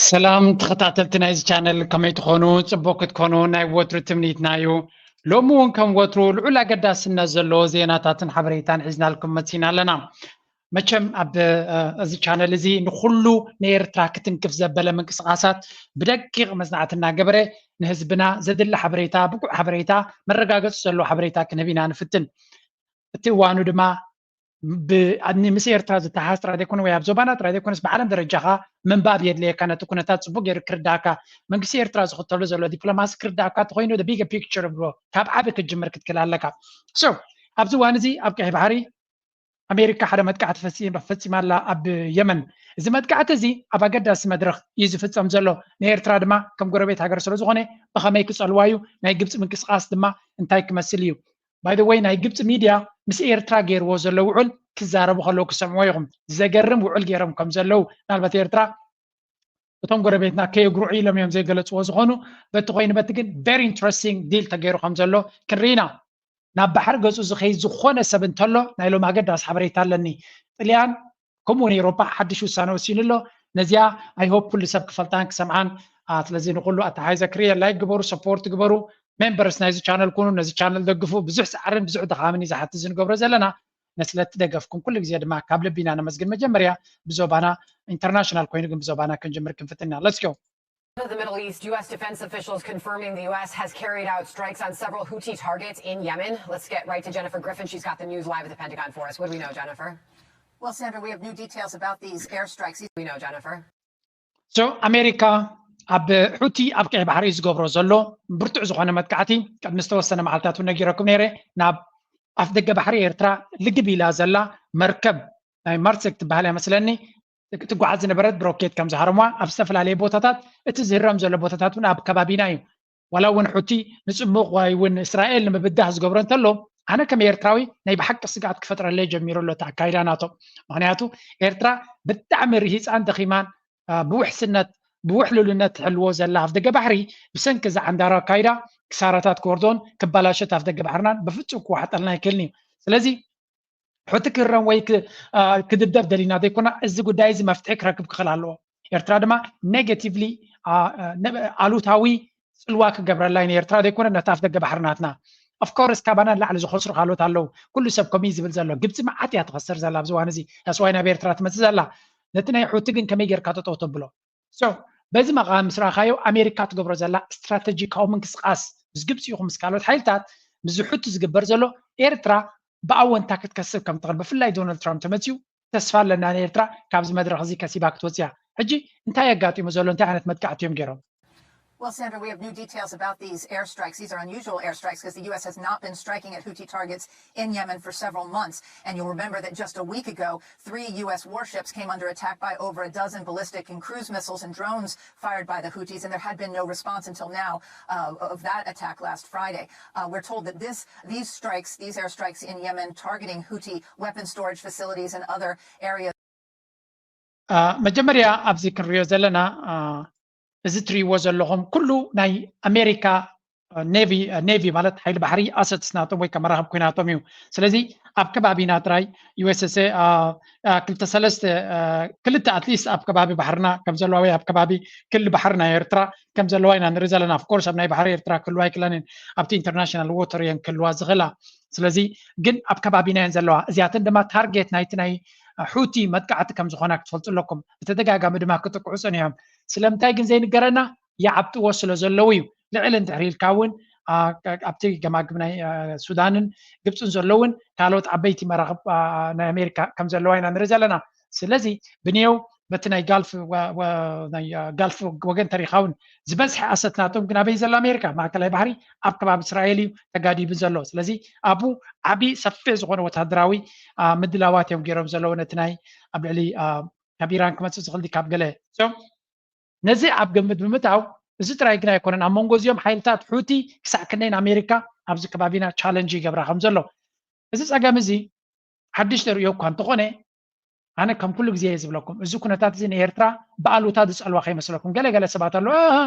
ሰላም ተኸታተልቲ ናይዚ ቻነል፣ ከመይ ትኾኑ? ጽቡቕ ክትኮኑ ናይ ወትሩ ትምኒትና እዩ። ሎሚ እውን ከም ወትሩ ልዑል ኣገዳስነት ዘለዎ ዜናታትን ሓበሬታን ሒዝናልኩም መጺና ኣለና። መቸም ኣብ እዚ ቻነል እዚ ንኹሉ ንኤርትራ ክትንክፍ ዘበለ ምንቅስቓሳት ብደቂቕ መጽናዕቲ እናገበረ ንህዝብና ዘድሊ ሓበሬታ፣ ብቑዕ ሓበሬታ፣ መረጋገጺ ዘለዎ ሓበሬታ ክንህብ ኢና ንፍትን። እቲ እዋኑ ድማ ምስ ኤርትራ ዝተሓዝ ጥራይ ዘይኮነ ወይ ኣብ ዞባና ጥራይ ዘይኮነስ ብዓለም ደረጃ ኸኣ ምንባብ የድልየካ። ነቲ ኩነታት ጽቡቅ ገይሩ ክርዳእካ፣ መንግስቲ ኤርትራ ዝኽተሎ ዘሎ ዲፕሎማሲ ክርዳእካ እንተኾይኑ፣ the bigger picture ብሎ ካብ ዓቢ ክትጅምር ክትክእል ኣለካ። So ኣብዚ እዋን እዚ ኣብ ቀይሕ ባሕሪ ኣሜሪካ ሓደ መጥቃዕቲ ፈጺማ ኣላ ኣብ የመን። እዚ መጥቃዕቲ እዚ ኣብ ኣገዳሲ መድረኽ እዩ ዝፍጸም ዘሎ። ንኤርትራ ድማ ከም ጎረቤት ሃገር ስለ ዝኾነ ብኸመይ ክጸልዋ እዩ፣ ናይ ግብጺ ምንቅስቓስ ድማ እንታይ ክመስል እዩ። By the way ናይ ግብፂ ሚድያ ምስ ኤርትራ ገይርዎ ዘሎ ውዕል ክዛረቡ ከለዉ ክሰምዕዎ ኢኹም። ዘገርም ውዕል ገይሮም ከም ዘለዉ፣ ምናልባት ኤርትራ እቶም ጎረቤትና ከየጉርዑ ኢሎም እዮም ዘይገለፅዎ ዝኾኑ። በቲ ኮይኑ በቲ ግን very interesting deal ተገይሩ ከም ዘሎ ክንርኢ ኢና። ናብ ባሕሪ ገፁ ዝኸይድ ዝኾነ ሰብ እንተሎ ናይ ሎም ኣገዳሲ ሓበሬታ ኣለኒ። ጥልያን ከምኡ እውን ኤሮፓ ሓድሽ ውሳነ ወሲኑ ኣሎ። ነዚኣ I hope ኩሉ ሰብ ክፈልጣን ክሰምዓን። ስለዚ ንኩሉ ኣተሓይዘ ክርየ ላይክ ግበሩ፣ ሰፖርት ግበሩ። ሜምበርስ ናይዚ ቻነል ኩኑ፣ ነዚ ቻነል ደግፉ። ብዙሕ ፃዕርን ብዙሕ ድኻምን እዩ ዝሓትት ዝንገብሮ ዘለና። ነስለቲ ደገፍኩም ኩሉ ግዜ ድማ ካብ ልቢ ኢና ነመስግን። መጀመርያ ብዞባና ኢንተርናሽናል ኮይኑ ግን ብዞባና ክንጅምር ክንፍትና። Let's go. The Middle East, U S defense officials confirming the U S has carried out strikes on several Houthi targets in Yemen. Let's get right to Jennifer Griffin. She's got the news live at the Pentagon for us. What do we know, Jennifer? Well, Sandra, we have new details about these airstrikes. We know, Jennifer. So ኣሜሪካ ኣብ ሑቲ ኣብ ቀይ ባሕሪ ዝገብሮ ዘሎ ብርቱዕ ዝኾነ መጥቃዕቲ ቅድሚ ዝተወሰነ መዓልታት እውን ነጊረኩም ነይረ። ናብ ኣፍ ደገ ባሕሪ ኤርትራ ልግብ ኢላ ዘላ መርከብ ናይ ማርሰክ ትበሃል እያ መስለኒ ትጓዓዝ ዝነበረት ብሮኬት ከም ዝሃረምዋ ኣብ ዝተፈላለየ ቦታታት፣ እቲ ዝህረም ዘሎ ቦታታት እውን ኣብ ከባቢና እዩ። ዋላ እውን ሑቲ ንፅሙቕ ወይ እውን እስራኤል ንምብዳህ ዝገብሮ እንተሎ፣ ኣነ ከም ኤርትራዊ ናይ ብሓቂ ስግኣት ክፈጥረለይ ጀሚሩ ኣሎ እቲ ኣካይዳ ናቶም። ምክንያቱ ኤርትራ ብጣዕሚ ርሂፃን ደኺማን ብውሕስነት ብውሕሉልነት ትሕልዎ ዘላ ኣፍደገ ባሕሪ ብሰንኪ እዚ ዓንዳሮ ኣካይዳ ክሳራታት ክወርዶን ክባላሸት ኣፍደገ ባሕርናን ብፍፁም ክዋሕጠልና ኣይክእልን እዩ። ስለዚ ሑቲ ክህረም ወይ ክድብደብ ደሊና ዘይኮና፣ እዚ ጉዳይ እዚ መፍትሒ ክረክብ ክኽእል ኣለዎ። ኤርትራ ድማ ኔጋቲቭሊ ኣሉታዊ ፅልዋ ክገብረላ እዩ ንኤርትራ ዘይኮነ ነቲ ኣፍደገ ባሕሪ ናትና። ኦፍኮርስ ካባና ንላዕሊ ዝኸስሩ ካልኦት ኣለዉ። ኩሉ ሰብ ከምኡ እዩ ዝብል ዘሎ። ግብፂ መዓት እያ ትኸስር ዘላ ኣብዚ እዋን እዚ። That's why ናብ ኤርትራ ትመፅእ ዘላ። ነቲ ናይ ሑቲ ግን ከመይ ጌርካ ጠጠው ተብሎ? So በዚ መቓ ምስ ረኣኻዮ ኣሜሪካ ትገብሮ ዘላ ስትራተጂካዊ ምንቅስቃስ ምስ ግብፂ ይኹን ምስ ካልኦት ሓይልታት ምስዚ ሑቲ ዝግበር ዘሎ ኤርትራ ብኣወንታ ክትከስብ ከም ትኽእል ብፍላይ ዶናልድ ትራምፕ ተመፅዩ ተስፋ ኣለና ንኤርትራ ካብዚ መድረኽ እዚ ከሲባ ክትወፅያ። ሕጂ እንታይ ኣጋጢሙ ዘሎ? እንታይ ዓይነት መጥቃዕቲ እዮም ገይሮም? Well, Sandra, we have new details about these airstrikes. These are unusual airstrikes because the U S has not been striking at Houthi targets in Yemen for several months. And you'll remember that just a week ago, three U S warships came under attack by over a dozen ballistic and cruise missiles and drones fired by the Houthis, and there had been no response until now uh, of that attack last Friday. Uh, we're told that this, these strikes, these airstrikes in Yemen targeting Houthi weapon storage facilities and other areas. መጀመርያ ኣብዚ ክንሪኦ ዘለና እዚ ትሪእዎ ዘለኹም ኩሉ ናይ ኣሜሪካ ኔቪ ኔቪ ማለት ሓይሊ ባሕሪ ኣሰትስ ናቶም ወይ ከመራኸብ ኩናቶም እዩ። ስለዚ ኣብ ከባቢና ጥራይ ዩኤስኤስኤ ክልተ ሰለስተ ክልተ ኣትሊስት ኣብ ከባቢ ባሕርና ከም ዘለዋ ወይ ኣብ ከባቢ ክሊ ባሕሪ ናይ ኤርትራ ከም ዘለዋ ኢና ንርኢ ዘለና። ኦፍኮርስ ኣብ ናይ ባሕሪ ኤርትራ ክህልዋ ኣይክእላን እየን ኣብቲ ኢንተርናሽናል ዎተር እየን ክህልዋ ዝኽእላ። ስለዚ ግን ኣብ ከባቢና እየን ዘለዋ። እዚኣተን ድማ ታርጌት ናይቲ ናይ ሑቲ መጥቃዕቲ ከም ዝኾና ክትፈልጡ ኣለኩም። ብተደጋጋሚ ድማ ክጥቅዑ ጸኒሖም። ስለምንታይ ግን ዘይንገረና? ይዓብጥዎ ስለ ዘለዉ እዩ። ልዕል እንድሕር ኢልካ እውን ኣብቲ ገማግም ናይ ሱዳንን ግብፅን ዘለውን ካልኦት ዓበይቲ መራኽብ ናይ ኣሜሪካ ከም ዘለዋ ኢና ንርኢ ዘለና። ስለዚ ብንየው በቲ ናይ ጋልፍ ጋልፍ ወገን ተሪኻ እውን ዝበዝሐ ኣሰት ናቶም ግን ኣበይ ዘላ ኣሜሪካ ማእከላይ ባሕሪ ኣብ ከባቢ እስራኤል እዩ ተጋዲቡ ዘሎ። ስለዚ ኣብኡ ዓብዪ ሰፊሕ ዝኾነ ወታደራዊ ምድላዋት እዮም ገይሮም ዘለዉ ነቲ ናይ ኣብ ልዕሊ ካብ ኢራን ክመፅእ ዝኽእል ካብ ገለ ነዚ ኣብ ግምት ብምታው እዚ ጥራይ ግን ኣይኮነን ኣብ መንጎ እዚኦም ሓይልታት ሑቲ ክሳዕ ክንደይ ንኣሜሪካ ኣብዚ ከባቢና ቻለንጅ ይገብራ ከም ዘሎ እዚ ፀገም እዚ ሓድሽ ተርእዮ እኳ እንተኾነ ኣነ ከም ኩሉ ግዜ እየ ዝብለኩም እዚ ኩነታት እዚ ንኤርትራ ብኣሉታ ዝፀልዋ ከይመስለኩም። ገለገለ ሰባት ኣለዉ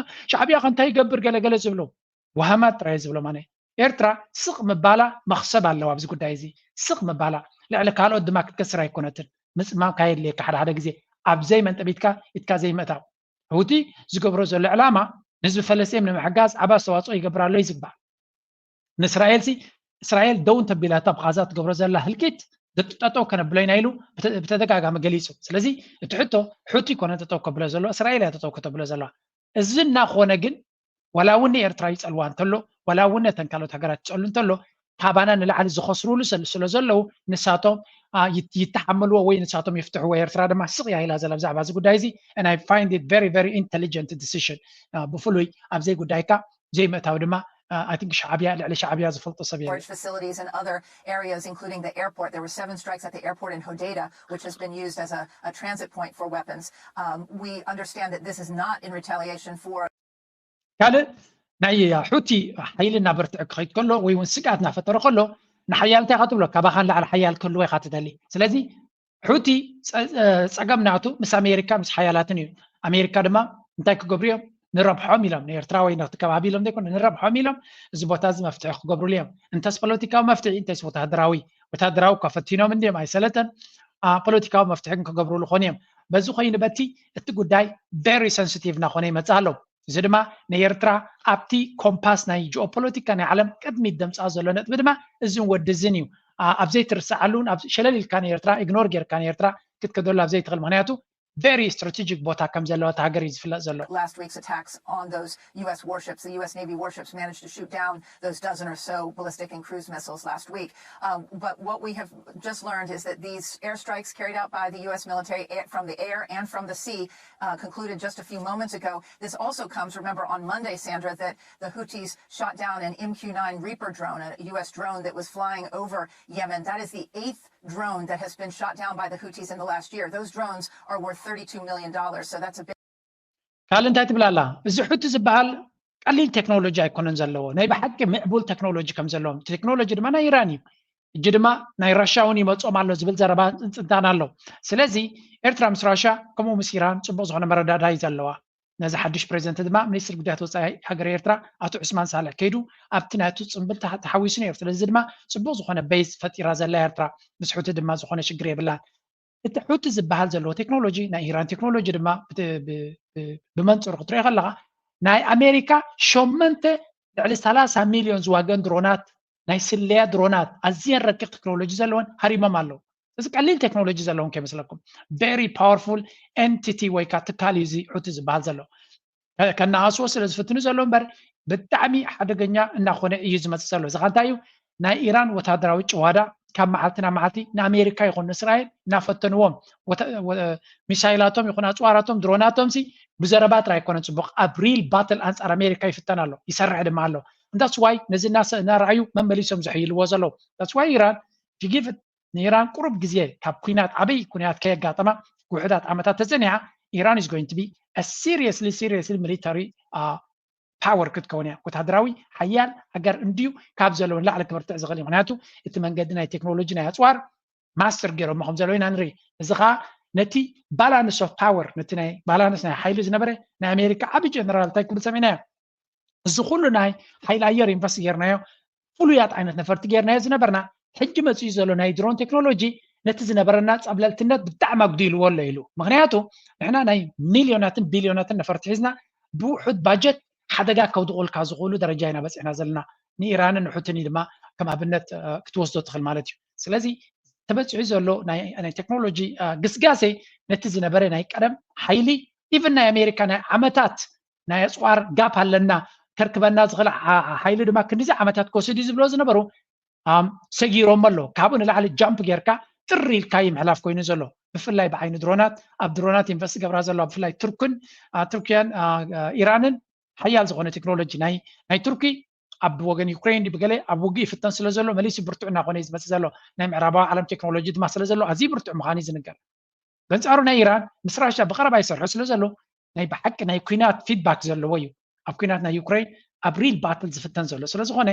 ሻዕብያ ከ እንታይ ይገብር ገለገለ ዝብሉ ወሃማት ጥራይ ዝብሎም ኣነ ኤርትራ ስቕ ምባላ መኽሰብ ኣለዋ ኣብዚ ጉዳይ እዚ ስቕ ምባላ ልዕሊ ካልኦት ድማ ክትከስር ኣይኮነትን። ምፅማምካ የድልየካ ሓደ ሓደ ግዜ ኣብ ዘይመንጠቢትካ ኢትካ ዘይምእታው። ሁቲ ዝገብሮ ዘሎ ዕላማ ንህዝቢ ፈለስጢን ንምሕጋዝ ዓቢ ኣስተዋፅኦ ይገብር ኣሎ እዩ ዝግባእ። ንእስራኤል ሲ እስራኤል ደው እንተቢላታ ብቓዛ ትገብሮ ዘላ ህልቂት ጠጠው ከነብሎ ኢና ኢሉ ብተደጋጋሚ ገሊፁ። ስለዚ እቲ ሕቶ ሑቲ ይኮነ ጠጠው ከብሎ ዘሎ፣ እስራኤል እያ ጠጠው ከተብሎ ዘለዋ። እዚ እናኾነ ግን ዋላ እውን ንኤርትራ ይፀልዋ እንተሎ፣ ዋላ እውን ነተን ካልኦት ሃገራት ይፀሉ እንተሎ፣ ካባና ንላዕሊ ዝኸስሩሉ ስለ ዘለዉ ንሳቶም ይተሓመልዎ ወይ ንሳቶም ይፍትሕዎ። ኤርትራ ድማ ስቕ እያ ኢላ ዘላ ብዛዕባ እዚ ጉዳይ እዚ። And I find it very very intelligent decision ብፍሉይ ኣብዘይ ጉዳይካ ዘይምእታው ድማ I think ሻዕብያ ልዕሊ ሻዕብያ ዝፈልጦ ሰብ የለ። Facilities and other areas, including the airport. There were seven strikes at the airport in Hodeidah, which has been used as a, a transit point for weapons. Um, we understand that this is not in retaliation for. ካልእ ናይ ሑቲ ሓይሊ እናበርትዐ ክኸይድ ከሎ ወይ እውን ስግኣት እናፈጠረ ከሎ ንሓያል እንታይ ኢኻ ትብሎ? ካባኻ ንላዕሊ ሓያል ክህልዎ ኢኻ ትደሊ። ስለዚ ሑቲ ፀገም ናቱ ምስ ኣሜሪካ ምስ ሓያላትን እዩ። ኣሜሪካ ድማ እንታይ ክገብሩ እዮም? ንረብሖም ኢሎም ንኤርትራ ወይ ነቲ ከባቢ ኢሎም ዘይኮነ ንረብሖም ኢሎም እዚ ቦታ እዚ መፍትሒ ክገብሩሉ እዮም። እንተስ ፖለቲካዊ መፍትሒ እንተስ ወታደራዊ ወታደራዊ እኳ ፈቲኖም እንዲዮም ኣይሰለጠን። ፖለቲካዊ መፍትሒ ግን ክገብሩሉ ኾኑ እዮም። በዚ ኮይኑ በቲ እቲ ጉዳይ very sensitive እናኾነ ይመፅእ ኣሎ። እዚ ድማ ንኤርትራ ኣብቲ ኮምፓስ ናይ ጂኦፖለቲካ ናይ ዓለም ቅድሚት ደምፃ ዘሎ ነጥቢ ድማ እዝን ወዲ እዝን እዩ። ኣብ ዘይትርስዓሉ እውን ሸለል ኢልካ ንኤርትራ ኢግኖር ጌርካ ንኤርትራ ክትከደሉ ኣብ ዘይትኽእል ምክንያቱ very strategic ቦታ ከም ዘለዋ እታ ሃገር እዩ ዝፍለጥ ዘሎ። Last week's attacks on those U S warships, the U S Navy warships managed to shoot down those dozen or so ballistic and cruise missiles last week. Um, but what we have just learned is that these airstrikes carried out by the U S military from the air and from the sea uh, concluded just a few moments ago. This also comes, remember, on Monday, Sandra, that the Houthis shot down an M Q nine Reaper drone, a U S drone that was flying over Yemen. That is the eighth drone that has been shot down by the Houthis in the last year. Those drones are worth thirty-two million dollars, so that's a big. ካልእ እንታይ ትብል ኣላ? እዚ ሑቲ ዝበሃል ቀሊል ቴክኖሎጂ ኣይኮነን ዘለዎ፣ ናይ ብሓቂ ምዕቡል ቴክኖሎጂ ከም ዘለዎም። ቴክኖሎጂ ድማ ናይ ኢራን እዩ። እጂ ድማ ናይ ራሻ እውን ይመፅኦም ኣሎ ዝብል ዘረባ ፅንታን ኣሎ። ስለዚ ኤርትራ ምስ ራሻ ከምኡ ምስ ኢራን ፅቡቅ ዝኾነ መረዳዳይ ዘለዋ። ነዚ ሓድሽ ፕሬዚደንት ድማ ሚኒስትር ጉዳያት ወፃኢ ሃገር ኤርትራ ኣቶ ዑስማን ሳልሕ ከይዱ ኣብቲ ናቱ ፅምብል ተሓዊሱ ነይሩ። ስለዚ ድማ ፅቡቅ ዝኾነ ቤዝ ፈጢራ ዘላ ኤርትራ ምስ ሑቲ ድማ ዝኾነ ሽግር የብላን። እቲ ሑቲ ዝበሃል ዘለዎ ቴክኖሎጂ ናይ ኢራን ቴክኖሎጂ ድማ ብመንፅሩ ክትሪኦ ከለካ ናይ ኣሜሪካ ሸመንተ ልዕሊ ሰላሳ ሚሊዮን ዝዋገን ድሮናት ናይ ስለያ ድሮናት ኣዝየን ረቂቕ ቴክኖሎጂ ዘለወን ሃሪሞም ኣለዉ። እዚ ቀሊል ቴክኖሎጂ ዘለዎም ከይመስለኩም very powerful entity ወይ ከዓ ትካል እዩ እዚ ሑቲ ዝበሃል ዘሎ። ከነኣስዎ ስለ ዝፍትኑ ዘሎ እምበር ብጣዕሚ ሓደገኛ እናኾነ እዩ ዝመፅእ ዘሎ። እዚ ከዓ እንታይ እዩ? ናይ ኢራን ወታደራዊ ጭዋዳ ካብ መዓልቲ ናብ መዓልቲ ንኣሜሪካ ይኹን ንእስራኤል እናፈተንዎም ሚሳይላቶም ይኹን ኣፅዋራቶም ድሮናቶም ሲ ብዘረባ ጥራይ ኣይኮነን ፅቡቅ ኣብ real battle ኣንፃር ኣሜሪካ ይፍተን ኣሎ ይሰርሕ ድማ ኣሎ። That's why ነዚ እናረኣዩ መመሊሶም ዝሕይልዎ ዘለዉ። That's why ኢራን ንኢራን ቁሩብ ግዜ ካብ ኩናት ዓብይ ኩናት ከየጋጠማ ውሕዳት ዓመታት ተፀኒሓ ኢራን is going to be seriously seriously military power ክትከውን እያ። ወታደራዊ ሓያል ሃገር እንድዩ ካብ ዘለውን ላዕሊ ክበርትዕ ዝኽእል እዩ። ምክንያቱ እቲ መንገዲ ናይ ቴክኖሎጂ ናይ ኣፅዋር master ገይሮሞ ከም ዘለዉ ኢና ንርኢ። እዚ ከዓ ነቲ balance of power ነቲ ናይ balance ናይ ሓይሊ ዝነበረ ናይ ኣሜሪካ ዓብይ ጀነራል እንታይ ክብል ሰሚዕናዮ? እዚ ኩሉ ናይ ሓይሊ ኣየር ኢንቨስት ጌርናዮ ፍሉያት ዓይነት ነፈርቲ ጌርናዮ ዝነበርና ሕጂ መፅኡ ዘሎ ናይ ድሮን ቴክኖሎጂ ነቲ ዝነበረና ፀብለልትነት ብጣዕሚ ኣጉዲልዎ ኣሎ ኢሉ። ምክንያቱ ንሕና ናይ ሚልዮናትን ቢልዮናትን ነፈርቲ ሒዝና ብውሑድ ባጀት ሓደጋ ከውድቁልካ ዝኽእሉ ደረጃ ኢና በፂሕና ዘለና። ንኢራንን ንሑትን ድማ ከም ኣብነት ክትወስዶ ትኽእል ማለት እዩ። ስለዚ ተበፂሑ ዘሎ ናይ ቴክኖሎጂ ግስጋሴ ነቲ ዝነበረ ናይ ቀደም ሓይሊ even ናይ ኣሜሪካ ናይ ዓመታት ናይ ኣፅዋር ጋፕ ኣለና ከርክበና ዝኽእል ሓይሊ ድማ ክንዲዚ ዓመታት ክወስድ እዩ ዝብሎ ዝነበሩ ሰጊሮም ኣሎ። ካብኡ ንላዕሊ ጃምፕ ጌርካ ጥሪ ኢልካ እዩ ምሕላፍ ኮይኑ ዘሎ። ብፍላይ ብዓይኒ ድሮናት ኣብ ድሮናት ኢንቨስት ገብራ ዘለዋ ብፍላይ ቱርክን ቱርክያን ኢራንን ሓያል ዝኾነ ቴክኖሎጂ ናይ ናይ ቱርኪ ኣብ ወገን ዩክሬን ብገለ ኣብ ውግእ ይፍተን ስለ ዘሎ መሊሱ ብርቱዕ እናኾነ እዩ ዝመፅእ ዘሎ። ናይ ምዕራባዊ ዓለም ቴክኖሎጂ ድማ ስለ ዘሎ ኣዝዩ ብርቱዕ ምዃኑ እዩ ዝንገር። በንፃሩ ናይ ኢራን ምስ ራሻ ብቐረባ ይሰርሑ ስለ ዘሎ ናይ ብሓቂ ናይ ኩናት ፊድባክ ዘለዎ እዩ። ኣብ ኩናት ናይ ዩክሬን ኣብ real battle ዝፍተን ዘሎ ስለ ዝኾነ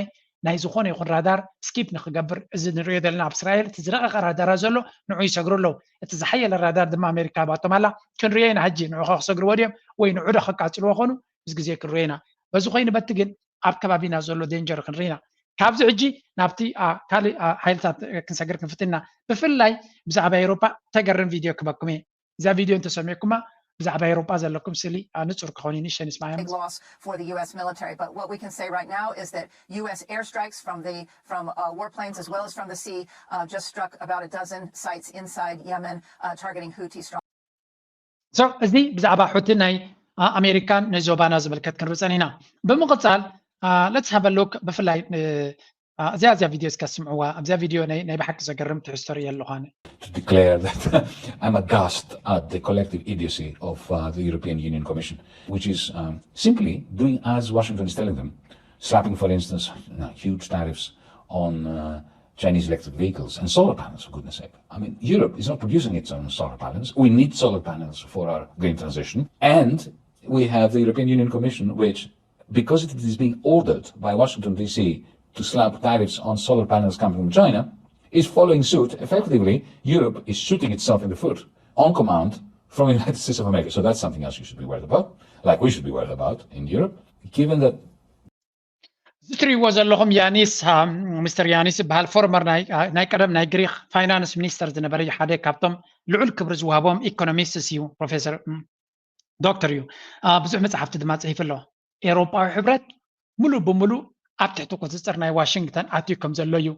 ናይ ዝኾነ ይኹን ራዳር ስኪፕ ንክገብር እዚ ንሪኦ ዘለና ኣብ እስራኤል እቲ ዝረቐቐ ራዳራ ዘሎ ንዑ ይሰግሩ ኣለዉ። እቲ ዝሓየለ ራዳር ድማ ኣሜሪካ ባቶም ኣላ። ክንሪኦ ኢና ሕጂ ንዑ ክሰግርዎ ድዮም ወይ ንዑ ዶ ከቃፅልዎ ኾኑ ምስ ግዜ ክንሪኦ ኢና። በዚ ኮይኑ በቲ ግን ኣብ ከባቢና ዘሎ ዴንጀር ክንርኢ ኢና። ካብዚ ሕጂ ናብቲ ካልእ ሓይልታት ክንሰግር ክንፍትን ኢና። ብፍላይ ብዛዕባ ኤውሮፓ ተገርም ቪድዮ ክበኩም እየ። እዛ ቪድዮ እንተሰሚዕኩማ ብዛዕባ ኤውሮጳ ዘለኩም ስእሊ ንጹር ክኸውን እዩ። ንእሽተይ ንስማዕ። Big loss for the U S military. But what we can say right now is that U S airstrikes from the from uh, warplanes as well as from the sea uh, just struck about a dozen sites inside Yemen, uh, targeting Houthi strong. So እዚ ብዛዕባ ሑቲ ናይ ኣሜሪካን ንዞባና ዝምልከት ክንርኢ ጸኒና። ብምቕጻል let's have a look ብፍላይ እዚኣ እዚኣ ቪድዮ እስከ ስምዕዋ። ኣብዚኣ ቪድዮ ናይ ብሓቂ ዘገርም ትሕዝቶ ርኢ ኣለኹ ኣነ። To declare that I'm aghast at the collective idiocy of uh, the European Union Commission, which is um, simply doing as Washington is telling them, slapping, for instance, you know, huge tariffs on uh, Chinese electric vehicles and solar panels, for goodness sake. I mean, Europe is not producing its own solar panels. We need solar panels for our green transition. And we have the European Union Commission, which, because it is being ordered by Washington, D C, to slap tariffs on solar panels coming from China, is following suit. Effectively, Europe is shooting itself in the foot on command from the United States of America. So that's something else you should be worried about, like we should be worried about in Europe, given that እዚ ትሪእዎ ዘለኹም ያኒስ ሚስተር ያኒስ ዝበሃል ፎርመር ናይ ቀደም ናይ ግሪክ ፋይናንስ ሚኒስተር ዝነበረ እዩ። ሓደ ካብቶም ልዑል ክብሪ ዝወሃቦም ኢኮኖሚስትስ እዩ። ፕሮፌሰር ዶክተር እዩ። ብዙሕ መፅሓፍቲ ድማ ፅሒፉ ኣሎ። ኤውሮጳዊ ሕብረት ሙሉእ ብሙሉእ ኣብ ትሕቲ ቁፅፅር ናይ ዋሽንግተን ኣትዩ ከም ዘሎ እዩ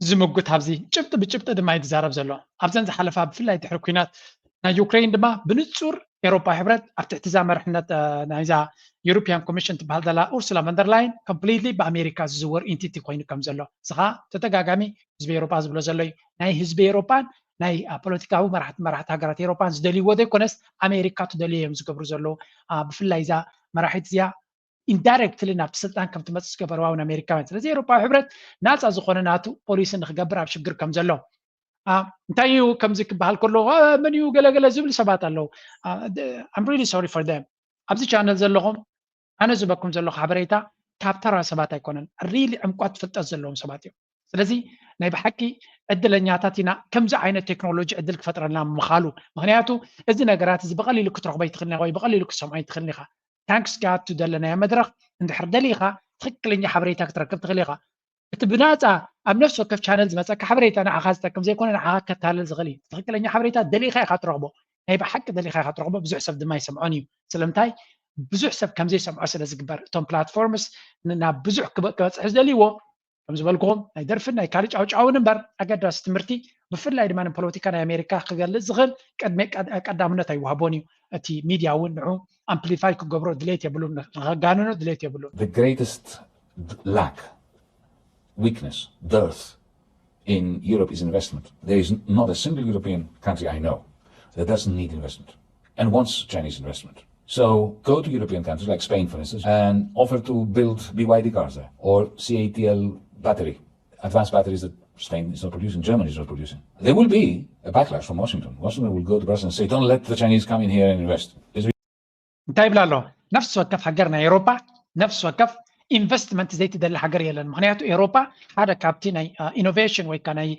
ዝምጉት። ኣብዚ ጭብጢ ብጭብጢ ድማ እዩ ዝዛረብ ዘሎ። ኣብዘን ዝሓለፋ ብፍላይ ድሕሪ ኲናት ናይ ዩክሬን ድማ ብንጹር ኤውሮጳዊ ሕብረት ኣብ ትሕቲ እዛ መርሕነት ናይዛ ዩሮፒያን ኮሚሽን ትበሃል ዘላ ኡርሱላ ቨንደርላይን ኮምፕሊትሊ ብኣሜሪካ ዝዝወር ኢንቲቲ ኮይኑ ከም ዘሎ፣ እዚ ኸዓ ተደጋጋሚ ህዝቢ ኤውሮጳ ዝብሎ ዘሎ እዩ። ናይ ህዝቢ ኤውሮጳን ናይ ፖለቲካዊ መራሕቲ መራሕቲ ሃገራት ኤውሮጳን ዝደልይዎ ዘይኮነስ ኣሜሪካ ትደልዮ እዮም ዝገብሩ ዘለዉ። ብፍላይ እዛ መራሒት እዚኣ ኢንዳይረክትሊ ናብቲ ስልጣን ከም ትመፅእ ዝገበርዋ እውን ኣሜሪካውያን። ስለዚ ኤውሮፓዊ ሕብረት ናፃ ዝኾነ ናቱ ፖሊሲ ንክገብር ኣብ ሽግር ከም ዘሎ እንታይ እዩ ከምዚ ክበሃል ከሎ መን እዩ ገለገለ ዝብሉ ሰባት ኣለዉ። I'm really sorry for them። ኣብዚ ቻነል ዘለኹም ኣነ ዝበኩም ዘለኹ ሓበሬታ ካብ ተራ ሰባት ኣይኮነን፣ ሪሊ ዕምቋት ፍልጠት ዘለዎም ሰባት እዮም። ስለዚ ናይ ብሓቂ ዕድለኛታት ኢና ከምዚ ዓይነት ቴክኖሎጂ ዕድል ክፈጥረልና ምኻሉ። ምክንያቱ እዚ ነገራት እዚ ብቐሊሉ ክትረኽቦ ይትኽእል ወይ ብቐሊሉ ክትሰምዖ ይትኽእል ኢኻ። ታንክስ ጋድ ቱ ደለናዮ መድረኽ እንድሕር ደሊኻ ትኽክለኛ ሓበሬታ ክትረክብ ትኽእል ኢኻ። እቲ ብናፃ ኣብ ነፍሲ ወከፍ ቻነል ዝመፀካ ሓበሬታ ንዓኻ ዝጠቅም ዘይኮነ ንዓኻ ከታልል ዝኽእል እዩ። ትኽክለኛ ሓበሬታ ደሊኻ ኢኻ ትረኽቦ፣ ናይ ብሓቂ ደሊኻ ኢኻ ትረኽቦ። ብዙሕ ሰብ ድማ ይሰምዖን እዩ። ስለምንታይ ብዙሕ ሰብ ከምዘይሰምዖ ስለ ዝግበር እቶም ፕላትፎርምስ ናብ ብዙሕ ክበፅሕ ዝደልይዎ ከም ዝበልኩኹም ናይ ደርፍን ናይ ካልእ ጫውጫውን እምበር ኣገዳሲ ትምህርቲ ብፍላይ ድማ ንፖለቲካ ናይ ኣሜሪካ ክገልፅ ዝኽእል ቅድሚ ቀዳምነት ኣይወሃቦን እዩ። እቲ ሚድያ እውን ንዑ ኣምፕሊፋይ ክገብሮ ድሌት የብሉን፣ ንኸጋንኖ ድሌት የብሉን። The greatest lack, weakness, dearth in Europe is investment. There is not a single European country I know that doesn't need investment and wants Chinese investment. So go to European countries like Spain, for instance, and offer to build B Y D cars there or C A T L battery, advanced batteries that Spain is not producing, Germany is not producing. There will be a backlash from Washington. Washington will go to Brussels and say, "Don't let the Chinese come in here and invest." እንታይ ይብላ ኣሎ? ነፍሲ ወከፍ ሃገር ናይ ኤውሮፓ ነፍሲ ወከፍ ኢንቨስትመንት ዘይትደሊ ሃገር የለን። ምክንያቱ ኤውሮፓ ሓደ ካብቲ ናይ ኢኖቬሽን ወይ ከዓ ናይ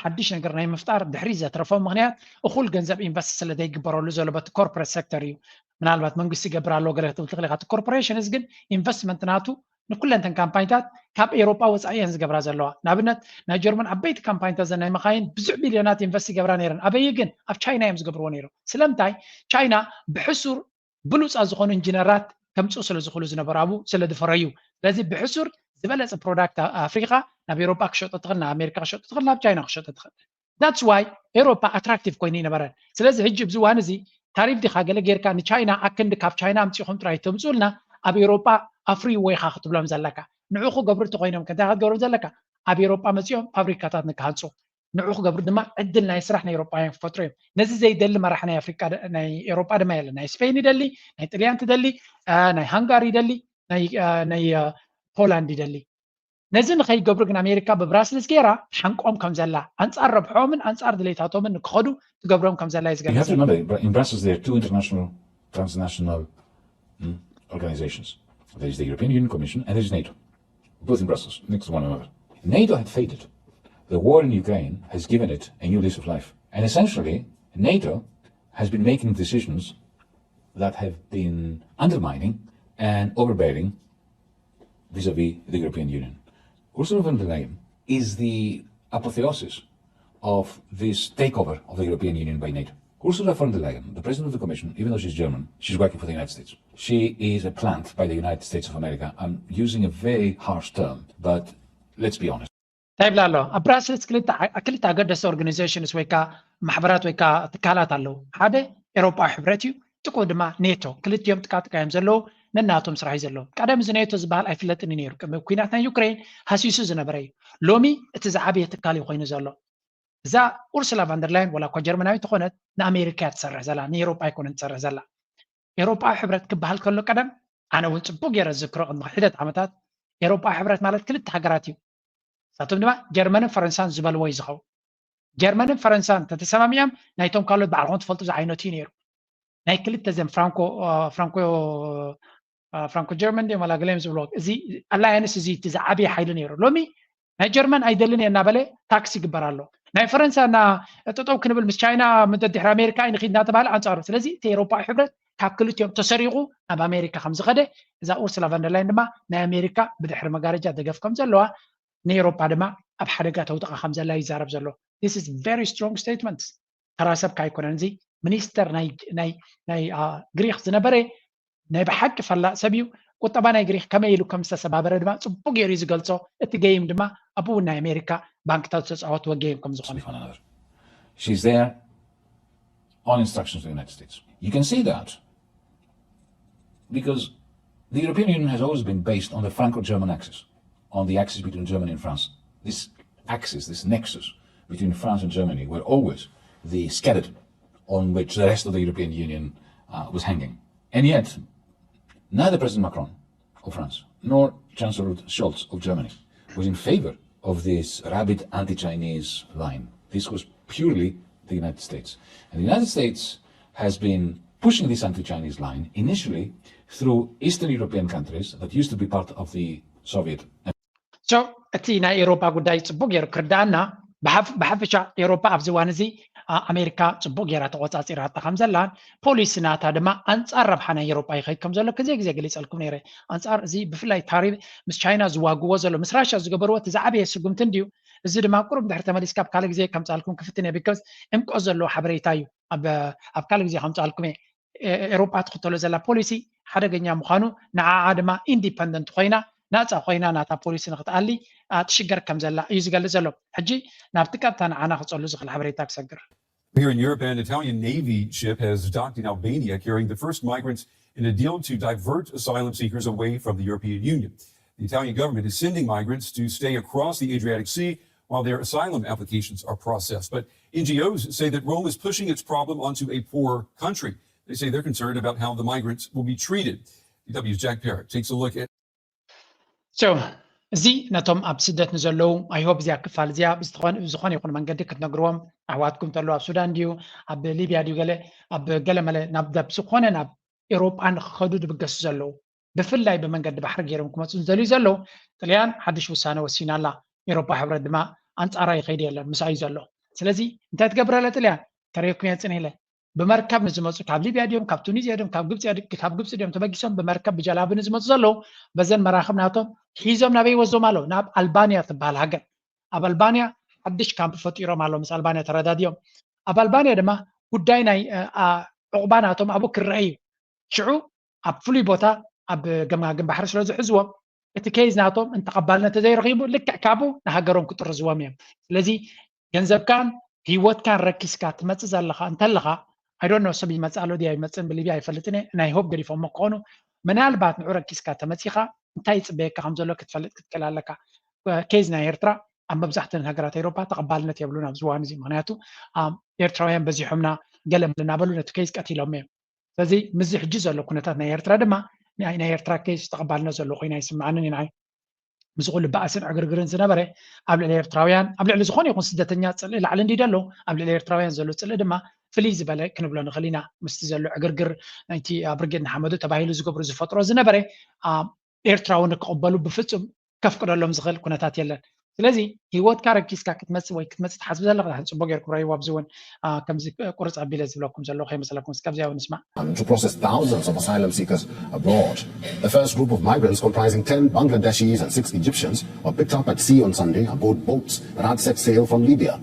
ሓድሽ ነገር ናይ ምፍጣር ድሕሪ ዘትረፎ ምክንያት እኹል ገንዘብ ኢንቨስት ስለ ዘይግበረሉ ዘሎ በቲ ኮርፖሬት ሴክተር እዩ። ምናልባት መንግስቲ ይገብር ኣሎ ገለ ክትብል ትኽእል ኢኻ። እቲ ኮርፖሬሽንስ ግን ኢንቨስትመንት ናቱ ንኩለንተን ካምፓኒታት ካብ ኤውሮጳ ወፃኢ እየን ዝገብራ ዘለዋ። ንኣብነት ናይ ጀርመን ዓበይቲ ካምፓኒታት ዘን ናይ መኻይን ብዙሕ ቢልዮናት ኢንቨስት ይገብራ ነይረን። ኣበይ ግን? ኣብ ቻይና እዮም ዝገብርዎ ነይሮም። ስለምንታይ? ቻይና ብሕሱር ብሉፃት ዝኾኑ ኢንጂነራት ከምፅኡ ስለ ዝኽእሉ ዝነበሩ ኣብኡ ስለ ዝፈረዩ። ስለዚ ብሕሱር ዝበለፀ ፕሮዳክት ኣፍሪካ ናብ ኤውሮጳ ክሸጦ ትኽእል፣ ናብ ኣሜሪካ ክሸጦ ትኽእል፣ ናብ ቻይና ክሸጦ ትኽእል። That's why ኤውሮፓ ኣትራክቲቭ ኮይኑ ይነበረ። ስለዚ ሕጂ ኣብዚ እዋን እዚ ታሪፍ ዲኻ ገለ ጌርካ ንቻይና ኣክንዲ ካብ ቻይና ኣምፂኹም ጥራይ ተምፅኡልና ኣብ ኤውሮፓ ኣፍርይዎ ኢኻ ክትብሎም ዘለካ። ንዑ ክገብሩ እንተኮይኖም ከ እንታይ ክትገብሮም ዘለካ? ኣብ ኤውሮፓ መፂኦም ፋብሪካታት ንክሃንፁ ንዑ ክገብሩ ድማ ዕድል ናይ ስራሕ ናይ ኤውሮፓውያን ክፈጥሩ እዮም። ነዚ ዘይደሊ መራሒ ናይ ኣፍሪቃ ናይ ኤውሮፓ ድማ የለን። ናይ ስፔን ይደሊ፣ ናይ ጥልያን ትደሊ፣ ናይ ሃንጋሪ ይደሊ፣ ናይ ፖላንድ ይደሊ። ነዚ ንኸይገብሩ ግን ኣሜሪካ ብብራስልስ ገይራ ሓንቆም ከም ዘላ ኣንጻር ረብሖምን ኣንጻር ድሌታቶምን ንክኸዱ ትገብሮም ከም ዘላ እዩ You have to ዝገልጽ። remember, in Bru- in Brussels, there are two international, transnational mm, organizations. There is the European Union Commission and there is NATO, both in Brussels, next to one another. NATO had faded. The war in Ukraine has given it a new lease of life. And essentially, NATO has been making decisions that have been undermining and overbearing vis-a-vis the European Union. Ursula von der Leyen is the apotheosis of this takeover of the European Union by NATO. Ursula von der Leyen, the president of the Commission, even though she's German, she's working for the United States. She is a plant by the United States of America. I'm using a very harsh term, but let's be honest. እንታይ ይብላ ኣሎ? ኣብ ብራስልስ ክልተ ዓ- ክልተ ኣገደስቲ ኦርጋኒዜሽንስ ወይ ከዓ ማሕበራት ወይ ከዓ ትካላት ኣለዉ። ሓደ ኤሮጳዊ ሕብረት እዩ፣ ጥቁ ድማ ኔቶ። ክልቲኦም ጥቃጥቃ እዮም ዘለዉ፣ ነናቶም ስራሕ እዩ ዘለዎም። ቀደም እዚ ኔቶ ዝበሃል ኣይፍለጥን እዩ ነይሩ። ቅድሚ ኩናት ናይ ዩክሬን ሃሲሱ ዝነበረ እዩ። ሎሚ እቲ ዝዓበየ ትካል እዩ ኮይኑ ዘሎ። እዛ ኡርሱላ ቫንደርላይን ዋላ እኳ ጀርመናዊት ተኾነት ንኣሜሪካ እያ ትሰርሕ ዘላ፣ ንኤሮጳ ኣይኮነን ትሰርሕ ዘላ። ኤሮጳዊ ሕብረት ክበሃል ከሎ ቀደም ኣነ እውን ጽቡቅ ገይረ ዝዝክሮ ቅድሚ ሒደት ዓመታት ኤሮጳዊ ሕብረት ማለት ክልተ ሃገራት እዩ። ንሳቶም ድማ ጀርመንን ፈረንሳን ዝበልዎ እዩ ዝኸውን። ጀርመንን ፈረንሳን እንተተሰማሚዖም ናይቶም ካልኦት ባዕልኹም ትፈልጡ ዝዓይነቱ እዩ ነይሩ። ናይ ክልተ ዘን ፍራንኮ ፍራንኮ ፍራንኮ ጀርመን ድዮም ዋላ ገለ እዮም ዝብልዎ። እዚ ኣላያንስ እዚ እቲ ዝዓበየ ሓይሊ ነይሩ። ሎሚ ናይ ጀርመን ኣይደልን እየ እናበለ ታክስ ይግበር ኣሎ። ናይ ፈረንሳ እና ጠጠው ክንብል ምስ ቻይና ምደድሕሪ ኣሜሪካ ንኺድ እናተባሃለ ኣንፃሩ። ስለዚ እቲ ኤሮፓዊ ሕብረት ካብ ክልቲኦም ተሰሪቑ ናብ ኣሜሪካ ከም ዝኸደ እዛ ኡርሱላ ቫንደርላይን ድማ ናይ ኣሜሪካ ብድሕሪ መጋረጃ ደገፍ ከም ዘለዋ ንኤሮፓ ድማ ኣብ ሓደጋ ተውጥቓ ከም ዘላ ይዛረብ ዘሎ። This is very strong statement። ተራ ሰብ ካይኮነን እዚ ሚኒስተር ናይ ናይ ናይ ግሪክ ዝነበረ ናይ ብሓቂ ፈላጥ ሰብ እዩ። ቁጠባ ናይ ግሪክ ከመይ ኢሉ ከም ዝተሰባበረ ድማ ጽቡቅ ገይሩ እዩ ዝገልጾ። እቲ ገይም ድማ ኣብኡ እውን ናይ ኣሜሪካ ባንክታት ዝተጻወትዎ ገይም ከም ዝኾነ She's there on instructions of the United States. You can see that because the European Union has always been based on the Franco-German axis, on the axis between Germany and France. This axis, this nexus between France and Germany, were always the skeleton on which the rest of the European Union uh, was hanging. And yet, neither President Macron of France nor Chancellor Scholz of Germany was in favor of this rabid anti-Chinese line. This was purely the United States. And the United States has been pushing this anti-Chinese line initially through Eastern European countries that used to be part of the Soviet So እቲ ናይ ኤሮፓ ጉዳይ ጽቡቅ ገይሩ ክርዳኣና ብሓፍ- ብሓፈሻ ኤሮፓ ኣብዚ እዋን እዚ ኣ- ኣሜሪካ ጽቡቅ ገይራ ተቆጻጺራታ ከም ዘላን ፖሊሲ ናታ ድማ ኣንጻር ረብሓ ናይ ኤሮፓ ይኸይድ ከም ዘሎ ግዜ ግዜ ገሊጸልኩም ነይረ። ኣንጻር እዚ ብፍላይ ታሪፍ ምስ ቻይና ዝዋግዎ ዘሎ ምስ ራሽያ ዝገበርዎ እቲ ዝዓበየ ስጉምቲ እንድዩ። እዚ ድማ ቁሩብ ድሕሪ ተመሊስካ ኣብ ካልእ ግዜ ከምጻልኩም ክፍትን እየ። ቢካዝ ዕምቆት ዘለዎ ሓበሬታ እዩ። ኣብ ኣብ ካልእ ግዜ ከምጻልኩም እየ። ኤ- ኤሮፓ ትኽተሎ ዘላ ፖሊሲ ሓደገኛ ምዃኑ ንዓዓ ድማ ኢንዲፐንደንት ኮይና ናፃ ኮይና ናታ ፖሊሲ ንክትኣሊ ኣ፣ ትሽገር ከም ዘላ እዩ ዝገልጽ ዘሎ። ሕጂ ናብቲ ቀጥታ ንዓና ክጸሉ ዝኽእል ሓበሬታ ክሰግር። Here in Europe, an Italian Navy ship has docked in Albania, carrying the first migrants in a deal to divert asylum seekers away from the European Union. The Italian government is sending migrants to stay across the Adriatic Sea while their asylum applications are processed. But N G Os say that Rome is pushing its problem onto a poor country. They say they're concerned about how the migrants will be treated. D W's Jack Parrott takes a look at So እዚ ነቶም ኣብ ስደት ንዘለዉ ኣይሆብ እዚኣ ክፋል እዚኣ ብዝኾነ ብዝኾነ ይኹን መንገዲ ክትነግርዎም ኣሕዋትኩም ተለዉ ኣብ ሱዳን ድዩ ኣብ ሊብያ ድዩ ገለ ኣብ ገለ መለ ናብ ናብ ዝኾነ ናብ ኤሮጳ ንክኸዱ ድብገሱ ዘለዉ ብፍላይ ብመንገዲ ባሕሪ ገይሮም ክመፁ ዝደልዩ ዘለዉ ጥልያን ሓድሽ ውሳነ ወሲና ኣላ። ኤሮጳ ሕብረት ድማ ኣንፃራ ይኸይድ የለን ምሳዩ ዘሎ። ስለዚ እንታይ ትገብር ኣለ ጥልያን ተረየኩም የፅን ኢለ ብመርከብ ንዝመፁ ካብ ሊብያ ድዮም ካብ ቱኒዝያ ድዮም ካብ ግብፂ ድዮም ካብ ግብፂ ድዮም ተበጊሶም ብመርከብ ብጀላቡ ንዝመፁ ዘለዉ በዘን መራክብ ናቶም ሒዞም ናበይ ወስዶም ኣለዉ ናብ ኣልባንያ ትበሃል ሃገር። ኣብ ኣልባንያ ሓድሽ ካምፕ ፈጢሮም ኣለዉ ምስ ኣልባንያ ተረዳድዮም። ኣብ ኣልባንያ ድማ ጉዳይ ናይ እ፣ ኣ- ዕቑባ ናቶም ኣብኡ ክረአ እዩ። ሽዑ ኣብ ፍሉይ ቦታ ኣብ ገማግም ባሕሪ ስለ ዝሕዝዎም እቲ ኬዝ ናቶም እንተቐባልነት ተዘይረኺቡ ልክዕ ካብኡ ንሃገሮም ክጥርዝዎም እዮም። ስለዚ ገንዘብካን ህይወትካን ረኪስካ ትመፅእ ዘለኻ እንተለኻ ኣይዶኖ ሰብ ይመፅእ ኣሎ ድያ ይመፅእን ብሊብያ ኣይፈልጥን እየ ናይ ሆብ ገዲፎሞ ክኾኑ ምናልባት ንዑ ረኪስካ ተመፂኻ እንታይ ይፅበየካ ከም ዘሎ ክትፈልጥ ክትክእል ኣለካ። ኬዝ ናይ ኤርትራ ኣብ መብዛሕተን ሃገራት ኤሮፓ ተቐባልነት የብሉን ኣብዚ እዋን እዚ ምክንያቱ ኣም፣ ኤርትራውያን በዚሖምና ገለ እናበሉ ነቲ ኬዝ ቀቲሎም እዮም። ስለዚ ምስዚ ሕጂ ዘሎ ኩነታት ናይ ኤርትራ ድማ ናይ ናይ ኤርትራ ኬዝ ተቐባልነት ዘሎ ኮይኑ ኣይስምዓንን እዩ ንዓይ። ምስ ኩሉ ባእስን ዕግርግርን ዝነበረ ኣብ ልዕሊ ኤርትራውያን ኣብ ልዕሊ ዝኾነ ይኹን ስደተኛ ፅልኢ ላዕሊ እንዲ ደሎ ኣብ ልዕሊ ኤርትራውያን ዘሎ ፅልኢ ድማ ፍልይ ዝበለ ክንብሎ ንኽእል ኢና። ምስቲ ዘሎ ዕግርግር ናይቲ ብርጌድ ንሓመዱ ተባሂሉ ዝገብሩ ዝፈጥሮ ዝነበረ ኣ፣ ኤርትራዊ ንክቕበሉ ብፍፁም ከፍቅደሎም ዝኽእል ኩነታት የለን። ስለዚ ህይወትካ ረኪስካ ክትመፅእ ወይ ክትመፅእ ትሓስብ ዘለካ ጽቡቅ ጌርኩም ረይዎ ኣብዚ እውን ኣ፣ ከምዚ ቁርፅ ኣቢለ ዝብለኩም ዘለኹ ከይመስለኩም እስከ ኣብዚኣ እውን ንስማዕ። to process thousands of asylum seekers abroad. The first group of migrants, comprising ten Bangladeshis and six Egyptians, were picked up at sea on Sunday aboard boats that had set sail from Libya.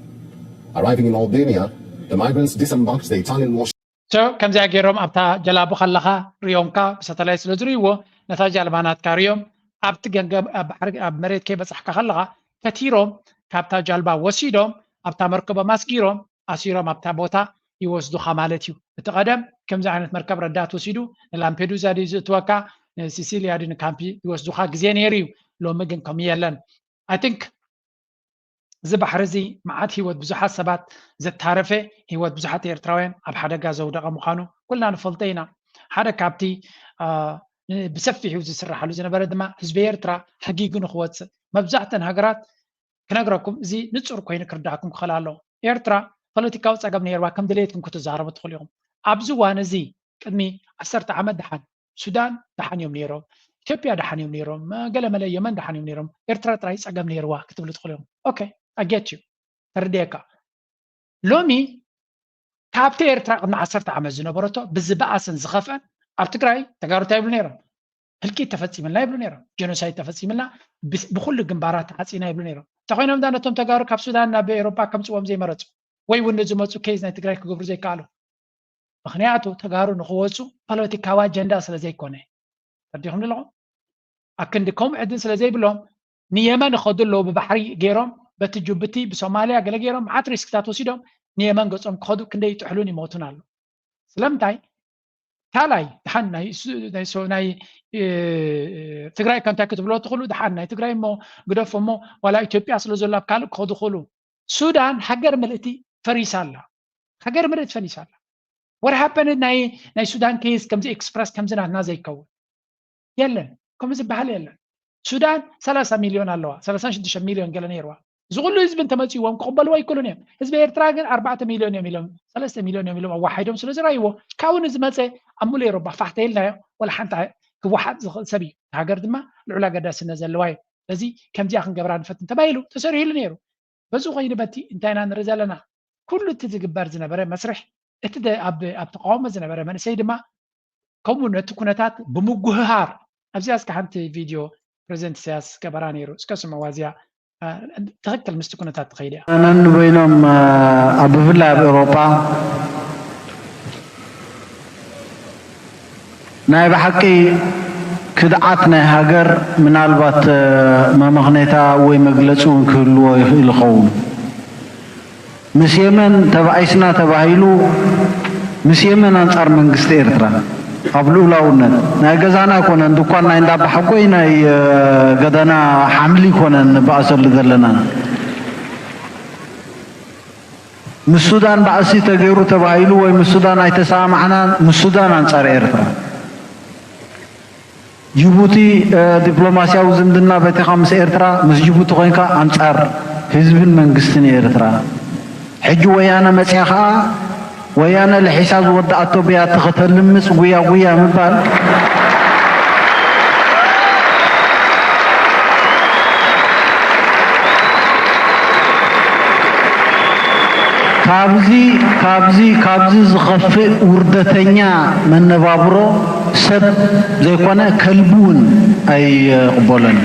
Arriving in Albania, The migrants disembarked the Italian warship. So ከምዚኣ ገይሮም ኣብታ ጀላቡ ከለኻ ሪዮምካ ብሳተላይት ስለ ዝርእይዎ ነታ ጃልባ ናትካ ሪዮም ኣብቲ ገንገም ኣብ ባሕሪ ኣብ መሬት ከይበጻሕካ ከለኻ ፈቲሮም ካብታ ጃልባ ወሲዶም ኣብታ መርከቦም ኣስጊሮም ኣሲሮም ኣብታ ቦታ ይወስዱኻ ማለት እዩ። እቲ ቀደም ከምዚ ዓይነት መርከብ ረዳት ወሲዱ ንላምፔዱዛ ድዩ ዝእትወካ ንሲሲልያ ድዩ ንካምፒ ይወስዱኻ ግዜ ነይሩ እዩ። ሎሚ ግን ከምኡ የለን። I think እዚ ባሕሪ እዚ መዓት ህይወት ብዙሓት ሰባት ዘታረፈ ህይወት ብዙሓት ኤርትራውያን ኣብ ሓደጋ ዘውደቐ ምዃኑ ኩልና ንፈልጦ ኢና። ሓደ ካብቲ ብሰፊሑ ዝስራሓሉ ዝነበረ ድማ ህዝቢ ኤርትራ ሓጊጉ ንክወፅእ መብዛሕተን ሃገራት ክነግረኩም እዚ ንፁር ኮይኑ ክርዳእኩም ክኽእል ኣለዎ። ኤርትራ ፖለቲካዊ ፀገም ነይርዋ ከም ድሌትኩም ክትዛረቡ ትኽእሉ ኢኹም። ኣብዚ እዋን እዚ ቅድሚ ዓሰርተ ዓመት ደሓን ሱዳን ደሓን እዮም ነይሮም፣ ኢትዮጵያ ደሓን እዮም ነይሮም፣ ገለመለ የመን ደሓን እዮም ነይሮም፣ ኤርትራ ጥራይ ፀገም ነይርዋ ክትብሉ ትኽእሉ ኢኹም። ኦኬ ኣጌት እዩ ተረድየካ። ሎሚ ካብቲ ኤርትራ ቅድሚ ዓሰርተ ዓመት ዝነበረቶ ብዝበኣሰን ዝኸፍአን ኣብ ትግራይ ተጋሩ እንታይ ይብሉ ነይሮም? ህልቂት ተፈፂምልና ይብሉ ነይሮም። ጀኖሳይድ ተፈፂምልና ብስ- ብኩሉ ግንባራት ተዓፂና ይብሉ ነይሮም። እንተኮይኖም ዳ ነቶም ተጋሩ ካብ ሱዳን ናብ ኤሮፓ ከምፅዎም ዘይመረፁ ወይ እውን ንዝመፁ ኬዝ ናይ ትግራይ ክገብሩ ዘይከኣሉ? ምክንያቱ ተጋሩ ንክወፁ ፖለቲካዊ ኣጀንዳ ስለ ዘይኮነ ተረዲኹም ኣለኹም። ኣክንዲ ከምኡ ዕድል ስለ ዘይብሎም ንየመን ይኸዱ ኣለዉ ብባሕሪ ገይሮም በቲ ጅቡቲ ብሶማልያ ገለ ገይሮም መዓት ሪስክታት ወሲዶም ንየመን ገጾም ክኸዱ ክንደይ ይጥሕሉን ይሞቱን ኣለዉ። ስለምንታይ ካልኣይ ድሓን ናይ ሱ- ናይ ሶ- ናይ እ፣ ትግራይ ከምታይ ክትብሎ ትኽእሉ ድሓን ናይ ትግራይ እሞ ግደፎ እሞ ዋላ ኢትዮጵያ ስለ ዘሎ ኣብ ካልእ ክኸዱ ክኽእሉ። ሱዳን ሃገር ምልእቲ ፈሪሳ ኣላ። ሃገር ምልእቲ ፈሪሳ ኣላ። What happened ናይ ናይ ሱዳን ኬዝ ከምዚ ኤክስፕረስ ከምዚ ናትና ዘይከውን የለን። ከምኡ ዝበሃል የለን። ሱዳን ሰላሳ ሚልዮን ኣለዋ፣ ሰላሳን ሽዱሽተ ሚልዮን ገለ ነይርዋ። እዚ ኩሉ ህዝቢ እንተመፅዎም ክቕበልዎ ኣይክእሉን እዮም። ህዝቢ ኤርትራ ግን ኣርባዕተ ሚልዮን እዮም ኢሎም ሰለስተ ሚልዮን እዮም ኢሎም ኣዋሓይዶም ስለ ዝረኣይዎ ካብኡ ንዝመፀ ኣብ ሙሉእ ኤሮፓ ፋሕተ ኢልናዮ ወላ ሓንቲ ክወሓጥ ዝኽእል ሰብ እዩ። ሃገር ድማ ልዑል ኣገዳስነት ዘለዋ እዩ። ስለዚ ከምዚኣ ክንገብራ ንፈትን ተባሂሉ ተሰሪሕሉ ነይሩ። በዚ ኮይኑ በቲ እንታይ ኢና ንርኢ ዘለና? ኩሉ እቲ ዝግበር ዝነበረ መስርሕ እቲ ደ- ኣብ ኣብ ተቃውሞ ዝነበረ መንእሰይ ድማ ከምኡ ነቲ ኩነታት ብምጉህሃር ኣብዚኣ እስከ ሓንቲ ቪድዮ ፕሬዚደንት ኢሳያስ ገበራ ነይሩ እስከ ስምዕዋ እዚኣ እ፣ ትኽክል ምስቲ ኩነታት ትኸይድ እያ። ነን በይኖም ኣብ ብፍላይ ኣብ ኤውሮጳ ናይ ብሓቂ ክድዓት ናይ ሃገር ምናልባት መመኽነይታ ወይ መግለፂ እውን ክህልዎ ይኽእል ይኸውን። ምስ የመን ተባኢስና ተባሂሉ ምስ የመን ኣንፃር መንግስቲ ኤርትራ ኣብ ልኡላውነት ናይ ገዛና ኣይኮነን ድኳን ናይ እንዳባሓጎይ ናይ ገደና ሓምሊ ይኮነን ንባእሰሉ ዘለና። ምስ ሱዳን ባእሲ ተገይሩ ተባሂሉ ወይ ምስ ሱዳን ኣይተሰማማዕናን ምስ ሱዳን ኣንፃር ኤርትራ። ጅቡቲ ዲፕሎማስያዊ ዝምድና በቲኻ ምስ ኤርትራ ምስ ጅቡቲ ኮይንካ ኣንፃር ህዝብን መንግስትን ኤርትራ። ሕጂ ወያነ መፅያ ከዓ ወያነ ልሒሳ ዝወደኣቶ ብያቲ ከተልምፅ ጉያ ጉያ ምባል ካብዚ ካብዚ ካብዚ ዝኸፍእ ውርደተኛ መነባብሮ ሰብ ዘይኮነ ከልቢ እውን ኣይቕበሎን።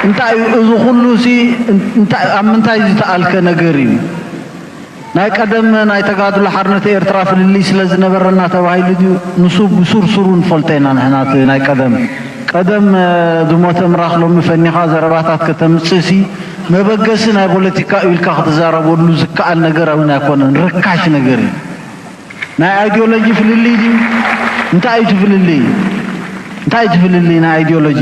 እንታይ እዩ እዚ ኩሉ ሲ እንታይ ኣብ ምንታይ ዝተኣልከ ነገር እዩ? ናይ ቀደም ናይ ተጋድሎ ሓርነት ኤርትራ ፍልልይ ስለ ዝነበረና ተባሂሉ ድዩ? ንሱ ብሱርሱሩ ንፈልጦ ኢና ንሕና እቲ ናይ ቀደም ቀደም ዝሞተ ምራኽ ሎሚ ፈኒኻ ዘረባታት ከተምፅእሲ መበገሲ ናይ ፖለቲካ እዩ ኢልካ ክትዛረበሉ ዝከኣል ነገር እውን ኣይኮነን። ርካሽ ነገር እዩ። ናይ ኣይዲዮሎጂ ፍልልይ ድዩ? እንታይ እዩ እቲ ፍልልይ? እንታይ እዩ እቲ ፍልልይ ናይ ኣይዲዮሎጂ?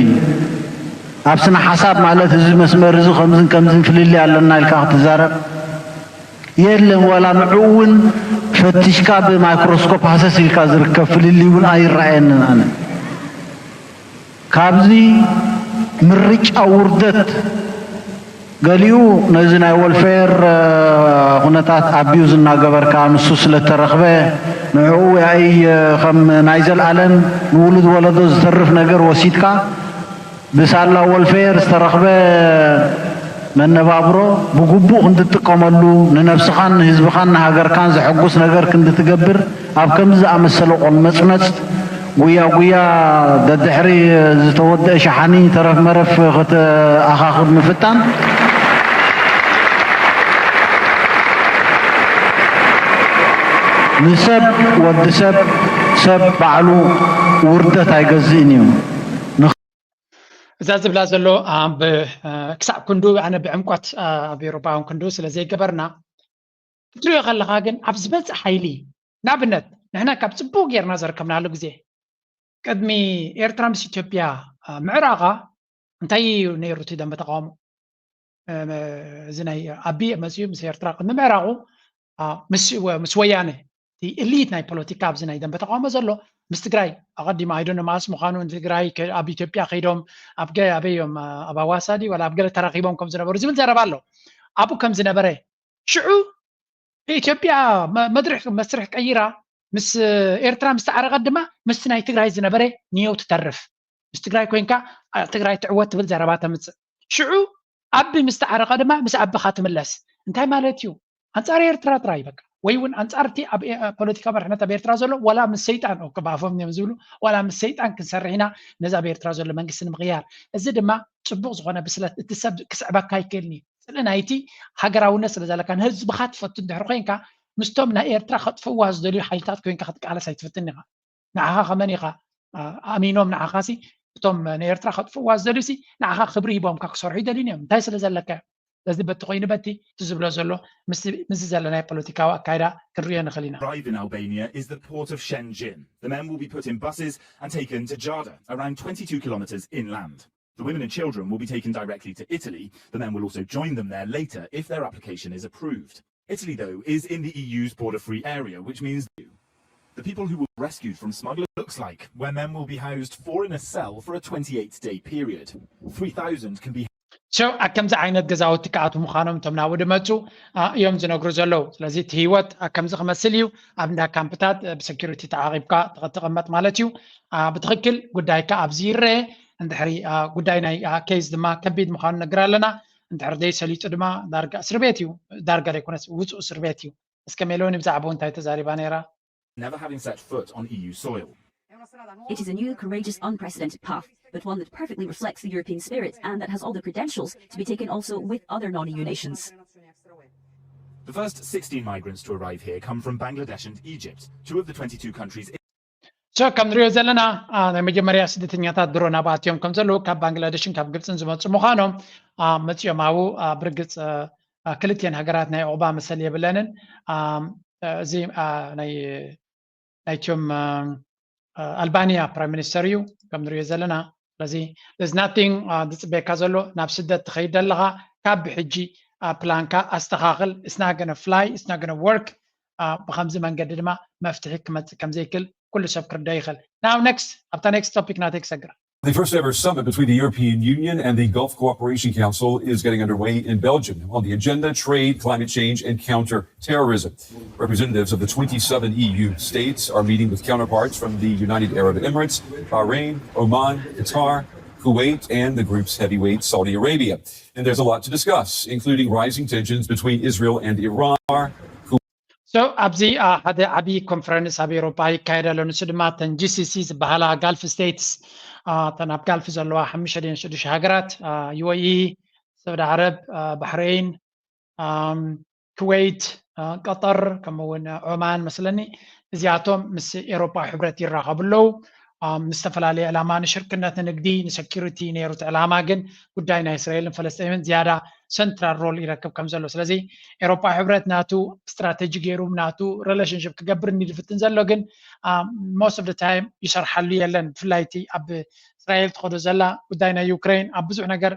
ኣብ ስነ ሓሳብ ማለት እዚ መስመር እዚ ከምዝን ከምዝን ፍልልይ ኣለና ኢልካ ክትዛረብ የለን። ዋላ ንዕኡ እውን ፈትሽካ ብማይክሮስኮፕ ሃሰስ ኢልካ ዝርከብ ፍልልይ እውን ኣይረኣየንን ኣነ። ካብዚ ምርጫ ውርደት ገሊኡ ነዚ ናይ ወልፌር ኩነታት ኣቢዩዝ እናገበርካ ንሱ ስለተረኽበ ንዕኡ ያይ ከም ናይ ዘልኣለም ንውሉድ ወለዶ ዝተርፍ ነገር ወሲድካ ብሳላ ወልፌር ዝተረኽበ መነባብሮ ብግቡእ ክንትጥቀመሉ ንነብስኻን ንህዝብኻን ንሃገርካን ዘሐጉስ ነገር ክንድትገብር ኣብ ከምዚ ዝኣመሰለ ቆልመጽመጽ ጉያ ጉያ፣ ደድሕሪ ዝተወደአ ሸሓኒ ተረፍ መረፍ ከተኣኻኽብ ምፍታን። ንሰብ፣ ወዲ ሰብ፣ ሰብ ባዕሉ ውርደት ኣይገዝእን እዩ። እዛ ዝብላ ዘሎ ኣብ ክሳብ ክንዱ ኣነ ብዕምቆት ኣብ ኤውሮጳ እውን ክንዱ ስለ ዘይገበርና ክትሪኦ ከለኻ ግን ኣብ ዝበፅእ ሓይሊ ንኣብነት ንሕና ካብ ፅቡቅ ጌርና ዘርከብናሉ ግዜ ቅድሚ ኤርትራ ምስ ኢትዮጵያ ምዕራቓ እንታይ እዩ ነይሩ እቲ ደንበ ተቃውሞ? እዚ ናይ ኣቢ መፅኡ ምስ ኤርትራ ቅድሚ ምዕራቑ ምስ ወያነ እቲ እሊት ናይ ፖለቲካ ኣብዚ ናይ ደንበ ተቃውሞ ዘሎ ምስ ትግራይ ኣቐዲሙ ኣይዶነ ማስ ምዃኑ ትግራይ ኣብ ኢትዮጵያ ከይዶም ኣብ ኣበዮም ኣብ ኣዋሳዲ ወላ ኣብ ገለ ተራኺቦም ከም ዝነበሩ ዝብል ዘረባ ኣሎ። ኣብኡ ከም ዝነበረ ሽዑ ኢትዮጵያ መድርሕ መስርሕ ቀይራ ምስ ኤርትራ ምስ ተዓረቐት ድማ ምስቲ ናይ ትግራይ ዝነበረ ንየው ትተርፍ። ምስ ትግራይ ኮይንካ ትግራይ ትዕወት ትብል ዘረባ ተምፅእ። ሽዑ ኣቢ ምስ ተዓረቐ ድማ ምስ ኣቢኻ ትምለስ። እንታይ ማለት እዩ? ኣንፃር ኤርትራ ጥራይ በቃ ወይ እውን ኣንፃርቲ ኣብ ፖለቲካ መርሕነት ኣብ ኤርትራ ዘሎ ዋላ ምስ ሰይጣን ብኣፎም እዮም ዝብሉ ዋላ ምስ ሰይጣን ክንሰርሕ ኢና ነዚ ኣብ ኤርትራ ዘሎ መንግስቲ ንምቕያር። እዚ ድማ ፅቡቅ ዝኾነ ብስለት እቲ ሰብ ክስዕበካ ኣይክእልን እዩ። ስለ ናይቲ ሃገራውነት ስለ ዘለካ ንህዝብኻ ትፈቱ እንድሕር ኮይንካ ምስቶም ናይ ኤርትራ ከጥፍዋ ዝደልዩ ሓይልታት ኮይንካ ክትቃለስ ኣይትፍትን ኢኻ። ንዓኻ ከመን ኢኻ ኣሚኖም ንዓኻሲ እቶም ንኤርትራ ከጥፍዋ ዝደልዩሲ ንዓኻ ክብሪ ሂቦምካ ክሰርሑ ይደልዩን እዮም እንታይ ስለ ዘለካ። ስለዚ በቲ ኮይኑ በቲ እቲ ዝብሎ ዘሎ ምስዚ ዘለናይ ፖለቲካዊ ኣካይዳ ክንሪኦ ንኽእል ኢና። Arrive in Albania is the port of Shenzhen. The men will be put in buses and taken to Jada, around twenty-two kilometers inland. The women and children will be taken directly to Italy. The men will also join them there later if their application is approved. Italy, though, is in the E U's border free area, which means the people who were rescued from smugglers looks like where men will be housed four in a cell for a twenty-eight day period. Three thousand can be So ኣብ ከምዚ ዓይነት ገዛውቲ ክኣትዉ ምዃኖም እቶም ናብኡ ድመፁ እዮም ዝነግሩ ዘለዉ። ስለዚ እቲ ህይወት ከምዚ ክመስል እዩ። ኣብ እንዳ ካምፕታት ብሰኪሪቲ ተዓቂብካ ትቕመጥ ማለት እዩ። ብትኽክል ጉዳይካ ኣብዚ ይረአ። እንድሕሪ ጉዳይ ናይ ኬዝ ድማ ከቢድ ምዃኑ ነግር ኣለና። እንድሕሪ ደይ ሰሊጡ ድማ ዳርጋ እስር ቤት እዩ። ዳርጋ ደይኮነስ ውፁእ እስር ቤት እዩ። እስከ ሜሎኒ ብዛዕባኡ እንታይ ተዛሪባ ነይራ? Never having set foot on E U soil. It is a new, courageous, unprecedented path, but one that perfectly reflects the European spirit and that has all the credentials to be taken also with other non-E U nations. The first sixteen migrants to arrive here come from Bangladesh and Egypt, two of the twenty-two countries. So ከም ንሪኦ ዘለና ናይ መጀመርያ ስደተኛታት ድሮ ናብኣትዮም ከም ዘለዉ ካብ ባንግላደሽን ካብ ግብፅን ዝመፁ ምዃኖም መፅኦም ኣብኡ ብርግፅ ክልቲኤን ሃገራት ናይ ዑቕባ መሰል የብለንን። እዚ ናይ ናይቶም ኣልባንያ ፕራይም ሚኒስተር እዩ ከም ንሪኦ ዘለና። ስለዚ there's nothing ዝፅበየካ ዘሎ ናብ ስደት ትኸይድ ኣለኻ ካብ ብሕጂ ፕላንካ ኣስተኻኽል። It's not gonna fly, it's not gonna work። ብኸምዚ መንገዲ ድማ መፍትሒ ክመፅእ ከም ዘይክእል ኩሉ ሰብ ክርዳእ ይኽእል። Now next ኣብታ next topic ናተይ ክሰግራ። The first ever summit between the European Union and the Gulf Cooperation Council is getting underway in Belgium. On the agenda, trade, climate change, and counterterrorism. Representatives of the twenty-seven E U states are meeting with counterparts from the United Arab Emirates, Bahrain, Oman, Qatar, Kuwait, and the group's heavyweight Saudi Arabia. And there's a lot to discuss, including rising tensions between Israel and Iran. So ኣብዚ ሓደ ዓብዪ ኮንፈረንስ ኣብ ኤውሮፓ ይካየድ ኣሎ። ንሱ ድማ ተን ጂ ሲ ሲ ዝበሃላ ጋልፍ ስቴትስ ተን ኣብ ጋልፍ ዘለዋ ሓሙሽተ ድን ሽዱሽተ ሃገራት ዩ ኤ ኢ፣ ሰዑዲ ዓረብ፣ ባሕሬን፣ ኩወይት፣ ቀጠር ከምኡ እውን ዖማን መስለኒ እዚኣቶም ምስ ኤውሮፓ ሕብረት ይራኸቡ ኣለዉ። ምስ ዝተፈላለየ ዕላማ ንሽርክነት ንንግዲ ንሰኪሪቲ ነይሩ እቲ ዕላማ ግን ጉዳይ ናይ እስራኤልን ፈለስጢንን ዝያዳ ሰንትራል ሮል ይረክብ ከም ዘሎ ስለዚ ኤውሮፓ ሕብረት ናቱ ስትራተጂ ገይሩ ናቱ ሪሌሽንሽፕ ክገብር እንዲ ዝፍትን ዘሎ ግን most of the time ይሰርሓሉ የለን ብፍላይ እቲ ኣብ እስራኤል ትኸዶ ዘላ ጉዳይ ናይ ዩክሬን ኣብ ብዙሕ ነገር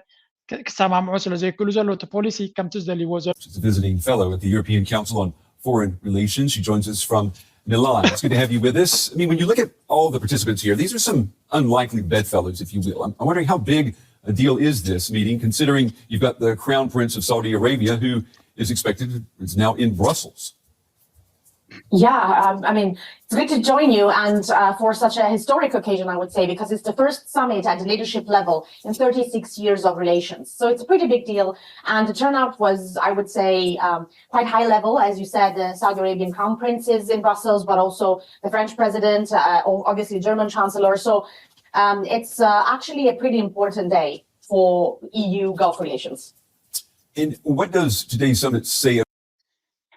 ክሰማምዑ ስለ ዘይክእሉ ዘሎ እቲ ፖሊሲ ከምቲ ዝደልይዎ ዘሎ She's a visiting fellow at the European Council on Foreign Relations. She joins us from Milan. It's good to have you with us. I mean, when you look at all the participants here, these are some unlikely bedfellows, if you will. I'm, I'm wondering how big a deal is this meeting, considering you've got the Crown Prince of Saudi Arabia, who is expected, is now in Brussels. Yeah, um, I mean, it's good to join you, and uh, for such a historic occasion, I would say, because it's the first summit at the leadership level in thirty-six years of relations. So it's a pretty big deal, and the turnout was, I would say, um, quite high level. As you said, the Saudi Arabian Crown Prince is in Brussels, but also the French president, uh, o- obviously German Chancellor. So um, it's uh, actually a pretty important day for E U Gulf relations. And what does today's summit say?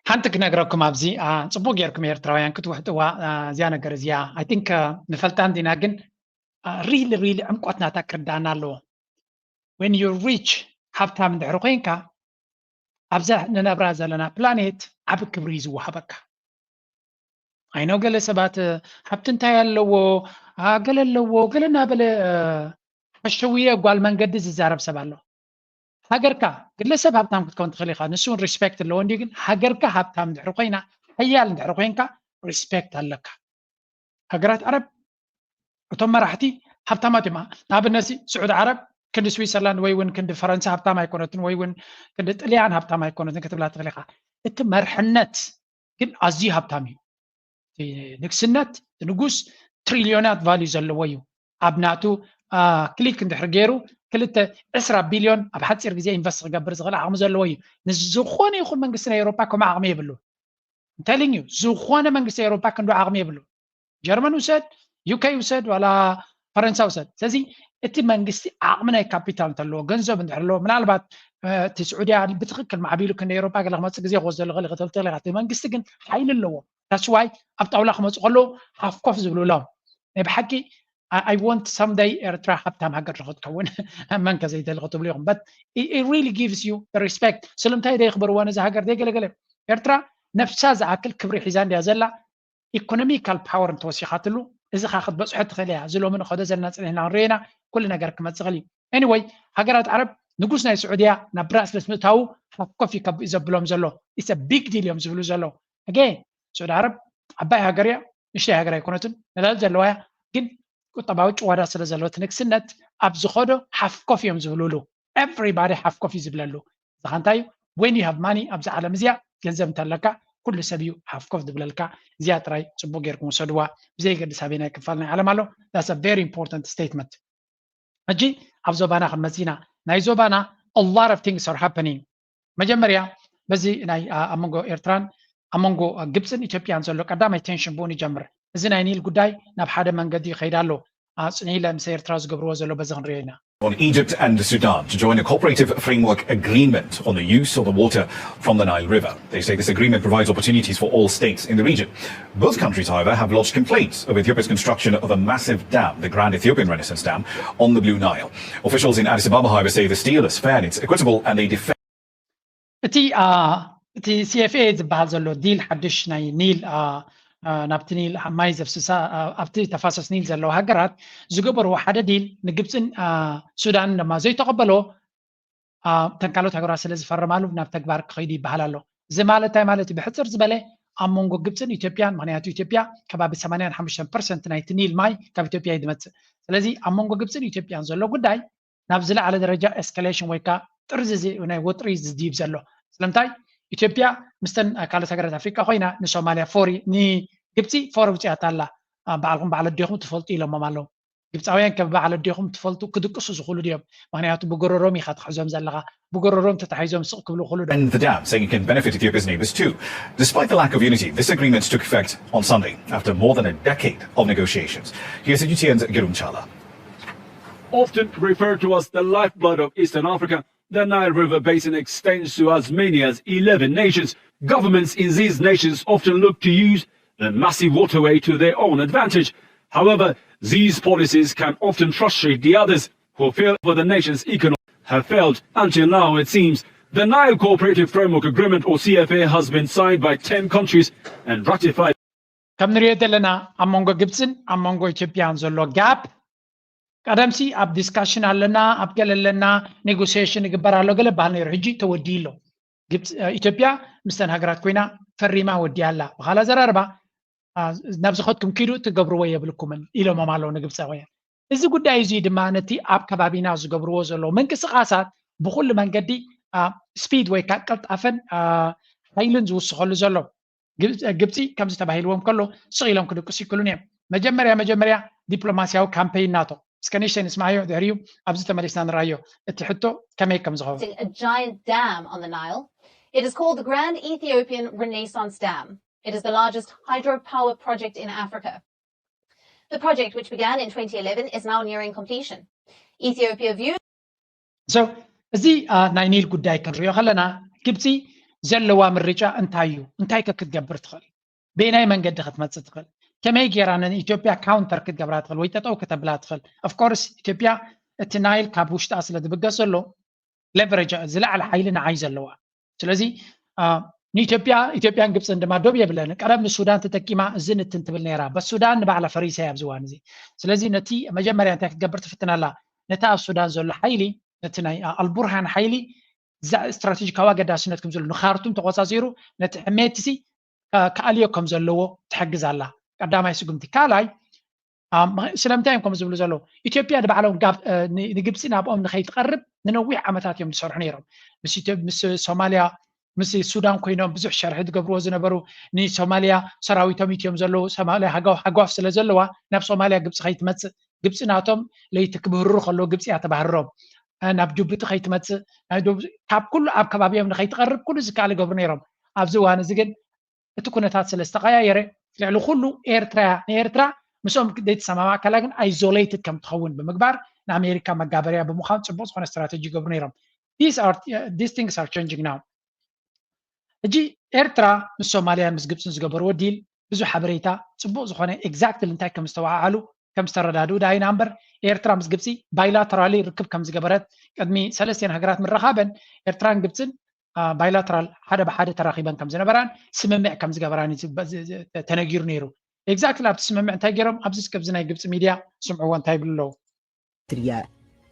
ሓንቲ ክነግረኩም ኣብዚ አ፣ ጽቡቅ ጌርኩም ኤርትራውያን ክትውሕጥዋ አ፣ እዚያ ነገር እዚያ I think አ፣ ንፈልጣ እንዲና፣ ግን really really ዕምቆት ናታ ክርዳና ኣለዎ። When you reach ሃብታም እንድሕር ኮይንካ፣ ኣብዛ ንነብራ ዘለና ፕላኔት ዓቢ ክብሪ እዩ ዝወሃበካ። I know ገለ ሰባት አ፣ ሃብቲ እንታይ ኣለዎ፣ አ፣ ገለ ኣለዎ፣ ገለ እናበለ አ፣ ሓሸውየ ጓል መንገዲ ዝዛረብ ሰብ ኣሎ። ሃገርካ፣ ግለሰብ ሃብታም ክትከውን ትኽእል ኢኻ፣ ንሱ እውን ሪስፔክት ኣለዎ እንዲዩ። ግን ሃገርካ ሃብታም እንድሕር ኮይና፣ ሓያል እንድሕር ኮይንካ፣ ሪስፔክት ኣለካ። ሃገራት ዓረብ እቶም መራሕቲ ሃብታማት እዮም። ንኣብነት ስዑዲ ዓረብ ክንዲ ስዊሰርላንድ ወይ እውን ክንዲ ፈረንሳ ሃብታም ኣይኮነትን፣ ወይ እውን ክንዲ ጥልያን ሃብታም ኣይኮነትን ክትብላ ትኽእል ኢኻ። እቲ መርሕነት ግን ኣዝዩ ሃብታም እዩ። ንግስነት ንጉስ ትሪልዮናት ቫልዩ ዘለዎ እዩ። ኣብ ናቱ ክሊክ እንድሕር ገይሩ ክልተ ዕስራ ቢልዮን ኣብ ሓፂር ግዜ ኢንቨስት ክገብር ዝኽእል ዓቕሚ ዘለዎ እዩ። ንዝኾነ ይኹን መንግስቲ ናይ ኤውሮፓ ከምኡ ዓቕሚ የብሉ። ተሊንግ ዩ፣ ዝኾነ መንግስቲ ኤውሮፓ ክንዶ ዓቕሚ የብሉ። ጀርመን ውሰድ፣ ዩኬ ውሰድ፣ ዋላ ፈረንሳ ውሰድ። ስለዚ እቲ መንግስቲ ዓቕሚ ናይ ካፒታል እንተለዎ፣ ገንዘብ እንድሕር ኣለዎ፣ ምናልባት እቲ ስዑድያ ብትኽክል ማዕቢሉ ክንደ ኤውሮፓ ገለ ክመፅእ ግዜ ክወስደሉ ክእል ክትብል ትኽእል ኢኻ። እቲ መንግስቲ ግን ሓይሊ ኣለዎ። ታስዋይ ኣብ ጣውላ ክመፁ ከለዉ ሃፍ ኮፍ ዝብሉ ኣለዎም። ናይ ብሓቂ I want someday ኤርትራ ሃብታም ሃገር ንክትከውን መን ከ ዘይደሊ ክትብሉ ኢኹም። But it really gives you the respect። ስለምንታይ ደይ ክበርዋ ነዚ ሃገር ደይ ገለገለ ኤርትራ ነፍሳ ዝኣክል ክብሪ ሒዛ እንድያ ዘላ። ኢኮኖሚካል ፓወር እንተወሲኻትሉ እዚ ካ ክትበፅሖ ትኽእል እያ። እዚ ሎሚ ንኸዶ ዘለና ፅኒሕና ክንሪኦ ኢና። ኩሉ ነገር ክመፅእ ይኽእል እዩ። Anyway፣ ሃገራት ዓረብ ንጉስ ናይ ስዑድያ ናብ ብራስለስ ምእታዉ ሃፍ ኮፍ እዩ ዘብሎም ዘሎ። It's a big deal እዮም ዝብሉ ዘለዉ። ኣገ ስዑዲ ዓረብ ዓባይ ሃገር እያ፣ ንእሽተይ ሃገር ኣይኮነትን፣ ነዳዲ ዘለዋ እያ። ግን ቁጠባዊ ጭዋዳ ስለ ዘለዎ እቲ ንግስነት ኣብ ዝኸዶ ሃፍ ኮፍ እዮም ዝብልሉ። Everybody ሃፍ ኮፍ እዩ ዝብለሉ። እዚ ኻ እንታይ እዩ? When you have money ኣብዚ ዓለም እዚኣ ገንዘብ እንተለካ ኩሉ ሰብ እዩ ሃፍ ኮፍ ዝብለልካ። እዚኣ ጥራይ ጽቡቅ ጌርኩም ውሰድዋ። ብዘይገድስ ኣበየናይ ክፋል ናይ ዓለም ኣሎ። That's a very important statement። ሕጂ ኣብ ዞባና ክንመጽእ ኢና። ናይ ዞባና a lot of things are happening። መጀመርያ በዚ ናይ ኣብ መንጎ ኤርትራን ኣብ መንጎ ግብፅን ኢትዮጵያን ዘሎ ቀዳማይ ቴንሽን ብኡን ይጀምር። እዚ ናይ ኒል ጉዳይ ናብ ሓደ መንገዲ ይኸይድ ኣሎ። ኣፅኒለ ምስ ኤርትራ ዝገብርዎ ዘሎ በዚ ክንሪኦ ኢና። On Egypt and Sudan to join a cooperative framework agreement on the use of the water from the Nile River. They say this agreement provides opportunities for all states in the region. Both countries, however, have lodged complaints over Ethiopia's construction of a massive dam, the Grand Ethiopian Renaissance Dam, on the Blue Nile. Officials in Addis Ababa, however, say this deal is fair and it's equitable and they defend እቲ እቲ CFA ዝበሃል ዘሎ ዲል ሓድሽ ናይ ኒል ናብቲ ኒል ማይ ዘፍስሳ ኣብቲ ተፋሰስ ኒል ዘለዋ ሃገራት ዝገበርዎ ሓደ ዲል ንግብፅን ሱዳንን ድማ ዘይተቐበሎ እተን ካልኦት ሃገራት ስለ ዝፈረማሉ ናብ ተግባር ክኸይዱ ይበሃል ኣሎ። እዚ ማለት እንታይ ማለት እዩ? ብሕፅር ዝበለ ኣብ መንጎ ግብፅን ኢትዮጵያን፣ ምክንያቱ ኢትዮጵያ ከባቢ ሰማንያን ሓሙሽተን ፐርሰንት ናይቲ ኒል ማይ ካብ ኢትዮጵያ እዩ ዝመፅእ። ስለዚ ኣብ መንጎ ግብፅን ኢትዮጵያን ዘሎ ጉዳይ ናብ ዝለዓለ ደረጃ ኤስካሌሽን ወይ ከዓ ጥርዚ ናይ ወጥሪ ዝድይብ ዘሎ። ስለምንታይ ኢትዮጵያ ምስተን ካልኦት ሃገራት ኣፍሪቃ ኮይና ንሶማልያ ፎሪ ንግብፂ ፎሪ ውፅያታ ኣላ። በዓልኩም በዓል ኣዴኹም ትፈልጡ ኢሎሞም ኣለዉ። ግብፃውያን ከ በዓል ኣዴኹም ትፈልጡ ክድቅሱ ዝኽእሉ ድዮም? ምክንያቱ ብጎረሮም ኢኻ ትሕዞም ዘለኻ። ብጎረሮም ተታሒዞም ስቕ ክብሉ ክእሉ ዶ? And the dam, saying it can benefit Ethiopia's neighbors too. Despite the lack of unity, this agreement took effect on Sunday after more than a decade of negotiations. Here's E G T N's Girum Chala. Often referred to as the lifeblood of Eastern Africa, the Nile River Basin extends to as many as eleven nations. Governments in these nations often look to use the massive waterway to their own advantage. However, these policies can often frustrate the others who feel for the nation's economy have failed. Until now, it seems, the Nile Cooperative Framework Agreement, or C F A, has been signed by ten countries and ratified. ከም ንሪኦ ዘለና ኣብ መንጎ ግብፅን ኣብ መንጎ ኢትዮጵያን ዘሎ ጋፕ ቀደምሲ ኣብ ዲስካሽን ኣለና፣ ኣብ ገለ ኣለና፣ ኔጎሲዬሽን ይግበር ኣሎ ገለ በሃል ነይሩ። ሕጂ ተወዲኡ ኣሎ። ኢትዮጵያ ምስተን ሃገራት ኮይና ፈሪማ ወዲኣ ኣላ። ብኻላ ዘራርባ ናብ ዝኸድኩም ኪዱ ትገብርዎ የብልኩምን ኢሎሞም ኣለዉ ንግብፃውያን። እዚ ጉዳይ እዚ ድማ ነቲ ኣብ ከባቢና ዝገብርዎ ዘለዉ ምንቅስቃሳት ብኩሉ መንገዲ ስፒድ ወይ ከዓ ቅልጣፈን ሓይልን ዝውስኸሉ ዘሎ ግብፂ ከምዚ ተባሂልዎም ከሎ ስቕ ኢሎም ክድቅሱ ይክሉን እዮም። መጀመርያ መጀመርያ ዲፕሎማሲያዊ ካምፔይን ናቶ እስከ ንእሽተይ ንስማዮ ድሕሪኡ ኣብዚ ተመሊስና ንራዮ እቲ ሕቶ ከመይ ከም ዝኸውን። A giant dam on the Nile. It is called the Grand Ethiopian Renaissance Dam. It is the largest hydropower project in Africa. The project, which began in twenty eleven, is now nearing completion. Ethiopia views so እዚ ናይ ኒል ጉዳይ ክንሪኦ ከለና ግብፂ ዘለዋ ምርጫ እንታይ እዩ? እንታይ ከ ክትገብር ትኽእል? በየናይ መንገዲ ክትመፅእ ትኽእል? ከመይ ገይራ ንኢትዮጵያ ካውንተር ክትገብራ ትኽእል ወይ ጠጠው ከተብላ ትኽእል? Of course ኢትዮጵያ እቲ ናይል ካብ ውሽጣ ስለ ዝብገስ ዘሎ ሌቨሬጅ ዝለዓለ ሓይሊ ንዓይ ዘለዋ። ስለዚ ንኢትዮጵያ ኢትዮጵያን ግብፅን ድማ ዶብ የብለን። ቀደም ንሱዳን ተጠቂማ እዚ ንትን ትብል ነይራ። በሱዳን ንባዕላ ፈሪሳ እያ ኣብዚ እዋን እዚ። ስለዚ ነቲ መጀመርያ እንታይ ክትገብር ትፍትን ኣላ? ነቲ ኣብ ሱዳን ዘሎ ሓይሊ ነቲ ናይ ኣልቡርሃን ሓይሊ ስትራቴጂካዊ ኣገዳስነት ከም ዘሎ ንካርቱም ተቆፃፂሩ ነቲ ሕሜትሲ ክኣልዮ ከም ዘለዎ ትሕግዝ ኣላ። ቀዳማይ ስጉምቲ። ካልኣይ ስለምንታይ እዮም ከም ዝብሉ ዘለዉ? ኢትዮጵያ ንባዕሎም ንግብፂ ናብኦም ንከይትቀርብ ንነዊሕ ዓመታት እዮም ዝሰርሑ ነይሮም። ምስ ሶማልያ ምስ ሱዳን ኮይኖም ብዙሕ ሸርሒ ዝገብርዎ ዝነበሩ ንሶማልያ ሰራዊቶም ኢትዮም ዘለዉ ሶማልያ ሃጓፍ ስለ ዘለዋ ናብ ሶማልያ ግብፂ ከይትመፅእ ግብፂ ናቶም ለይቲ ክብህርሩ ከለዉ ግብፂ እያ ተባህርሮም። ናብ ጅቡቲ ከይትመፅእ ካብ ኩሉ ኣብ ከባቢኦም ንከይትቀርብ ኩሉ ዝከኣል ይገብሩ ነይሮም። ኣብዚ እዋን እዚ ግን እቲ ኩነታት ስለ ዝተቀያየረ ልዕሊ ኩሉ ኤርትራ ንኤርትራ ምስኦም ዘይተሰማማዕ ከላ ግን ኣይዞሌትድ ከም ትኸውን ብምግባር ንኣሜሪካ መጋበርያ ብምዃን ፅቡቅ ዝኾነ ስትራተጂ ይገብሩ ነይሮም። These things are changing now። ሕጂ ኤርትራ ምስ ሶማልያን ምስ ግብፅን ዝገበርዎ ዲል ብዙሕ ሓበሬታ ፅቡቅ ዝኾነ exactly እንታይ ከም ዝተወዓዓሉ ከም ዝተረዳድኡ ዳይና እምበር ኤርትራ ምስ ግብፂ bilaterally ርክብ ከም ዝገበረት ቅድሚ ሰለስቲኤን ሃገራት ምርኻበን ኤርትራን ግብፅን bilateral ሓደ ብሓደ ተራኺበን ከም ዝነበራን ስምምዕ ከም ዝገበራን ተነጊሩ ነይሩ። Exactly ኣብቲ ስምምዕ እንታይ ገይሮም ኣብዚ እስከ ኣብዚ ናይ ግብፂ ሚድያ ስምዕዎ እንታይ ይብሉ ኣለዉ።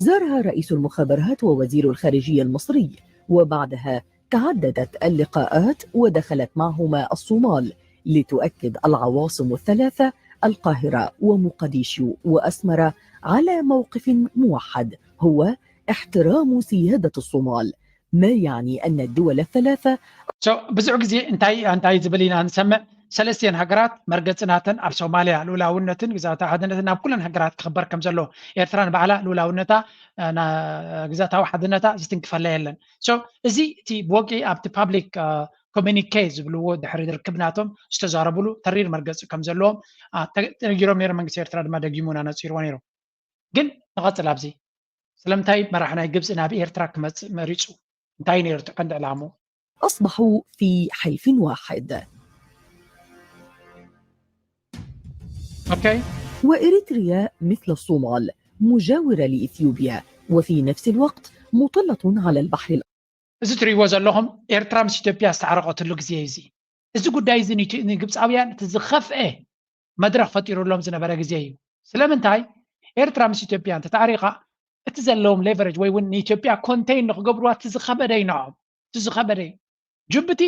زارها رئيس المخابرات ووزير الخارجية المصري، وبعدها تعددت اللقاءات ودخلت معهما الصومال لتؤكد العواصم الثلاثة القاهرة ومقديشو وأسمرة على موقف موحد هو احترام سيادة الصومال، ما يعني أن الدول الثلاثة ብዙሕ ግዜ እንታይ እንታይ ዝብል ኢና ንሰምዕ ሰለስቲኤን ሃገራት መርገፂ ናተን ኣብ ሶማልያ ልኡላውነትን ግዛታዊ ሓድነትን ናብ ኩለን ሃገራት ክኽበር ከም ዘሎ ኤርትራ ንባዕላ ልኡላውነታ ግዛታዊ ሓድነታ ዝትንክፈላ የለን። እዚ እቲ ብወቂ ኣብቲ ፓብሊክ ኮሚኒኬ ዝብልዎ ድሕሪ ርክብ ናቶም ዝተዛረብሉ ተሪር መርገፂ ከም ዘለዎም ተነጊሮም ነይሮም። መንግስቲ ኤርትራ ድማ ደጊሙና ነፂርዎ ነይሮም። ግን ንቐፅል ኣብዚ ስለምንታይ መራሕ ናይ ግብፂ ናብ ኤርትራ ክመፅእ መሪፁ? እንታይ ነይሩ እቲ ቀንዲ ዕላሙ? أصبحوا في حيف واحد okay. وإريتريا مثل الصومال مجاورة لإثيوبيا وفي نفس الوقت مطلة على البحر እዚ ትሪእዎ ዘለኹም ኤርትራ ምስ ኢትዮጵያ ዝተዓረቐትሉ ግዜ እዩ። እዚ ጉዳይ እዚ ንግብፃውያን እቲ ዝኸፍአ መድረኽ ፈጢሩሎም ዝነበረ ግዜ እዩ። ስለምንታይ ኤርትራ ምስ ኢትዮጵያ እንተተዓሪቓ እቲ ዘለዎም ሌቨሬጅ ወይ እውን ንኢትዮጵያ ኮንቴይን ንክገብርዋ እቲ ዝኸበደ እዩ ንዕኦም። እቲ ዝኸበደ እዩ። ጅቡቲ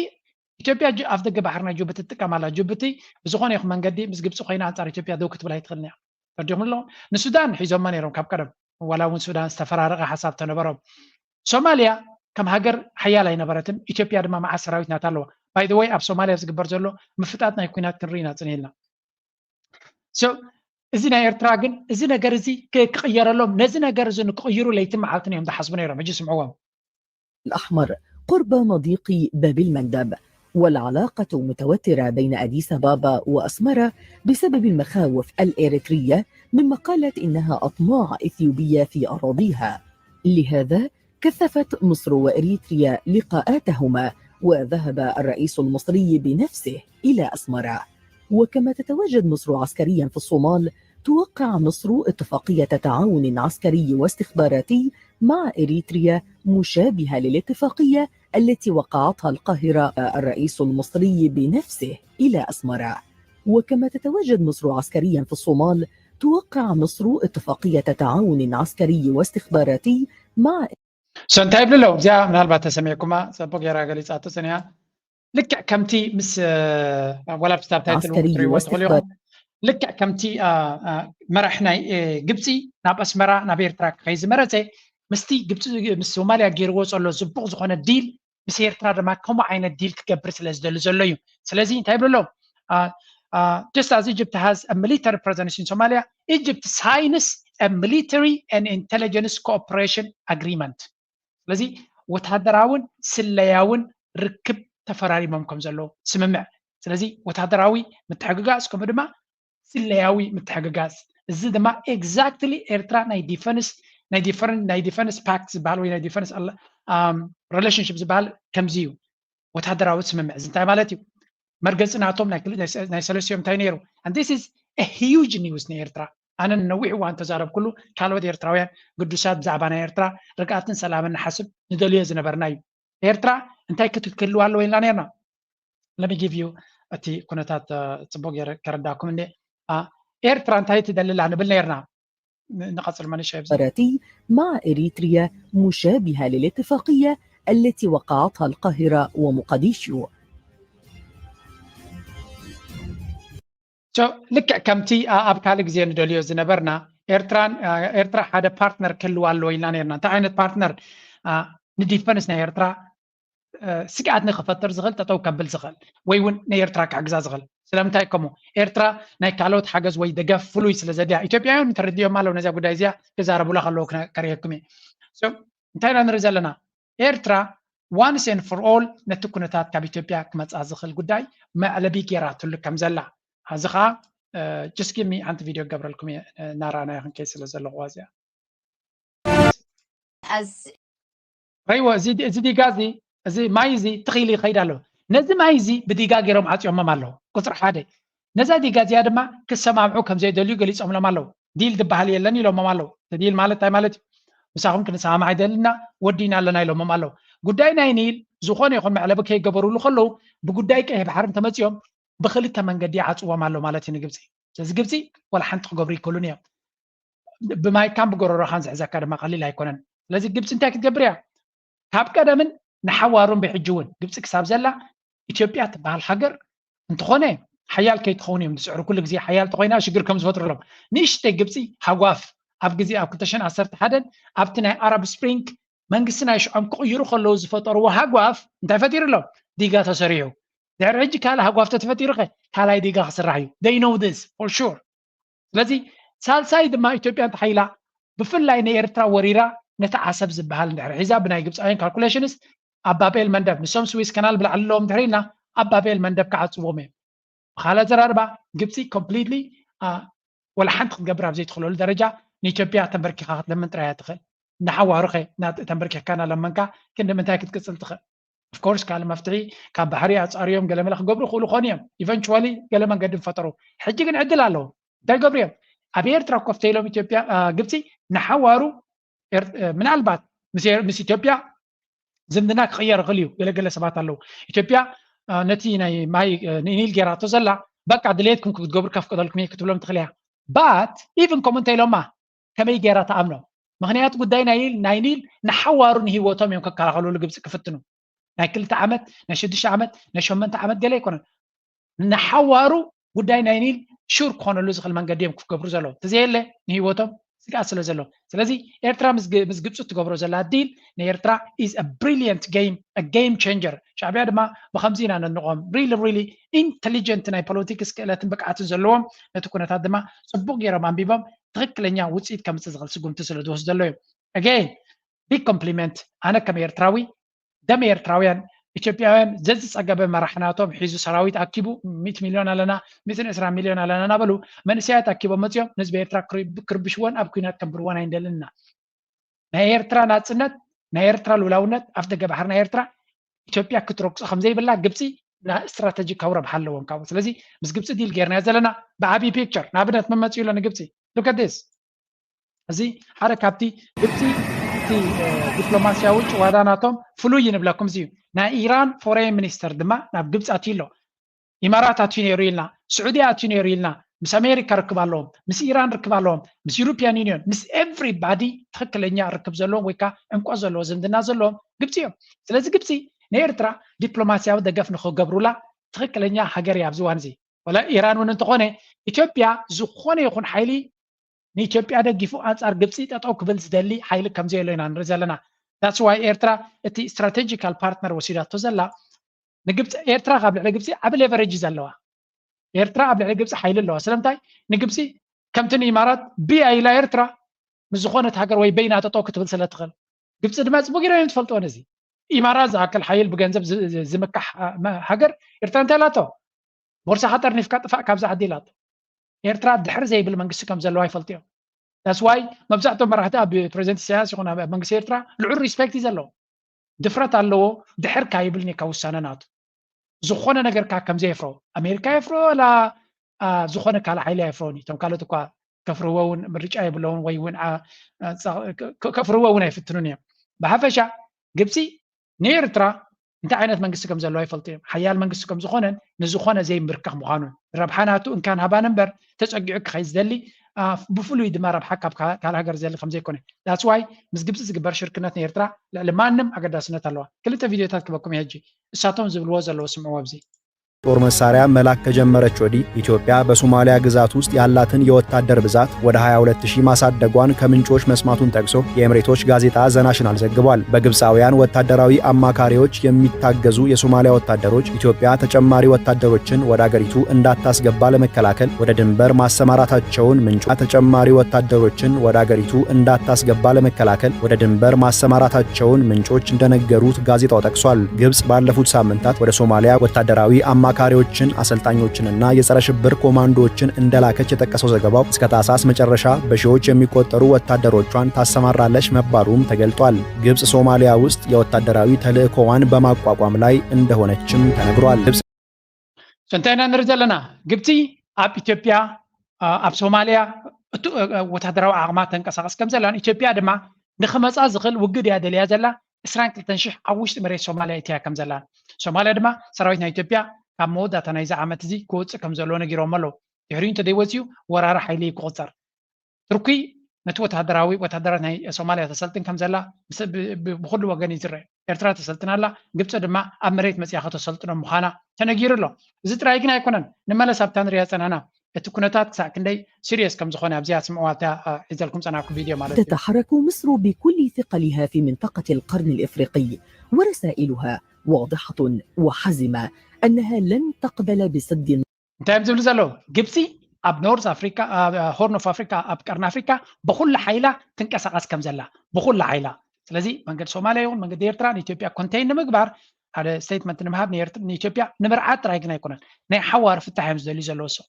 ኢትዮጵያ ኣፍ ደገ ባሕሪ ናይ ጅቡቲ ትጥቀም ኣላ። ጅቡቲ ብዝኾነ ይኹን መንገዲ ምስ ግብፂ ኮይና ኣንፃር ኢትዮጵያ ደው ክትብል ኣይትኽእልን እያ። ተረዲኹም ኣሎ። ንሱዳን ሒዞማ ነይሮም ካብ ቀደም ዋላ እውን ሱዳን ዝተፈራረቐ ሓሳብ ተነበሮም። ሶማልያ ከም ሃገር ሓያል ኣይነበረትን። ኢትዮጵያ ድማ መዓት ሰራዊት ናታ ኣለዋ። By the way ኣብ ሶማልያ ዝግበር ዘሎ ምፍጣጥ ናይ ኩናት ክንርኢ ኢና ፅን ኢልና። እዚ ናይ ኤርትራ ግን እዚ ነገር እዚ ክቅየረሎም ነዚ ነገር እዚ ንክቅይሩ ለይትን መዓልትን እዮም ዝሓስቡ ነይሮም። ሕጂ ስምዕዎም። الأحمر قرب مضيق باب المندب، والعلاقة متوترة بين أديس أبابا وأسمرة بسبب المخاوف الإريترية مما قالت إنها أطماع إثيوبية في أراضيها. لهذا كثفت مصر وإريتريا لقاءاتهما، وذهب الرئيس المصري بنفسه إلى أسمرة. وكما تتواجد مصر عسكريا في الصومال، توقع مصر اتفاقية تعاون عسكري واستخباراتي مع إريتريا مشابهة للاتفاقية التي وقعتها القاهرة. الرئيس المصري بنفسه إلى أسمرة. وكما تتواجد مصر عسكريا في الصومال، توقع مصر اتفاقية تعاون عسكري واستخباراتي مع So እንታይ ይብሉ ኣለዉ? እዚኣ ምናልባት ተሰሚዕኩማ፣ ጽቡቕ ጌራ ገሊጻቶ ጸኒሓ። ልክዕ ከምቲ ምስ ዋላ ኣብቲ ታይትል እውን ክትሪእዎ ትኽእሉ ኢኹም። ልክዕ ከምቲ መራሕ ናይ ግብፂ ናብ ኣስመራ ናብ ኤርትራ ክኸይድ ዝመረፀ ምስቲ ግብፂ ምስ ሶማልያ ገይርዎ ዘሎ ፅቡቕ ዝኾነ ዲል ምስ ኤርትራ ድማ ከምኡ ዓይነት ዲል ክገብር ስለ ዝደሊ ዘሎ እዩ። ስለዚ እንታይ ይብሉ ኣለዉ? Just as Egypt has a military presence in Somalia, Egypt signs a military and intelligence cooperation agreement. ስለዚ ወታደራውን ስለያውን ርክብ ተፈራሪሞም ከም ዘለዉ ስምምዕ። ስለዚ ወታደራዊ ምትሕግጋዝ ከምኡ ድማ ስለያዊ ምትሕግጋዝ። እዚ ድማ exactly ኤርትራ ናይ ዲፈንስ ናይ ዲፈረን ናይ ዲፈንስ ፓክት ዝበሃል ወይ ናይ ዲፈንስ ሪሌሽንሽፕ ዝበሃል ከምዚ እዩ። ወታደራዊ ስምምዕ እዚ እንታይ ማለት እዩ? መርገፂ ናቶም ናይ ክል- ናይ ሰ- ናይ ሰለስቲኦም እንታይ ነይሩ? And this is a huge news ንኤርትራ። ኣነ ነዊሕ እዋን ተዛረብኩሉ። ካልኦት ኤርትራውያን ግዱሳት ብዛዕባ ናይ ኤርትራ ርግኣትን ሰላምን ንሓስብ ንደልዮ ዝነበርና እዩ። ኤርትራ እንታይ ክትክህልዋ ኣለዎ ኢልና ነርና? Let me give you እቲ ኩነታት ፅቡቅ ገይረ ከረዳኩም እንዴ። ኤርትራ እንታይ ትደልላ ንብል ነርና? ንቐፅል መኒሻ። مع إريتريا مشابهة للاتفاقية التي وقعتها القاهرة ومقديشو. ልክዕ ከምቲ ኣብ ካልእ ግዜ ንደልዮ ዝነበርና ኤርትራን ኤርትራ ሓደ ፓርትነር ክህልዋ ኣለዎ ኢልና ነርና። እንታይ ዓይነት ፓርትነር? ንዲፈንስ ናይ ኤርትራ ስግኣት ንክፈጥር ዝኽእል፣ ጠጠው ከብል ዝኽእል ወይ እውን ንኤርትራ ክሕግዛ ዝኽእል። ስለምንታይ ከምኡ? ኤርትራ ናይ ካልኦት ሓገዝ ወይ ደገፍ ፍሉይ ስለ ዘድያ። ኢትዮጵያውያን ተረዲኦም ኣለዉ ነዚያ ጉዳይ እዚኣ ክዛረቡላ ከለዉ ከርእየኩም እየ። እንታይ ኢና ንርኢ ዘለና? ኤርትራ once and for all ነቲ ኩነታት ካብ ኢትዮጵያ ክመፃ ዝኽእል ጉዳይ መዕለቢ ገይራትሉ ከም ዘላ። እዚ ከዓ just give me ሓንቲ ቪድዮ ክገብረልኩም እየ እናረኣናዮ ክንከይድ ስለ ዘለኹ እዚኣ። ረይዎ እዚ ዲጋ እዚ እዚ ማይ እዚ ትኽኢሉ ይኸይድ ኣሎ። ነዚ ማይ እዚ ብዲጋ ገይሮም ዓፅዮሞም ኣለዉ። ቁፅሪ ሓደ ነዛ ዲጋ እዚኣ ድማ ክሰማምዑ ከም ዘይደልዩ ገሊፆምሎም ኣለዉ። ዲል ዝበሃል የለን ኢሎሞም ኣለዉ። ዲል ማለት እንታይ ማለት እዩ? ምሳኹም ክንሰማማዕ ኣይደልና ወዲና ኣለና ኢሎሞም ኣለዉ። ጉዳይ ናይ ኒል ዝኾነ ይኹን መዕለቢ ከይገበሩሉ ከለዉ ብጉዳይ ቀይሕ ባሕሪ እንተመፅኦም ብክልተ መንገዲ ይዓፅዎም ኣሎ ማለት እዩ ንግብፂ። ስለዚ ግብፂ ዋላ ሓንቲ ክገብሩ ይክእሉን እዮም። ብማይካን ብጎረሮኻን ዝሕዘካ ድማ ቀሊል ኣይኮነን። ስለዚ ግብፂ እንታይ ክትገብር እያ? ካብ ቀደምን ንሓዋሩን ብሕጂ እውን ግብፂ ክሳብ ዘላ ኢትዮጵያ ትበሃል ሃገር እንተኾነ ሓያል ከይትኸውን እዮም ዝፅዕሩ። ኩሉ ግዜ ሓያል ተኾይና ሽግር ከም ዝፈጥሩሎም ንእሽተይ ግብፂ ሃጓፍ ኣብ ግዜ ኣብ ክልተ ሽሕን ዓሰርተ ሓደን ኣብቲ ናይ ኣረብ ስፕሪንግ መንግስቲ ናይ ሽዖም ክቕይሩ ከለዉ ዝፈጠርዎ ሃጓፍ እንታይ ፈጢሩሎም? ዲጋ ተሰሪሑ። ድሕሪ ሕጂ ካልእ ሃጓፍ ተተፈጢሩ ከ ካልኣይ ዲጋ ክስራሕ እዩ። They know this for sure። ስለዚ ሳልሳይ ድማ ኢትዮጵያ እንተሓይላ ብፍላይ ንኤርትራ ወሪራ ነቲ ዓሰብ ዝበሃል እንድሕር ሒዛ ብናይ ግብፃውያን ካልኩሌሽንስ ኣብ ባብኤል መንደብ ንሶም ስዊስ ከናል ብላዕሊ ኣለዎም እንድሕር ኢልና ኣብ ባብኤል መንደብ ክዓፅዎም እዮም። ብካልእ ኣዘራርባ ግብፂ ኮምፕሊትሊ ወላ ሓንቲ ክትገብር ኣብ ዘይትኽእለሉ ደረጃ ንኢትዮጵያ ተንበርኪኻ ክትለምን ጥራይ እያ ትኽእል። ንሓዋሩ ኸ ተንበርኪኽካ እናለመንካ ክንዲ ምንታይ ክትቅፅል ትኽእል? ኦፍኮርስ ካልእ መፍትሒ ካብ ባሕሪ ኣፃርዮም ገለመለ ክገብሩ ይኽእሉ ኾኑ እዮም። ኢቨንቹዋሊ ገለ መንገዲ ምፈጠሩ። ሕጂ ግን ዕድል ኣለዎም። እንታይ ገብሩ እዮም? ኣብ ኤርትራ ኮፍ ተይሎም ኢትዮጵያ ግብፂ ንሓዋሩ ምናልባት ምስ ኢትዮጵያ ዝምድና ክቕየር ይኽእል እዩ። ገለገለ ሰባት ኣለዉ ኢትዮጵያ ነቲ ናይ ማይ ንኒል ጌራቶ ዘላ በቃ ድሌትኩም ክትገብሩ ከፍቅደልኩም እየ ክትብሎም ትኽእል እያ። ባት ኢቭን ከምኡ እንተ ኢሎማ ከመይ ጌራ ተኣምኖም? ምኽንያቱ ጉዳይ ናይ ኒል ናይ ኒል ንሓዋሩ ንህይወቶም እዮም ከከላኸልሉ ግብፂ ክፍትኑ። ናይ ክልተ ዓመት ናይ ሽዱሽተ ዓመት ናይ ሸመንተ ዓመት ገለ ኣይኮነን። ንሓዋሩ ጉዳይ ናይ ኒል ሹር ክኾነሉ ዝኽእል መንገዲ እዮም ክገብሩ ዘለዉ። ተዘየለ ንህይወቶም ስግኣት ስለ ዘሎ። ስለዚ ኤርትራ ምስ ግብፂ ትገብሮ ዘላ ዲል ንኤርትራ is a brilliant game, a game changer። ሻዕቢያ ድማ ብከምዚ ኢና ነንቆም። Really really intelligent ናይ ፖለቲክስ ክእለትን ብቅዓትን ዘለዎም ነቲ ኩነታት ድማ ፅቡቅ ገይሮም ኣንቢቦም ትኽክለኛ ውፅኢት ከምፅእ ዝኽእል ስጉምቲ ስለ ዝወስዱ ዘለዉ እዮም። Again big compliment። ኣነ ከም ኤርትራዊ ደም ኤርትራውያን ኢትዮጵያውያን ዘዝፀገበ መራሒ ናቶም ሒዙ ሰራዊት ኣኪቡ ሚእቲ ሚልዮን ኣለና ሚእትን ዕስራን ሚልዮን ኣለና እናበሉ መንእሰያት ኣኪቦም መፂኦም ንህዝቢ ኤርትራ ክርብሽዎን ኣብ ኩናት ከንብርዎን ኣይንደልን ኢና። ናይ ኤርትራ ናፅነት ናይ ኤርትራ ልኡላውነት ኣፍ ደገ ባሕሪ ናይ ኤርትራ ኢትዮጵያ ክትረግፆ ከምዘይብላ ግብፂ ስትራተጂካዊ ረብሓ ኣለዎም ካብኡ። ስለዚ ምስ ግብፂ ዲል ጌርናዮ ዘለና ብዓብዪ ፒክቸር ንኣብነት መመፂኡ ኣሎ ንግብፂ። Look at this። እዚ ሓደ ካብቲ ግብፂ እቲ ዲፕሎማስያዊ ጭዋዳ ናቶም ፍሉይ ንብለኩም እዚ እዩ። ናይ ኢራን ፎሬን ሚኒስተር ድማ ናብ ግብፂ ኣትዩ ኣሎ። ኢማራት ኣትዩ ነይሩ ኢልና፣ ስዑዲ ኣትዩ ነይሩ ኢልና፣ ምስ ኣሜሪካ ርክብ ኣለዎም፣ ምስ ኢራን ርክብ ኣለዎም፣ ምስ ዩሮፒያን ዩኒዮን፣ ምስ ኤቭሪባዲ ትኽክለኛ ርክብ ዘለዎም ወይ ከዓ ዕምቆ ዘለዎ ዝምድና ዘለዎም ግብፂ እዮም። ስለዚ ግብፂ ንኤርትራ ዲፕሎማስያዊ ደገፍ ንክገብሩላ ትኽክለኛ ሃገር እያ ኣብዚ እዋን እዚ። ወላ ኢራን እውን እንተኾነ ኢትዮጵያ ዝኾነ ይኹን ሓይሊ ንኢትዮጵያ ደጊፉ ኣንፃር ግብፂ ጠጠው ክብል ዝደሊ ሓይሊ ከምዘየሎ ኢና ንርኢ ዘለና። That's why ኤርትራ እቲ strategical partner ወሲዳቶ ዘላ ንግብፂ። ኤርትራ ካብ ልዕሊ ግብፂ ዓብ leverage እዩ ዘለዋ። ኤርትራ ኣብ ልዕሊ ግብፂ ሓይሊ ኣለዋ። ስለምንታይ ንግብፂ ከምቲ ንኢማራት ብያ ኢላ ኤርትራ ምስ ዝኾነት ሃገር ወይ በይና ጠጠው ክትብል ስለ ትኽእል። ግብፂ ድማ ፅቡቅ ገይሮም እዮም ትፈልጥዎ ነዚ። ኢማራት ዝኣክል ሓይል ብገንዘብ ዝ- ዝ- ዝምካሕ አ- መ- ሃገር ኤርትራ እንታይ ኢላቶ? ቦርሳኻ ጠርኒፍካ ጥፋእ ካብዛ ዓዲ ኢላቶ። ኤርትራ ድሕር ዘይብል መንግስቲ ከም ዘለዋ ይፈልጡ እዮም። That's why መብዛሕትኦም መራሕቲ ኣብ ፕሬዚደንት ኢሳያስ ይኹን ኣብ መንግስቲ ኤርትራ ልዑል respect እዩ ዘለዎ። ድፍረት ኣለዎ። ድሕር ካይብል ኔካ ውሳነ ናቱ ዝኾነ ነገር ካ ከም ዘየፍሮ ኣሜሪካ የፍሮ ላ ዝኾነ ካልእ ሓይሊ ኣይፍሮን እዩ። እቶም ካልኦት እኳ ከፍርዎ እውን ምርጫ የብለውን ወይ እውን ከፍርዎ እውን ኣይፍትኑን እዮም። ብሓፈሻ ግብፂ ንኤርትራ እንታይ ዓይነት መንግስቲ ከም ዘለዋ ይፈልጡ እዮም። ሓያል መንግስቲ ከም ዝኾነን ንዝኾነ ዘይምብርከኽ ምዃኑን ረብሓ ናቱ እንካን ሃባን እምበር ተፀጊዑ ክኸይድ ዝደሊ ብፍሉይ ድማ ረብሓ ካብ ካልእ ሃገር ዝደሊ ከም ዘይኮነ። That's why ምስ ግብፂ ዝግበር ሽርክነት ንኤርትራ ልዕሊ ማንም ኣገዳስነት ኣለዋ። ክልተ ቪድዮታት ክበኩም ሕጂ እሳቶም ዝብልዎ ዘለዉ ስምዕዎ ኣብዚ። ጦር መሳሪያ መላክ ከጀመረች ወዲህ ኢትዮጵያ በሶማሊያ ግዛት ውስጥ ያላትን የወታደር ብዛት ወደ ሃያ ሁለት ሺህ ማሳደጓን ከምንጮች መስማቱን ጠቅሶ የኤምሬቶች ጋዜጣ ዘናሽናል ዘግቧል። በግብፃውያን ወታደራዊ አማካሪዎች የሚታገዙ የሶማሊያ ወታደሮች ኢትዮጵያ ተጨማሪ ወታደሮችን ወደ አገሪቱ እንዳታስገባ ለመከላከል ወደ ድንበር ማሰማራታቸውን ምንጮ ተጨማሪ ወታደሮችን ወደ አገሪቱ እንዳታስገባ ለመከላከል ወደ ድንበር ማሰማራታቸውን ምንጮች እንደነገሩት ጋዜጣው ጠቅሷል። ግብጽ ባለፉት ሳምንታት ወደ ሶማሊያ ወታደራዊ አማካሪዎችን፣ አሰልጣኞችንና የጸረ ሽብር ኮማንዶዎችን እንደላከች የጠቀሰው ዘገባው እስከ ታህሳስ መጨረሻ በሺዎች የሚቆጠሩ ወታደሮቿን ታሰማራለች መባሉም ተገልጧል። ግብጽ ሶማሊያ ውስጥ የወታደራዊ ተልእኮዋን በማቋቋም ላይ እንደሆነችም ተነግሯል። ግብጽ እንታይ ኢና ንርኢ ዘለና? ግብጺ ኣብ ኢትዮጵያ ኣብ ሶማሊያ ወታደራዊ ዓቕማ ተንቀሳቐስ ከም ዘላን ኢትዮጵያ ድማ ንኽመፃ ዝኽእል ውግድ እያ ደልያ ዘላ። ዕስራን ክልተን ሽሕ ኣብ ውሽጢ መሬት ሶማሊያ እትያ ከም ዘላ ሶማሊያ ድማ ሰራዊት ናይ ኢትዮጵያ ካብ መወዳእታ ናይዚ ዓመት እዚ ክወፅእ ከም ዘለዎ ነጊሮም ኣለዉ። ድሕሪኡ እንተደይወፅኡ ወራሪ ሓይሊ እዩ ክቑፀር። ቱርኪ ነቲ ወታደራዊ ወታደራት ናይ ሶማሊያ ተሰልጥን ከም ዘላ ብኩሉ ወገን እዩ ዝረአ። ኤርትራ ተሰልጥን ኣላ፣ ግብፂ ድማ ኣብ መሬት መፅያ ከተሰልጥኖም ምዃና ተነጊሩ ኣሎ። እዚ ጥራይ ግን ኣይኮነን። ንመለስ ኣብታ ንሪኣ ፀናና እቲ ኩነታት ክሳዕ ክንደይ ሲሪየስ ከም ዝኾነ ኣብዚኣ ስምዕዋ እታ ሒዘልኩም ፀናኩ ቪድዮ ማለት እዩ። تتحرك مصر بكل ثقلها في منطقة القرن الإفريقي ورسائلها واضحة وحازمة أنها لن تقبل بسد እንታይ እዮም ዝብሉ ዘለዉ? ግብፂ ኣብ ኖርዝ ኣፍሪካ ሆርን ኦፍ ኣፍሪካ ኣብ ቀርኒ ኣፍሪካ ብኩሉ ሓይላ ትንቀሳቐስ ከም ዘላ ብኩሉ ሓይላ። ስለዚ መንገዲ ሶማሊያ ይኹን መንገዲ ኤርትራ ንኢትዮጵያ ኮንቴይን ንምግባር ሓደ ስቴትመንት ንምሃብ ንኢትዮጵያ ንምርዓድ ጥራይ ግን ኣይኮነን፣ ናይ ሓዋር ፍታሕ እዮም ዝደልዩ ዘለዉ። ሶ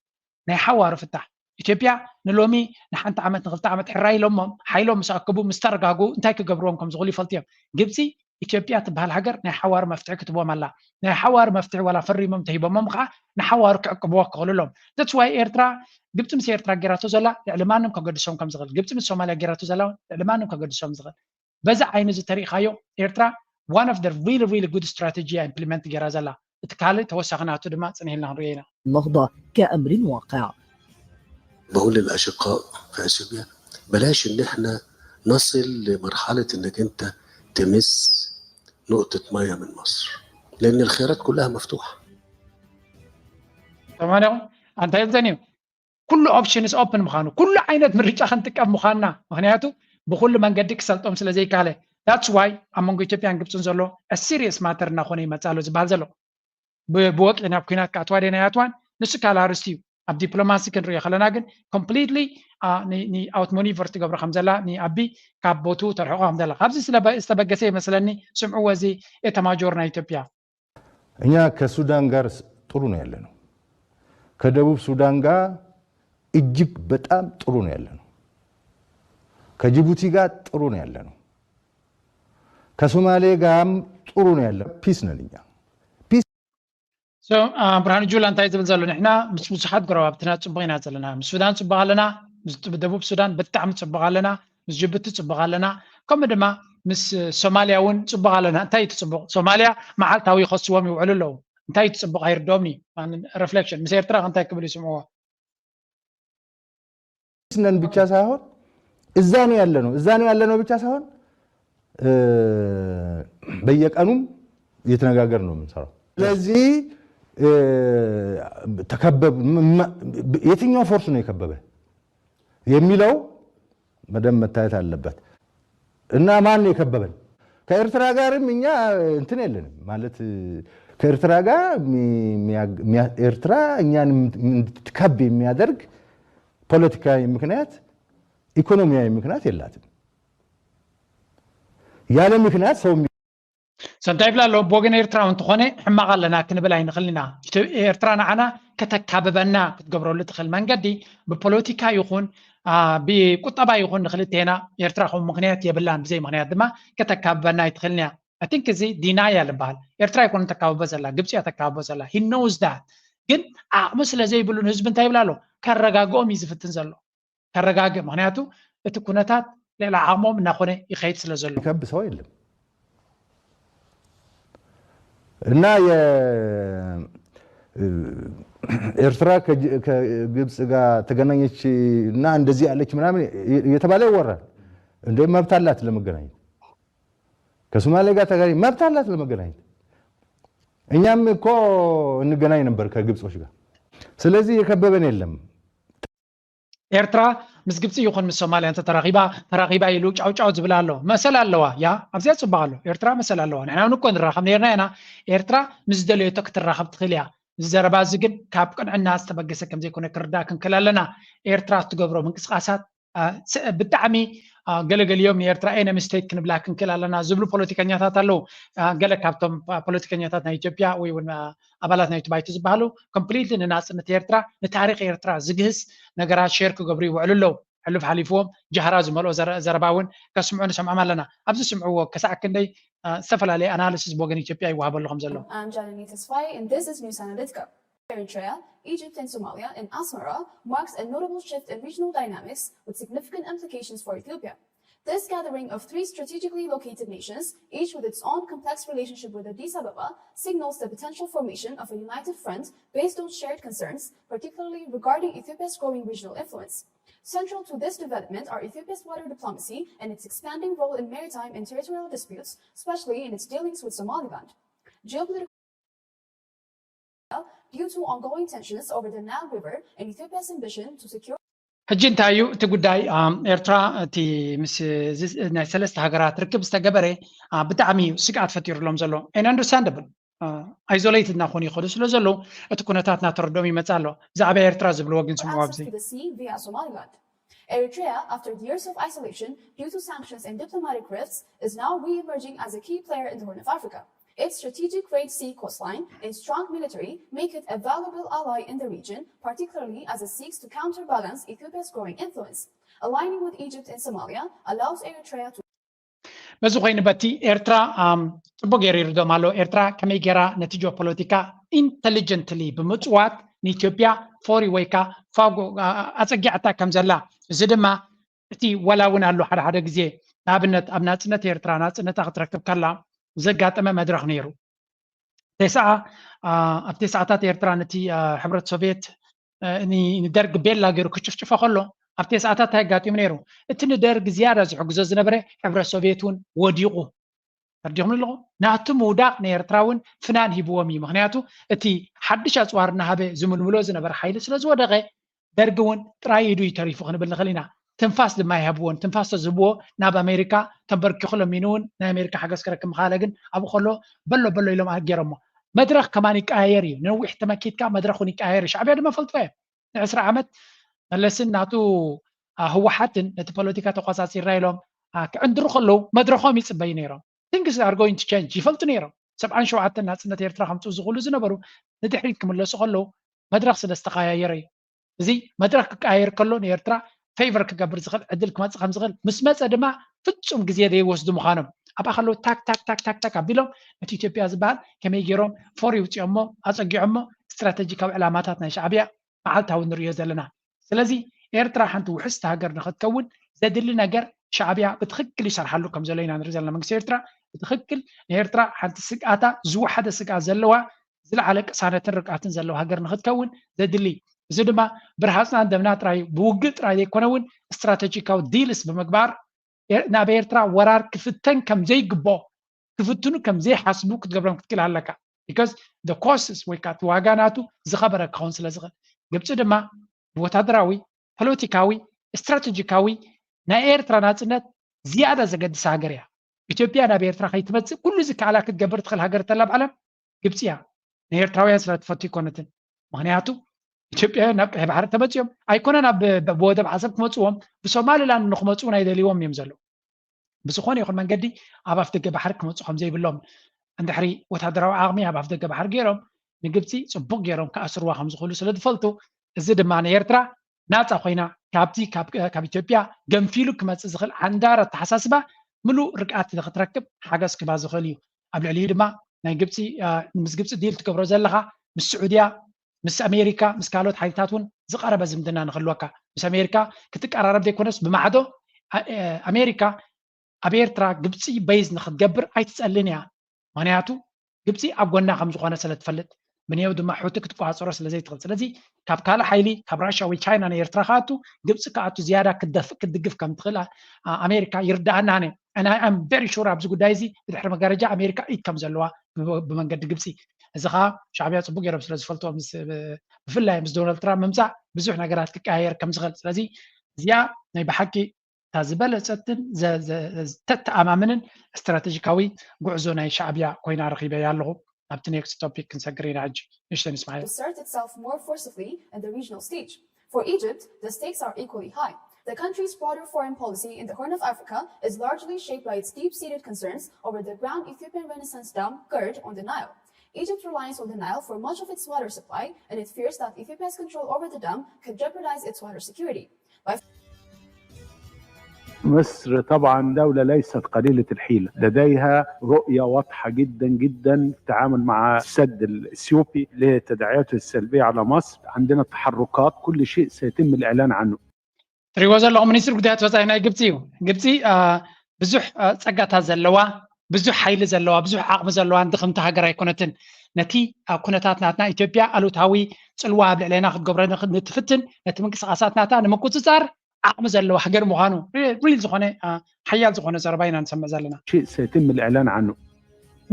ናይ ሓዋር ፍታሕ ኢትዮጵያ ንሎሚ ንሓንቲ ዓመት ንክልተ ዓመት ሕራይ ኢሎሞም ሓይሎም ምስ ኣክቡ ምስ ተረጋጉ እንታይ ክገብርዎም ከም ዝኽእሉ ይፈልጡ እዮም። ግብፂ ኢትዮጵያ ትበሃል ሃገር ናይ ሓዋር መፍትሒ ክትቦም ኣላ። ናይ ሓዋር መፍትሒ ዋላ ፈሪሞም ተሂቦሞም ከዓ ንሓዋር ክዕቅብዎ ክኽእሉ ኣሎም። That's why ኤርትራ ግብፂ ምስ ኤርትራ ጌራቶ ዘላ ልዕሊ ማንም ከገድሶም ከም ዝኽእል ግብፂ ምስ ሶማልያ ጌራቶ ዘላ እውን ልዕሊ ማንም ከገድሶም ዝኽእል በዚ ዓይኒ እዚ ተሪኢኻዮ ኤርትራ one of the really really good strategy implement ጌራ ዘላ። እቲ ካልእ ተወሳኺ ናቱ ድማ ፅንሕ ኢልና ክንሪኦ ኢና። النهضة كأمر واقع. بقول للأشقاء في أثيوبيا بلاش إن إحنا نصل لمرحلة إنك أنت تمس نقطة مية من مصر، لأن الخيارات كلها مفتوحة. ሰማንያ እንታይ ዘን እዩ ኩሉ ኦፕሽንስ ኦፕን ምዃኑ ኩሉ ዓይነት ምርጫ ክንጥቀም ምዃንና ምክንያቱ ብኩሉ መንገዲ ክሰልጦም ስለ ዘይካለ that's why ኣብ መንጎ ኢትዮጵያን ግብፅን ዘሎ serious matter እናኾነ ይመፅእ ኣሎ ዝበሃል ዘሎ ብወቂ ናብ ኩናት ክኣትዋ ደና ያትዋን ንሱ ካልእ ኣርስቲ እዩ። ኣብ ዲፕሎማሲ ክንሪኦ ከለና ግን ኮምፕሊትሊ outmaneuver ትገብሮ ከም ዘላ ንኣቢ ካብ ቦቱ ተርሕቆ ከም ዘላ ካብዚ ዝተበገሰ ይመስለኒ። ስምዕዎ እዚ ኤታማጆር ናይ ኢትዮጵያ እኛ ከሱዳን ጋር ጥሩ ነው ያለነው። ከደቡብ ሱዳን ጋር እጅግ በጣም ጥሩ ነው ያለነው። ከጅቡቲ ጋር ጥሩ ነው ያለነው። ከሶማሌ ጋርም ጥሩ ነው ያለ ፒስ ነን እኛ። ብርሃኑ ጁላ እንታይ ዝብል ዘሎ ንሕና ምስ ብዙሓት ጎረባብትና ፅቡቅ ኢና ዘለና። ምስ ሱዳን ፅቡቅ ኣለና፣ ምስ ደቡብ ሱዳን ብጣዕሚ ፅቡቅ ኣለና፣ ምስ ጅቡቲ ፅቡቅ ኣለና፣ ከምኡ ድማ ምስ ሶማልያ እውን ፅቡቅ ኣለና። እንታይ እዩ እቲ ፅቡቅ? ሶማልያ መዓልታዊ ይኸስዎም ይውዕሉ ኣለዉ። እንታይ እዩ እቲ ፅቡቅ? ኣይርድኦምን እዩ። ሬፍሌክሽን ምስ ኤርትራ እንታይ ክብል ይስምዕዎ? ነን ብቻ ሳይሆን እዛ ነው ያለ ነው እዛ ነው ያለ ነው ብቻ ሳይሆን በየቀኑም እየተነጋገር ነው የምንሰራው። ስለዚህ ተከበብ የትኛው ፎርስ ነው የከበበ የሚለው በደንብ መታየት አለበት። እና ማን ነው የከበበን? ከኤርትራ ጋርም እኛ እንትን የለንም ማለት ከኤርትራ ጋር ኤርትራ እኛን እንድትከብ የሚያደርግ ፖለቲካዊ ምክንያት፣ ኢኮኖሚያዊ ምክንያት የላትም። ያለ ምክንያት ሰው ሰንታይ ይብላ ኣሎ። ብወገን ኤርትራ እውን እንተኾነ ሕማቕ ኣለና ክንብል ኣይንኽእል ኢና። ኤርትራ ንዓና ከተካብበና ክትገብረሉ ትኽእል መንገዲ ብፖለቲካ ይኹን ብቁጠባ ይኹን ንክልቴና ኤርትራ ከም ምክንያት የብላን። ብዘይ ምክንያት ድማ ከተካብበና ኣይትኽእልን እያ። I think እዚ ዲናያል ይበሃል። ኤርትራ ኣይኮነን ተካብቦ ዘላ፣ ግብፂ እያ ተካብቦ ዘላ። He knows that። ግን ዓቕሚ ስለ ዘይብሉ ንህዝቢ እንታይ ይብላ ኣሎ? ከረጋግኦም እዩ ዝፍትን ዘሎ። ከረጋግእ። ምክንያቱ እቲ ኩነታት ልዕሊ ዓቕሞም እናኾነ ይኸይድ ስለ ዘሎ። ይከብ ሰው የለም እና ኤርትራ ከግብፅ ጋር ተገናኘች እና እንደዚህ ያለች ምናምን እየተባለ ይወራል። እንደ መብት አላት ለመገናኘት፣ ከሶማሌ ጋር ተገናኘች መብት አላት ለመገናኘት። እኛም እኮ እንገናኝ ነበር ከግብጾች ጋር። ስለዚህ የከበበን የለም። ኤርትራ ምስ ግብፂ ይኹን ምስ ሶማልያ እንተተራኺባ ተራኺባ ኢሉ ጫውጫው ዝብል ኣሎ። መሰል ኣለዋ። ያ ኣብዚኣ ፅቡቅ ኣሎ። ኤርትራ መሰል ኣለዋ። ንሕና እውን እኮ ንራኸብ ነርና ኢና። ኤርትራ ምስ ዝደለየቶ ክትራኸብ ትኽእል እያ። እዚ ዘረባ እዚ ግን ካብ ቅንዕና ዝተበገሰ ከምዘይኮነ ክርዳእ ክንክእል ኣለና። ኤርትራ እትገብሮ ምንቅስቃሳት ብጣዕሚ ገለገሊኦም ንኤርትራ ኤነሚ ስቴት ክንብላ ክንክእል ኣለና ዝብሉ ፖለቲከኛታት ኣለዉ። ገለ ካብቶም ፖለቲከኛታት ናይ ኢትዮጵያ ወይ እውን ኣባላት ናይቲ ባይቶ ዝበሃሉ ኮምፕሊትሊ ንናፅነት ኤርትራ ንታሪክ ኤርትራ ዝግህስ ነገራት ሼር ክገብሩ ይውዕሉ ኣለዉ። ሕሉፍ ሓሊፍዎም ጃህራ ዝመልኦ ዘረባ እውን ከስምዑ ንሰምዖም ኣለና። ኣብዚ ስምዕዎ ክሳዕ ክንደይ ዝተፈላለየ ኣናሊሲስ ብወገን ኢትዮጵያ ይወሃበሉ ከም ዘሎ። I'm Janani Tesfaye and this is News Analytica. Eritrea, Egypt and Somalia in Asmara marks a notable shift in regional dynamics with significant implications for Ethiopia. This gathering of three strategically located nations, each with its own complex relationship with Addis Ababa, signals the potential formation of a united front based on shared concerns, particularly regarding Ethiopia's growing regional influence. Central to this development are Ethiopia's water diplomacy and its expanding role in maritime and territorial disputes, especially in its dealings with Somaliland. Geopolitical due to ongoing tensions over the Nile River and Ethiopia's ambition to secure ሕጂ እንታይ እዩ እቲ ጉዳይ? ኤርትራ እቲ ምስ ናይ ሰለስተ ሃገራት ርክብ ዝተገበረ ብጣዕሚ እዩ ስግኣት ፈጢሩሎም ዘሎ። And understandable። Isolated እናኾኑ ይኸዱ ስለ ዘለዉ እቲ ኩነታት እናተረድኦም ይመፅእ ኣሎ። ብዛዕባ ኤርትራ ዝብልዎ ግን ስምዑ ኣብዚ። Eritrea, after years of isolation due to sanctions and diplomatic rifts, is now re-emerging as a key player in the Horn of Africa. Its strategic Red Sea coastline and strong military make it a valuable ally in the region, particularly as it seeks to counterbalance Ethiopia's growing influence. Aligning with Egypt and Somalia allows Eritrea to በዚ ኮይኑ በቲ ኤርትራ ጽቡቅ ገይሩ ይርዶም ኣሎ። ኤርትራ ከመይ ገይራ ነቲ ጂኦፖለቲካ ኢንተሊጀንትሊ ብምጽዋት ንኢትዮጵያ ፎሪ ወይ ካ ፋጎ ኣጸጊዕታ ከም ዘላ፣ እዚ ድማ እቲ ወላ እውን ኣሎ ሓደ ሓደ ግዜ ንኣብነት ኣብ ናጽነት ኤርትራ ናጽነታ ክትረክብ ከላ ዘጋጠመ መድረኽ ነይሩ። ተስዓ ኣብ ተስዓታት ኤርትራ ነቲ ሕብረት ሶቪየት ንደርግ ቤላ ገይሩ ክጭፍጭፎ ከሎ ኣብ ተስዓታት እንታይ ኣጋጢሙ ነይሩ? እቲ ንደርግ ዝያዳ ዝሕግዞ ዝነበረ ሕብረት ሶቪየት እውን ወዲቑ። ተርዲኹም ኣለኹ ናቱ ምውዳቕ ንኤርትራ እውን ፍናን ሂብዎም እዩ። ምክንያቱ እቲ ሓድሽ ኣፅዋር እናሃበ ዝምልምሎ ዝነበረ ሓይሊ ስለ ዝወደቐ ደርጊ እውን ጥራይ ኢዱ እዩ ተሪፉ ክንብል ንኽእል ኢና። ትንፋስ ድማ ይሃብዎን ትንፋስ ተዝህብዎ ናብ ኣሜሪካ ተንበርኪኹ ለሚኑ እውን ናይ ኣሜሪካ ሓገዝ ክረክብ ምኻለ ግን ኣብኡ ከሎ በሎ በሎ ኢሎም ኣገሮሞ። መድረኽ ከማን ይቀያየር እዩ። ነዊሕ ተመኪትካ መድረኽ እውን ይቀያየር እዩ። ሻዕብያ ድማ ፈልጥዋ እዮም። ንዕስራ ዓመት መለስን ናቱ ህወሓትን ነቲ ፖለቲካ ተቆፃፂርና ኢሎም ክዕንድሩ ከለዉ መድረኾም ይፅበዩ ነይሮም። Things are going to change ይፈልጡ ነይሮም። ሰብዓን ሸውዓተን ናፅነት ኤርትራ ከምፅኡ ዝኽእሉ ዝነበሩ ንድሕሪት ክምለሱ ከለዉ መድረኽ ስለ ዝተቀያየረ እዩ። እዚ መድረኽ ክቀያየር ከሎ ንኤርትራ ፌቨር ክገብር ዝኽእል ዕድል ክመፅእ ከም ዝኽእል ምስ መፀ ድማ ፍፁም ግዜ ዘይወስዱ ምዃኖም ኣብኣ ከለዉ ታክ ታክ ታክ ታክ ታክ ኣቢሎም ነቲ ኢትዮጵያ ዝበሃል ከመይ ገይሮም ፎር ይውፅኦሞ ኣፀጊዖሞ ስትራተጂካዊ ዕላማታት ናይ ሻዕብያ መዓልታዊ ንሪኦ ዘለና። ስለዚ ኤርትራ ሓንቲ ውሕስቲ ሃገር ንክትከውን ዘድሊ ነገር ሻዕብያ ብትኽክል ይሰርሓሉ ከም ዘሎ ኢና ንርኢ ዘለና። መንግስቲ ኤርትራ ብትኽክል ንኤርትራ ሓንቲ ስግኣታ ዝወሓደ ስግኣት ዘለዋ ዝለዓለ ቅሳነትን ርግኣትን ዘለዋ ሃገር ንክትከውን ዘድሊ እዩ። እዚ ድማ ብርሃፅናን ደምና ጥራይ ብውግእ ጥራይ ዘይኮነ እውን ስትራተጂካዊ ዲልስ ብምግባር ናብ ኤርትራ ወራር ክፍተን ከም ዘይግብኦ ክፍትኑ ከም ዘይሓስቡ ክትገብሮም ክትክእል ኣለካ። Because the costs ወይ ከዓ እቲ ዋጋ ናቱ ዝኸበረ ክኸውን ስለ ዝኽእል። ግብፂ ድማ ብወታደራዊ፣ ፖለቲካዊ፣ ስትራተጂካዊ ናይ ኤርትራ ናፅነት ዝያዳ ዘገድሳ ሃገር እያ። ኢትዮጵያ ናብ ኤርትራ ከይትመፅእ ኩሉ ዝከኣላ ክትገብር ትኽእል ሃገር ተላ ብዓለም ግብፂ እያ። ንኤርትራውያን ስለ ትፈቱ ኣይኮነትን። ምክንያቱ ኢትዮጵያውያን ናብ ቀይሕ ባሕሪ ተመፅኦም ኣይኮነን፣ ኣብ ብወደብ ዓሰብ ክመፅዎም፣ ብሶማሊላንድ ንክመፁ ናይ ደልዎም እዮም ዘለዉ። ብዝኾነ ይኹን መንገዲ ኣብ ኣፍ ደገ ባሕሪ ክመፁ ከም ዘይብሎም፣ እንድሕሪ ወታደራዊ ዓቕሚ ኣብ ኣፍ ደገ ባሕሪ ገይሮም ንግብፂ ፅቡቕ ገይሮም ክኣስርዋ ከም ዝኽእሉ ስለ ዝፈልጡ፣ እዚ ድማ ንኤርትራ ናፃ ኮይና ካብቲ ካብ ኢትዮጵያ ገንፊሉ ክመፅእ ዝኽእል ዓንዳር ኣተሓሳስባ ምሉእ ርግኣት ንክትረክብ ሓገዝ ክባ ዝኽእል እዩ። ኣብ ልዕሊኡ ድማ ናይ ግብፂ ምስ ግብፂ ዲል ትገብሮ ዘለኻ ምስ ስዑድያ፣ ምስ ኣሜሪካ፣ ምስ ካልኦት ሓይልታት እውን ዝቐረበ ዝምድና ንክህልወካ፣ ምስ ኣሜሪካ ክትቀራረብ ዘይኮነስ ብማዕዶ ኣሜሪካ ኣብ ኤርትራ ግብፂ በይዝ ንክትገብር ኣይትፀልን እያ። ምክንያቱ ግብፂ ኣብ ጎና ከም ዝኾነ ስለ ትፈልጥ፣ ብንየው ድማ ሑቲ ክትቆፃፀሮ ስለ ዘይትኽእል። ስለዚ ካብ ካልእ ሓይሊ፣ ካብ ራሽያ ወይ ቻይና ንኤርትራ ክኣቱ፣ ግብፂ ክኣቱ ዝያዳ ክትደፍእ ክትድግፍ ከም ትኽእል ኣሜሪካ ይርዳኣና። ኣነ I'm very sure ኣብዚ ጉዳይ እዚ ብድሕሪ መጋረጃ ኣሜሪካ ኢድ ከም ዘለዋ ብመንገዲ ግብፂ። እዚ ከዓ ሻዕብያ ፅቡቅ ገይሮም ስለ ዝፈልጥዎ፣ ብፍላይ ምስ ዶናልድ ትራምፕ ምምፃእ ብዙሕ ነገራት ክቀያየር ከም ዝኽእል። ስለዚ እዚኣ ናይ ብሓቂ እታ ዝበለፀትን ተተኣማምንን ስትራቴጂካዊ ጉዕዞ ናይ ሻዕብያ ኮይና ረኺበያ ኣለኹ። ኣብቲ ኔክስት ቶፒክ ክንሰግር ኢና ሕጂ። ንእሽተን እስማኤል። Assert itself more forcefully in the regional stage. For Egypt, the stakes are equally high. The country's broader foreign policy in the Horn of Africa is largely shaped by its deep-seated concerns over the ground Ethiopian Renaissance dam, GERD, on the Nile. Egypt's reliance on the Nile for much of its water supply, and it fears that Ethiopia's control over the dam could jeopardize its water security. مصر طبعا دولة ليست قليلة الحيلة، لديها رؤية واضحة جدا جدا في التعامل مع السد الإثيوبي لتداعياته السلبية على مصر. عندنا تحركات، كل شيء سيتم الإعلان عنه. ትሪእዎ ዘለኹም ሚኒስትሪ ጉዳያት ወፃኢ ናይ ግብፂ እዩ። ግብፂ ብዙሕ ፀጋታት ዘለዋ፣ ብዙሕ ሓይሊ ዘለዋ፣ ብዙሕ ዓቕሚ ዘለዋ ድኽምቲ ሃገር ኣይኮነትን። ነቲ ኣብ ኩነታት ናትና ኢትዮጵያ ኣሉታዊ ፅልዋ ኣብ ልዕሌና ክትገብረ ንትፍትን ነቲ ምንቅስቃሳት ናታ ንምቁፅፃር ዓቕሚ ዘለዎ ሃገር ምዃኑ ሪል ዝኾነ ሓያል ዝኾነ ዘረባ ኢና ንሰምዕ ዘለና። شيء سيتم الإعلان عنه.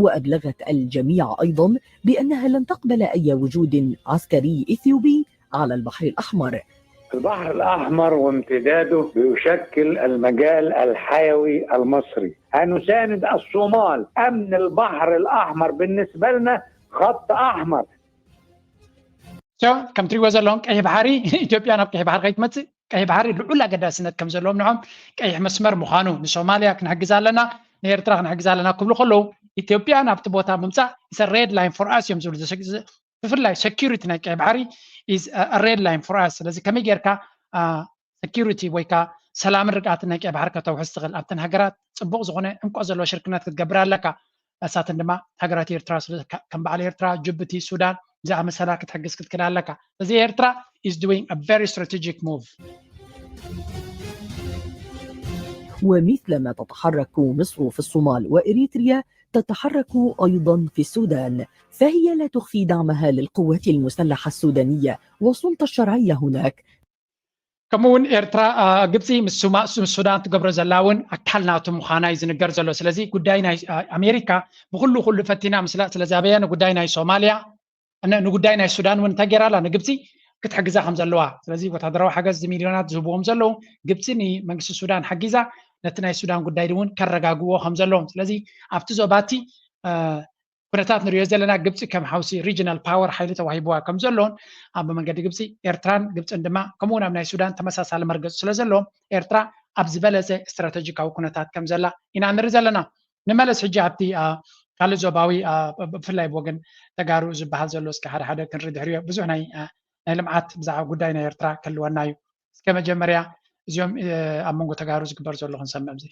وأبلغت الجميع أيضا بأنها لن تقبل أي وجود عسكري إثيوبي على البحر الأحمر. البحر الأحمر وامتداده بيشكل المجال الحيوي المصري. هنساند الصومال. أمن البحر الأحمر بالنسبة لنا خط أحمر. ከምትሪእዎ ዘለኹም ቀይሕ ባሕሪ ኢትዮጵያ ናብ ቀይሕ ባሕሪ ከይትመፅእ፣ ቀይሕ ባሕሪ ልዑል ኣገዳስነት ከም ዘለዎም ንዖም ቀይሕ መስመር ምዃኑ፣ ንሶማልያ ክንሕግዝ ኣለና፣ ንኤርትራ ክንሕግዝ ኣለና ክብሉ ከለዉ ኢትዮጵያ ናብቲ ቦታ ምምፃእ is a red line for us እዮም ዝብሉ። ብፍላይ security ናይ ቀይሕ ባሕሪ is a red line for us። ስለዚ ከመይ ጌርካ security ወይ ከዓ ሰላምን ርግኣትን ናይ ቀይሕ ባሕሪ ከተውሕስ ትኽእል ኣብተን ሃገራት ፅቡቕ ዝኾነ ዕምቆ ዘለዎ ሽርክነት ክትገብር ኣለካ። እሳተን ድማ ሃገራት ኤርትራ ከም በዓል ኤርትራ፣ ጅቡቲ፣ ሱዳን ዝኣመሰላ ክትሕግዝ ክትክእል ኣለካ። እዚ ኤርትራ is doing a very strategic move. ومثلما تتحرك مصر في الصومال وإريتريا تتحرك أيضا في السودان، فهي لا تخفي دعمها للقوات المسلحة السودانية والسلطة الشرعية هناك. ከምኡ እውን ኤርትራ ግብፂ ምስ ሱዳን ትገብሮ ዘላ እውን ኣካል ናቱ ምዃና እዩ ዝንገር ዘሎ። ስለዚ ጉዳይ ናይ ኣሜሪካ ብኩሉ ኩሉ ፈቲና ምስላ ስለ ዛበያ ንጉዳይ ናይ ሶማልያ ንጉዳይ ናይ ሱዳን እውን እንታይ ገይራ ኣላ ንግብፂ ክትሕግዛ ከም ዘለዋ። ስለዚ ወታደራዊ ሓገዝ ሚሊዮናት ዝህብዎም ዘለዉ ግብፂ ንመንግስቲ ሱዳን ሓጊዛ ነቲ ናይ ሱዳን ጉዳይ እውን ከረጋግዎ ከም ዘለዎም። ስለዚ ኣብቲ ዞባቲ ኩነታት ንሪኦ ዘለና ግብፂ ከም ሓውሲ regional power ሓይሊ ተዋሂብዋ ከም ዘሎን ኣብ መንገዲ ግብፂ ኤርትራን ግብፅን ድማ ከምኡውን ኣብ ናይ ሱዳን ተመሳሳሊ መርገፂ ስለ ዘለዎም ኤርትራ ኣብ ዝበለፀ ስትራተጂካዊ ኩነታት ከም ዘላ ኢና ንርኢ ዘለና። ንመለስ ሕጂ ኣብቲ ካልእ ዞባዊ ብፍላይ ብወገን ተጋሩ ዝበሃል ዘሎ እስከ ሓደ ሓደ ክንርኢ ድሕሪዮ ብዙሕ ናይ ናይ ልምዓት ብዛዕባ ጉዳይ ናይ ኤርትራ ክህልወና እዩ። እስከ መጀመርያ እዚኦም ኣብ መንጎ ተጋሩ ዝግበር ዘሎ ክንሰምዕ እዚ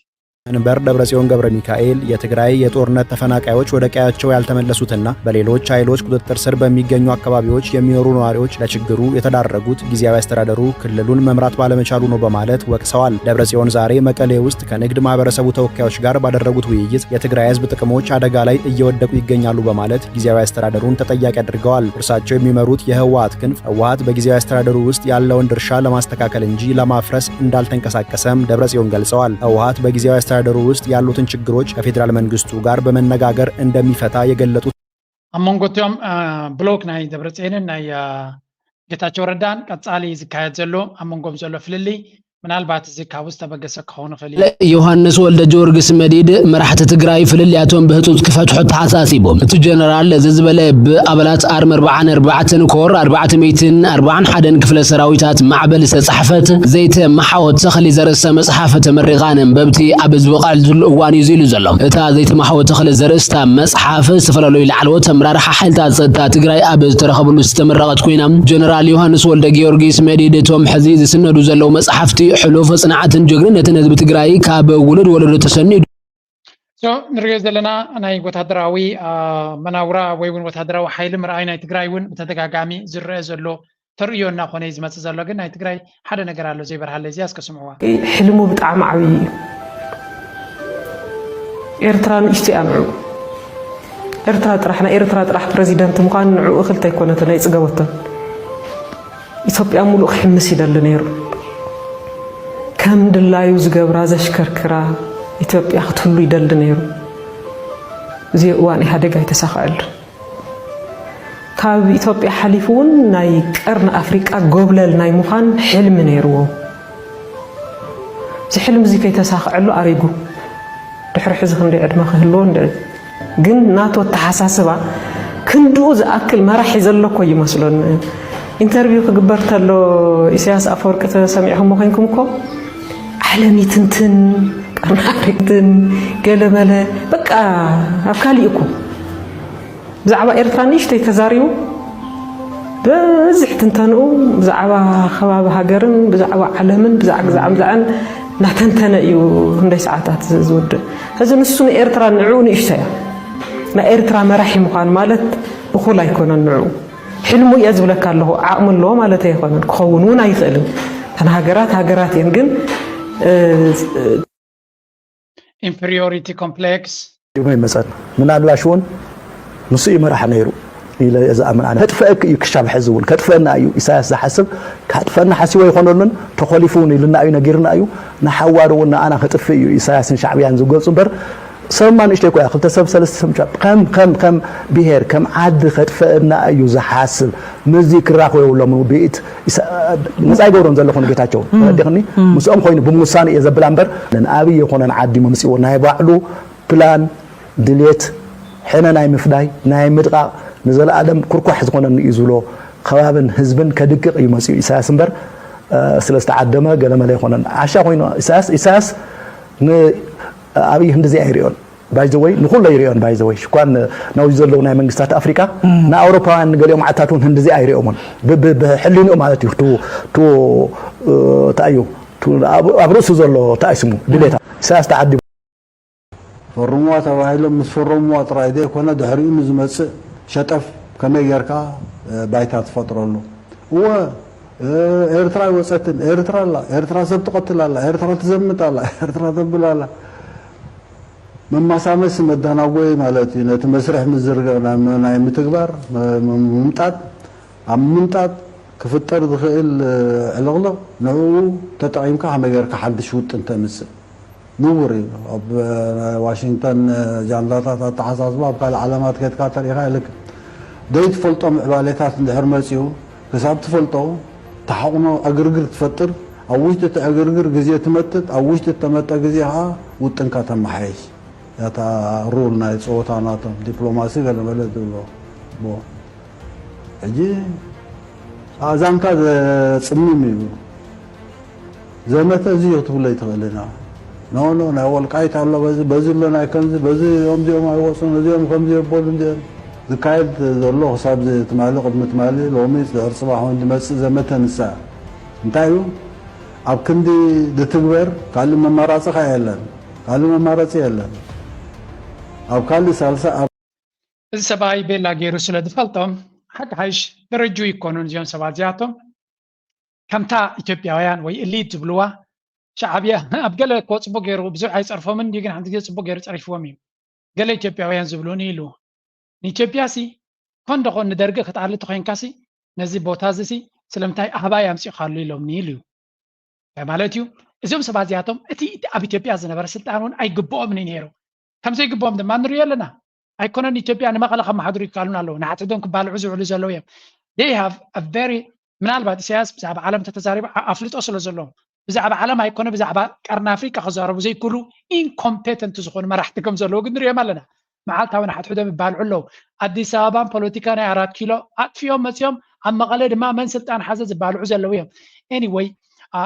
መንበር ደብረጽዮን ገብረ ሚካኤል የትግራይ የጦርነት ተፈናቃዮች ወደ ቀያቸው ያልተመለሱትና በሌሎች ኃይሎች ቁጥጥር ስር በሚገኙ አካባቢዎች የሚኖሩ ነዋሪዎች ለችግሩ የተዳረጉት ጊዜያዊ አስተዳደሩ ክልሉን መምራት ባለመቻሉ ነው በማለት ወቅሰዋል። ደብረጽዮን ዛሬ መቀሌ ውስጥ ከንግድ ማህበረሰቡ ተወካዮች ጋር ባደረጉት ውይይት የትግራይ ህዝብ ጥቅሞች አደጋ ላይ እየወደቁ ይገኛሉ በማለት ጊዜያዊ አስተዳደሩን ተጠያቂ አድርገዋል። እርሳቸው የሚመሩት የህወሓት ክንፍ ህወሓት በጊዜያዊ አስተዳደሩ ውስጥ ያለውን ድርሻ ለማስተካከል እንጂ ለማፍረስ እንዳልተንቀሳቀሰም ደብረጽዮን ገልጸዋል። ህወሓት በጊዜያዊ አስተዳደሩ ውስጥ ያሉትን ችግሮች ከፌዴራል መንግስቱ ጋር በመነጋገር እንደሚፈታ የገለጹት ኣብ መንጎ እቲኦም ብሎክ ናይ ደብረጽዮንን ናይ ጌታቸው ረዳን ቀጻሊ ዝካየድ ዘሎ ኣብ መንጎም ዘሎ ፍልልይ ምናልባት እዚ ካብኡ ዝተበገሰ ክኸውን ይኽእል እዩ። ዮሃንስ ወልደ ጊዮርጊስ መዲድ መራሕቲ ትግራይ ፍልልያቶም ብህፁፅ ክፈትሑ ተሓሳሲቡ። እቲ ጀነራል እዚ ዝበለ ብኣባላት ኣርሚ ኣርባዓን ኣርባዕተን ኮር ኣርባዕተ ሚእትን ኣርባዓን ሓደን ክፍለ ሰራዊታት ማዕበል ዝተፃሕፈት ዘይተመሓወት ተኽሊ ዘርእስታ መፅሓፍ ተመሪቓ ንንበብቲ ኣብ ዝወቃዕትሉ እዋን እዩ ኢሉ ዘሎ። እታ ዘይተመሓወት ተኽሊ ዘርእስታ መፅሓፍ ዝተፈላለዩ ላዕለዎት ኣመራርሓ ሓይልታት ፀጥታ ትግራይ ኣብ ዝተረኸብሉ ዝተመረቐት ኮይና ጀነራል ዮሃንስ ወልደ ጊዮርጊስ መዲድ እቶም ሕዚ ዝስነዱ ዘለዉ መፅሓፍቲ ሕሉፍ ፅንዓትን ጀግንነትን ህዝቢ ትግራይ ካብ ውሉድ ወለዶ ተሰኒዱ ንሪኦ ዘለና ናይ ወታደራዊ መናውራ ወይ እውን ወታደራዊ ሓይሊ ምርኣይ ናይ ትግራይ እውን ብተደጋጋሚ ዝረአ ዘሎ ተርእዮ እናኾነ እዩ ዝመፅእ ዘሎ። ግን ናይ ትግራይ ሓደ ነገር ኣሎ ዘይበርሃለ እዚኣ እስከ ስምዕዋ። ሕልሙ ብጣዕሚ ዓብዪ እዩ። ኤርትራ ንእሽቶ እያ ንዑ ኤርትራ ጥራሕ ናይ ኤርትራ ጥራሕ ፕረዚደንት ምዃን ንዕኡ ክልተ ኣይኮነትን ኣይፅገበቶን። ኢትዮጵያ ሙሉእ ክሕምስ ይደሊ ነይሩ። ከም ድላዩ ዝገብራ ዘሽከርክራ ኢትዮጵያ ክትህሉ ይደሊ ነይሩ። እዚ እዋን ኢህኣዴግ ኣይተሳኽዐሉ። ካብ ኢትዮጵያ ሓሊፉ እውን ናይ ቀርኒ ኣፍሪቃ ጎብለል ናይ ምዃን ሕልሚ ነይርዎ። እዚ ሕልሚ እዚ ከይተሳኽዐሉ ኣሪጉ ድሕሪ ሕዚ ክንደይ ዕድመ ክህልዎ እንድዒ። ግን ናቱ ኣተሓሳስባ ክንድኡ ዝኣክል መራሒ ዘሎ እኮ ይመስሎኒ። ኢንተርቪው ክግበር ተሎ ኢሳያስ ኣፈወርቂ ተሰሚዕኹሞ ኮይንኩም እኮ ዓለም ይትንትን ቀርኒ ኣፍሪቃ ይትንትን ገለመለ በቃ ኣብ ካሊእ እኮ ብዛዕባ ኤርትራ ንእሽተይ ተዛሪቡ በዝሕ ትንተንኡ ብዛዕባ ከባቢ ሃገርን ብዛዕባ ዓለምን ብዛዕባ ግዛዕ ምዛዕን እናተንተነ እዩ ክንደይ ሰዓታት ዝውድእ። ሕዚ ንሱ ንኤርትራ ንዕኡ ንእሽቶ እያ። ናይ ኤርትራ መራሒ ምዃን ማለት እኹል ኣይኮነን ንዕኡ። ሕልሙ እየ ዝብለካ ኣለኹ፣ ዓቕሚ ኣለዎ ማለት ኣይኮነን፣ ክኸውን እውን ኣይኽእልን። እተን ሃገራት ሃገራት እየን ግን ኢንፌሪዮሪቲ ኮምፕሌክስ ይመፀን ምናልባሽ እውን ንሱ እዩ መራሕ ነይሩ ኢለ እየ ዝኣምን ኣነ። ከጥፈአክ እዩ ክሻብ ሕዚ እውን ከጥፈአና እዩ ኢሳያስ ዝሓስብ። ከጥፈአና ሓሲቡ ኣይኮነሉን፣ ተኾሊፉ እውን ኢሉና እዩ ነጊርና እዩ። ንሓዋሩ እውን ንኣና ክጥፍእ እዩ ኢሳያስን ሻዕብያን ዝገልፁ እምበር ሰብማ ንእሽተይ እኮ እያ ክልተ ሰብ ሰለስተ ሰብ ከም ከም ከም ብሄር ከም ዓዲ ከጥፈአና እዩ ዝሓስብ። ምስዚ ክራኸቡ የብሎም ብኢት ነፃ ይገብሮም ዘለኹ ንጌታቸው ተረዲኽኒ። ምስኦም ኮይኑ ብምውሳን እየ ዘብላ እምበር ንኣብይ የኮነን ዓዲ መምፅዎ ናይ ባዕሉ ፕላን ድሌት ሕነ ናይ ምፍዳይ ናይ ምድቓቕ ንዘለኣለም ኩርኳሕ ዝኾነኒ እዩ ዝብሎ ከባብን ህዝብን ከድቅቕ እዩ መፂኡ ኢሳያስ እምበር ስለ ዝተዓደመ ገለመለ ኣይኮነን። ዓሻ ኮይኑ ኢሳያስ ኢሳያስ ንኣብይ ክንድዚ ኣይሪኦን። ባይዘወይ ንኩሎ ይሪኦን ባይዘወይ ሽኳን ናብዚ ዘለዉ ናይ መንግስታት ኣፍሪቃ ንኣውሮፓውያን ንገሊኦም ዓድታት እውን ህንድዚ ኣይሪኦምን ብሕሊንኡ ማለት እዩ ቱ ቱ እንታይ እዩ ኣብ ርእሱ ዘሎ እንታይ ስሙ ድሌታ ኢሳያስ ተዓዲሙ ፈርምዋ ተባሂሎም ምስ ፈረምዋ ጥራይ ዘይኮነ ድሕሪኡ ንዝመፅእ ሸጠፍ ከመይ ጌርካ ባይታ ትፈጥረሉ እወ ኤርትራ ኣይወፀትን ኤርትራ ኣላ ኤርትራ ሰብ ትቐትል ኣላ ኤርትራ ትዘምት ኣላ ኤርትራ ተብል ኣላ መማሳመሲ መዳናጎይ ማለት እዩ ነቲ መስርሕ ምዝርጋሕ ናይ ምትግባር ምምጣጥ ኣብ ምምጣጥ ክፍጠር ዝኽእል ዕልቕልቕ ንዕኡ ተጠቒምካ ከመይ ጌርካ ሓድሽ ውጥን ተምፅእ ንቡር እዩ ኣብ ዋሽንግተን ጃንዳታት ኣተሓሳስባ ኣብ ካልእ ዓለማት ከድካ ተሪኢኻ የለክን ዘይትፈልጦ ምዕባሌታት እንድሕር መፂኡ ክሳብ ትፈልጦ ተሓቑኖ ዕግርግር ትፈጥር ኣብ ውሽጢ እቲ ዕግርግር ግዜ ትመጥጥ ኣብ ውሽጢ እተመጠ ግዜ ከዓ ውጥንካ ተመሓየሽ እታ ሩል ናይ ፀወታ ናቶም ዲፕሎማሲ ገለ መለ ዝብሎ ሕጂ ኣእዛንካ ዘፅምም እዩ ዘመተ እዚ እዩ ክትብሎ ኣይትኽእልን ኢና ኖ ኖ ናይ ወልቃይት ኣሎ በዚ በዚ ኣሎ ናይ ከምዚ በዚ እዚኦም ኣይወፁን እዚኦም ከምዚ የበሉ እዚኦም ዝካየድ ዘሎ ክሳብ ትማሊ ቅድሚ ትማሊ ሎሚ ድሕሪ ፅባሕ እውን ዝመፅእ ዘመተ ንሳ እንታይ እዩ ኣብ ክንዲ ዝትግበር ካልእ መማራፂ ከ የለን ካልእ መማረፂ የለን ኣብ ካልእ ሳልሳ ኣብ እዚ ሰብኣይ ቤላ ገይሩ ስለ ዝፈልጦም ሓድሓይሽ ደረጅኡ ይኮኑን እዚኦም ሰባት እዚኣቶም ከምታ ኢትዮጵያውያን ወይ እሊት ዝብልዋ ሻዕብያ ኣብ ገለ እኮ ፅቡቅ ገይሩ ብዙሕ ኣይፀርፎምን እንዲ ግን ሓንቲ ግዜ ፅቡቅ ገይሩ ፀሪፍዎም እዩ ገለ ኢትዮጵያውያን ዝብሉን ኢሉ ንኢትዮጵያ ሲ ኮን ደኾን ንደርጊ ክትኣሊ ተኮይንካ ሲ ነዚ ቦታ እዚ ሲ ስለምንታይ ኣህባይ ኣምፂእካሉ ኢሎምኒ ኢሉ እዩ ማለት እዩ እዚኦም ሰባት እዚኣቶም እቲ ኣብ ኢትዮጵያ ዝነበረ ስልጣን እውን ኣይግብኦምን እዩ ነይሩ ከም ዘይግብኦም ድማ ንሪኦ ኣለና ኣይኮነን ኢትዮጵያ ንመቐለ ከመሓድሩ ይከኣሉን ኣለዉ ንሓትዶም ክባልዑ ዝውዕሉ ዘለዉ እዮም they have a very ምናልባት ኢሳያስ ብዛዕባ ዓለም ተተዛሪቡ ኣፍልጦ ስለ ዘለዎም ብዛዕባ ዓለም ኣይኮነ ብዛዕባ ቀርኒ ኣፍሪቃ ክዛረቡ ዘይክእሉ ኢንኮምፔተንት ዝኾኑ መራሕቲ ከም ዘለዉ ግን ንሪኦም ኣለና። መዓልታዊ ንሓድሕዶም ይባልዑ ኣለዉ። ኣዲስ ኣበባን ፖለቲካ ናይ ኣራት ኪሎ ኣጥፊኦም መፂኦም ኣብ መቐለ ድማ መን ስልጣን ሓዘ ዝባልዑ ዘለዉ እዮም። ኤኒወይ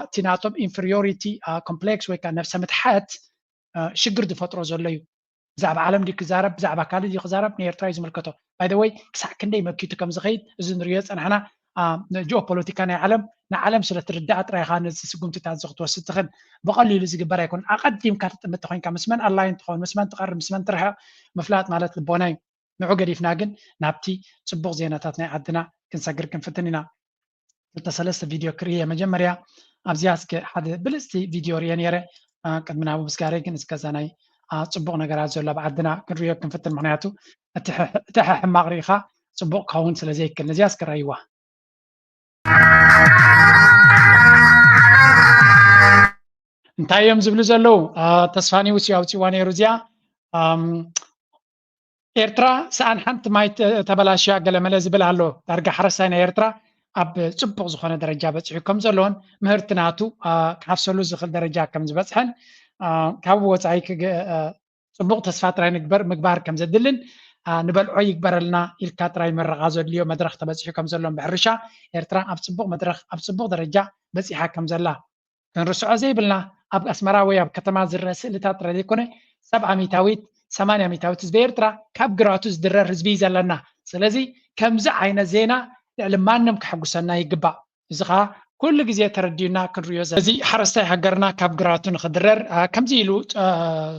እቲ ናቶም ኢንፌሪዮሪቲ ኮምፕሌክስ ወይ ከዓ ነብሰ ምትሓት ሽግር ዝፈጥሮ ዘሎ እዩ። ብዛዕባ ዓለም ድዩ ክዛረብ ብዛዕባ ካልእ ድዩ ክዛረብ ንኤርትራ እዩ ዝምልከቶ። ባይ ወይ ክሳዕ ክንደይ መኪቱ ከም ዝኸይድ እዚ ንሪኦ ዝፀናሕና ጂኦፖለቲካ ናይ ዓለም ንዓለም ስለ ትርዳእ ጥራይ ኢኻ ነዚ ስጉምትታት እዚ ክትወስድ ትኽእል። ብቐሊሉ ዝግበር ኣይኮን። ኣቐዲምካ ትጥምት ተኮይንካ ምስ መን ኣላይን ትኸውን ምስ መን ትቐርብ ምስ መን ትርሕቕ ምፍላጥ ማለት ልቦና እዩ። ንዑ ገዲፍና ግን ናብቲ ፅቡቕ ዜናታት ናይ ዓድና ክንሰግር ክንፍትን ኢና። ክልተ ሰለስተ ቪድዮ ክርኢ እየ መጀመርያ ኣብዚኣ እስከ ሓደ ብልፅቲ ቪድዮ ርየ ነይረ ቅድሚ ናብኡ ምስጋረ ግን እስከዛ ናይ ፅቡቕ ነገራት ዘሎ ኣብ ዓድና ክንሪኦ ክንፍትን ምክንያቱ እቲ ሕማቕ ርኢኻ ፅቡቕ ክኸውን ስለ ዘይክእል ነዚኣ እስከ ራይዋ እንታይ እዮም ዝብሉ ዘለዉ ተስፋኒውስ ኣውፅዋ ነይሩ እዚኣ ኤርትራ ሰኣን ሓንቲ ማይ ተበላሽያ ገለመለ ዝብል ኣሎ ዳርጋ ሓረስታይ ናይ ኤርትራ ኣብ ፅቡቕ ዝኾነ ደረጃ በፂሑ ከም ዘለዎን ምህርቲ ናቱ ክሓፍሰሉ ዝኽእል ደረጃ ከም ዝበፅሐን ካብ ወፃኢ ፅቡቕ ተስፋ ጥራይ ንግበር ምግባር ከም ዘድልን ንበልዖ ይግበረልና ኢልካ ጥራይ ምረቓ ዘድልዮ መድረኽ ተበፂሑ ከም ዘሎን ብሕርሻ ኤርትራ ኣብ ፅቡቕ መድረኽ ኣብ ፅቡቕ ደረጃ በፂሓ ከም ዘላ ክንርስዖ ዘይብልና ኣብ ኣስመራ ወይ ኣብ ከተማ ዝረአ ስእልታት ጥራይ ዘይኮነ ሰብዓ ሚታዊት ሰማንያ ሚታዊት ህዝቢ ኤርትራ ካብ ግራቱ ዝድረር ህዝቢ እዩ ዘለና። ስለዚ ከምዚ ዓይነት ዜና ልዕሊ ማንም ከሐጉሰና ይግባእ። እዚ ከዓ ኩሉ ግዜ ተረዲኡና ክንሪዮ ዘ እዚ ሓረስታይ ሃገርና ካብ ግራቱ ንክድረር ከምዚ ኢሉ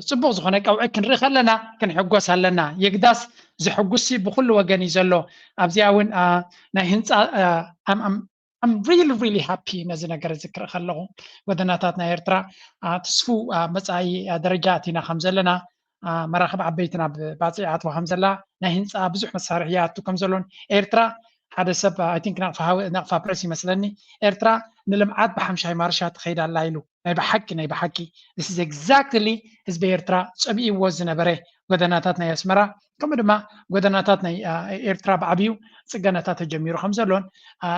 ፅቡቅ ዝኮነ ቀውዒ ክንርኢ ከለና ክንሕጎስ ኣለና። የግዳስ ዘሐጉስ ብኩሉ ወገን እዩ ዘሎ። ኣብዚኣ እውን ናይ ህንፃ I'm really really happy ነዚ ነገር እዚ ክርኢ ከለኹ ጎደናታት ናይ ኤርትራ ትስፉ መፃኢ ደረጃ ኣቲና ከም ዘለና መራኽብ ዓበይቲ ናብ ባፅዕ ኣትዋ ከም ዘላ ናይ ህንፃ ብዙሕ መሳርሒ ይኣቱ ከም ዘሎን ኤርትራ ሓደ ሰብ I think ናቕፋ ፕረስ ይመስለኒ ኤርትራ ንልምዓት ብሓምሻይ ማርሻ ትኸይድ ኣላ ኢሉ ናይ ብሓቂ ናይ ብሓቂ this is exactly ህዝቢ ኤርትራ ፀሚእዎ ዝነበረ ጎደናታት ናይ ኣስመራ ከምኡ ድማ ጎደናታት ናይ ኤርትራ ብዓብዩ ፅገናታት ተጀሚሩ ከም ዘሎን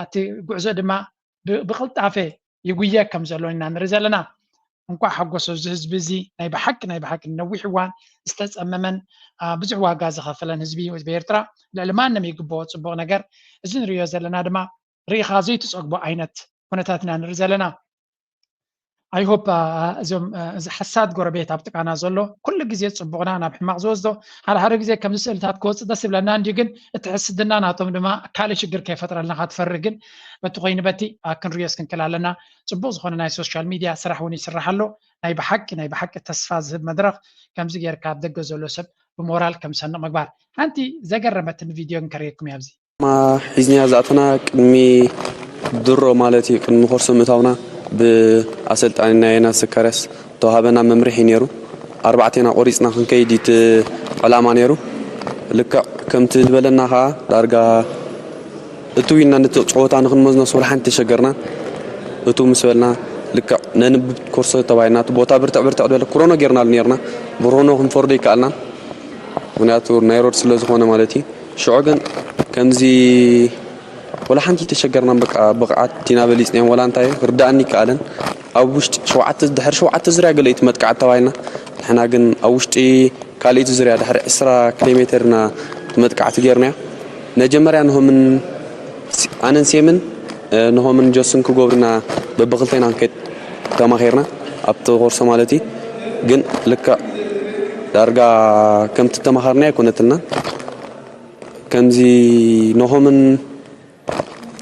እቲ ጉዕዞ ድማ ብቅልጣፈ ይጉየ ከም ዘሎን ኢና ንርኢ ዘለና። እንኳዕ ሓጎሶ እዚ ህዝቢ እዚ ናይ ብሓቂ ናይ ብሓቂ ነዊሕ እዋን ዝተፀመመን ብዙሕ ዋጋ ዝኸፈለን ህዝቢ ህዝቢ ኤርትራ ልዕሊ ማንም ይግብኦ ፅቡቅ ነገር እዚ ንሪኦ ዘለና ድማ ርኢኻ ዘይትፀግቦ ዓይነት ኩነታት ኢና ንርኢ ዘለና። I hope እዞም እዚ ሓሳድ ጎረቤት ኣብ ጥቃና ዘሎ ኩሉ ግዜ ፅቡቅና ናብ ሕማቅ ዝወስዶ ሓደ ሓደ ግዜ ከምዚ ስእልታት ክወፅእ ደስ ይብለና እንዲዩ ግን እቲ ሕስድና ናቶም ድማ ካልእ ሽግር ከይፈጥረልና ካትፈርህ ግን በቲ ኮይኑ በቲ ክንሪዮስ ክንክል ኣለና። ፅቡቅ ዝኮነ ናይ ሶሻል ሚድያ ስራሕ እውን ይስራሕ ኣሎ። ናይ ብሓቂ ናይ ብሓቂ ተስፋ ዝህብ መድረክ ከምዚ ጌርካ ኣብ ደገ ዘሎ ሰብ ብሞራል ከም ዝሰንቕ ምግባር። ሓንቲ ዘገረመትኒ ቪድዮ ግን ከርእየኩም እየ ኣብዚ። ሒዝናያ ዝኣተና ቅድሚ ድሮ ማለት እዩ ቅድሚ ኮርሶ ምእታውና ብኣሰልጣኒ ናይ ዮናስ ዘካርያስ ተዋሃበና መምርሒ ነይሩ። ኣርባዕቴና ቆሪፅና ክንከይድ እዩ እቲ ዕላማ ነይሩ። ልክዕ ከምቲ ዝበለና ከዓ ዳርጋ እትው ኢልና ነቲ ፀወታ ንክንመዝኖስ ወላ ሓንቲ ተሸገርና። እትው ምስ በልና ልክዕ ነንብብ ኮርሶ ተባሂልና እቲ ቦታ ብርትዕ ብርትዕ ዝበለ ክሮኖ ጌርናሉ ኔርና። ብክሮኖ ክንፈርዶ ኣይከኣልናን። ምክንያቱ ናይ ሮድ ስለ ዝኾነ ማለት እዩ። ሽዑ ግን ከምዚ ወላ ሓንቲ ተሸገርናን በቃ ብቕዓት ኢና በሊፅናዮም ወላ እንታይ ርዳእኒ ይከኣለን። ኣብ ውሽጢ ሸውዓተ ድሕሪ ሸውዓተ ዙርያ ገለ እዩ እቲ መጥቃዕቲ ተባሂልና። ንሕና ግን ኣብ ውሽጢ ካልኣይቲ ዙርያ ድሕሪ ዕስራ ኪሎ ሜትር ኢና መጥቃዕቲ ጌርናዮ። መጀመርያ ንሆምን ኣነን ሴምን ንሆምን ጆስን ክገብሩና በብክልቴና ክንከይድ ተማኺርና ኣብቲ ኮርሶ ማለት እዩ። ግን ልክዕ ዳርጋ ከምቲ ተማኸርናዮ ኣይኮነትልናን። ከምዚ ንሆምን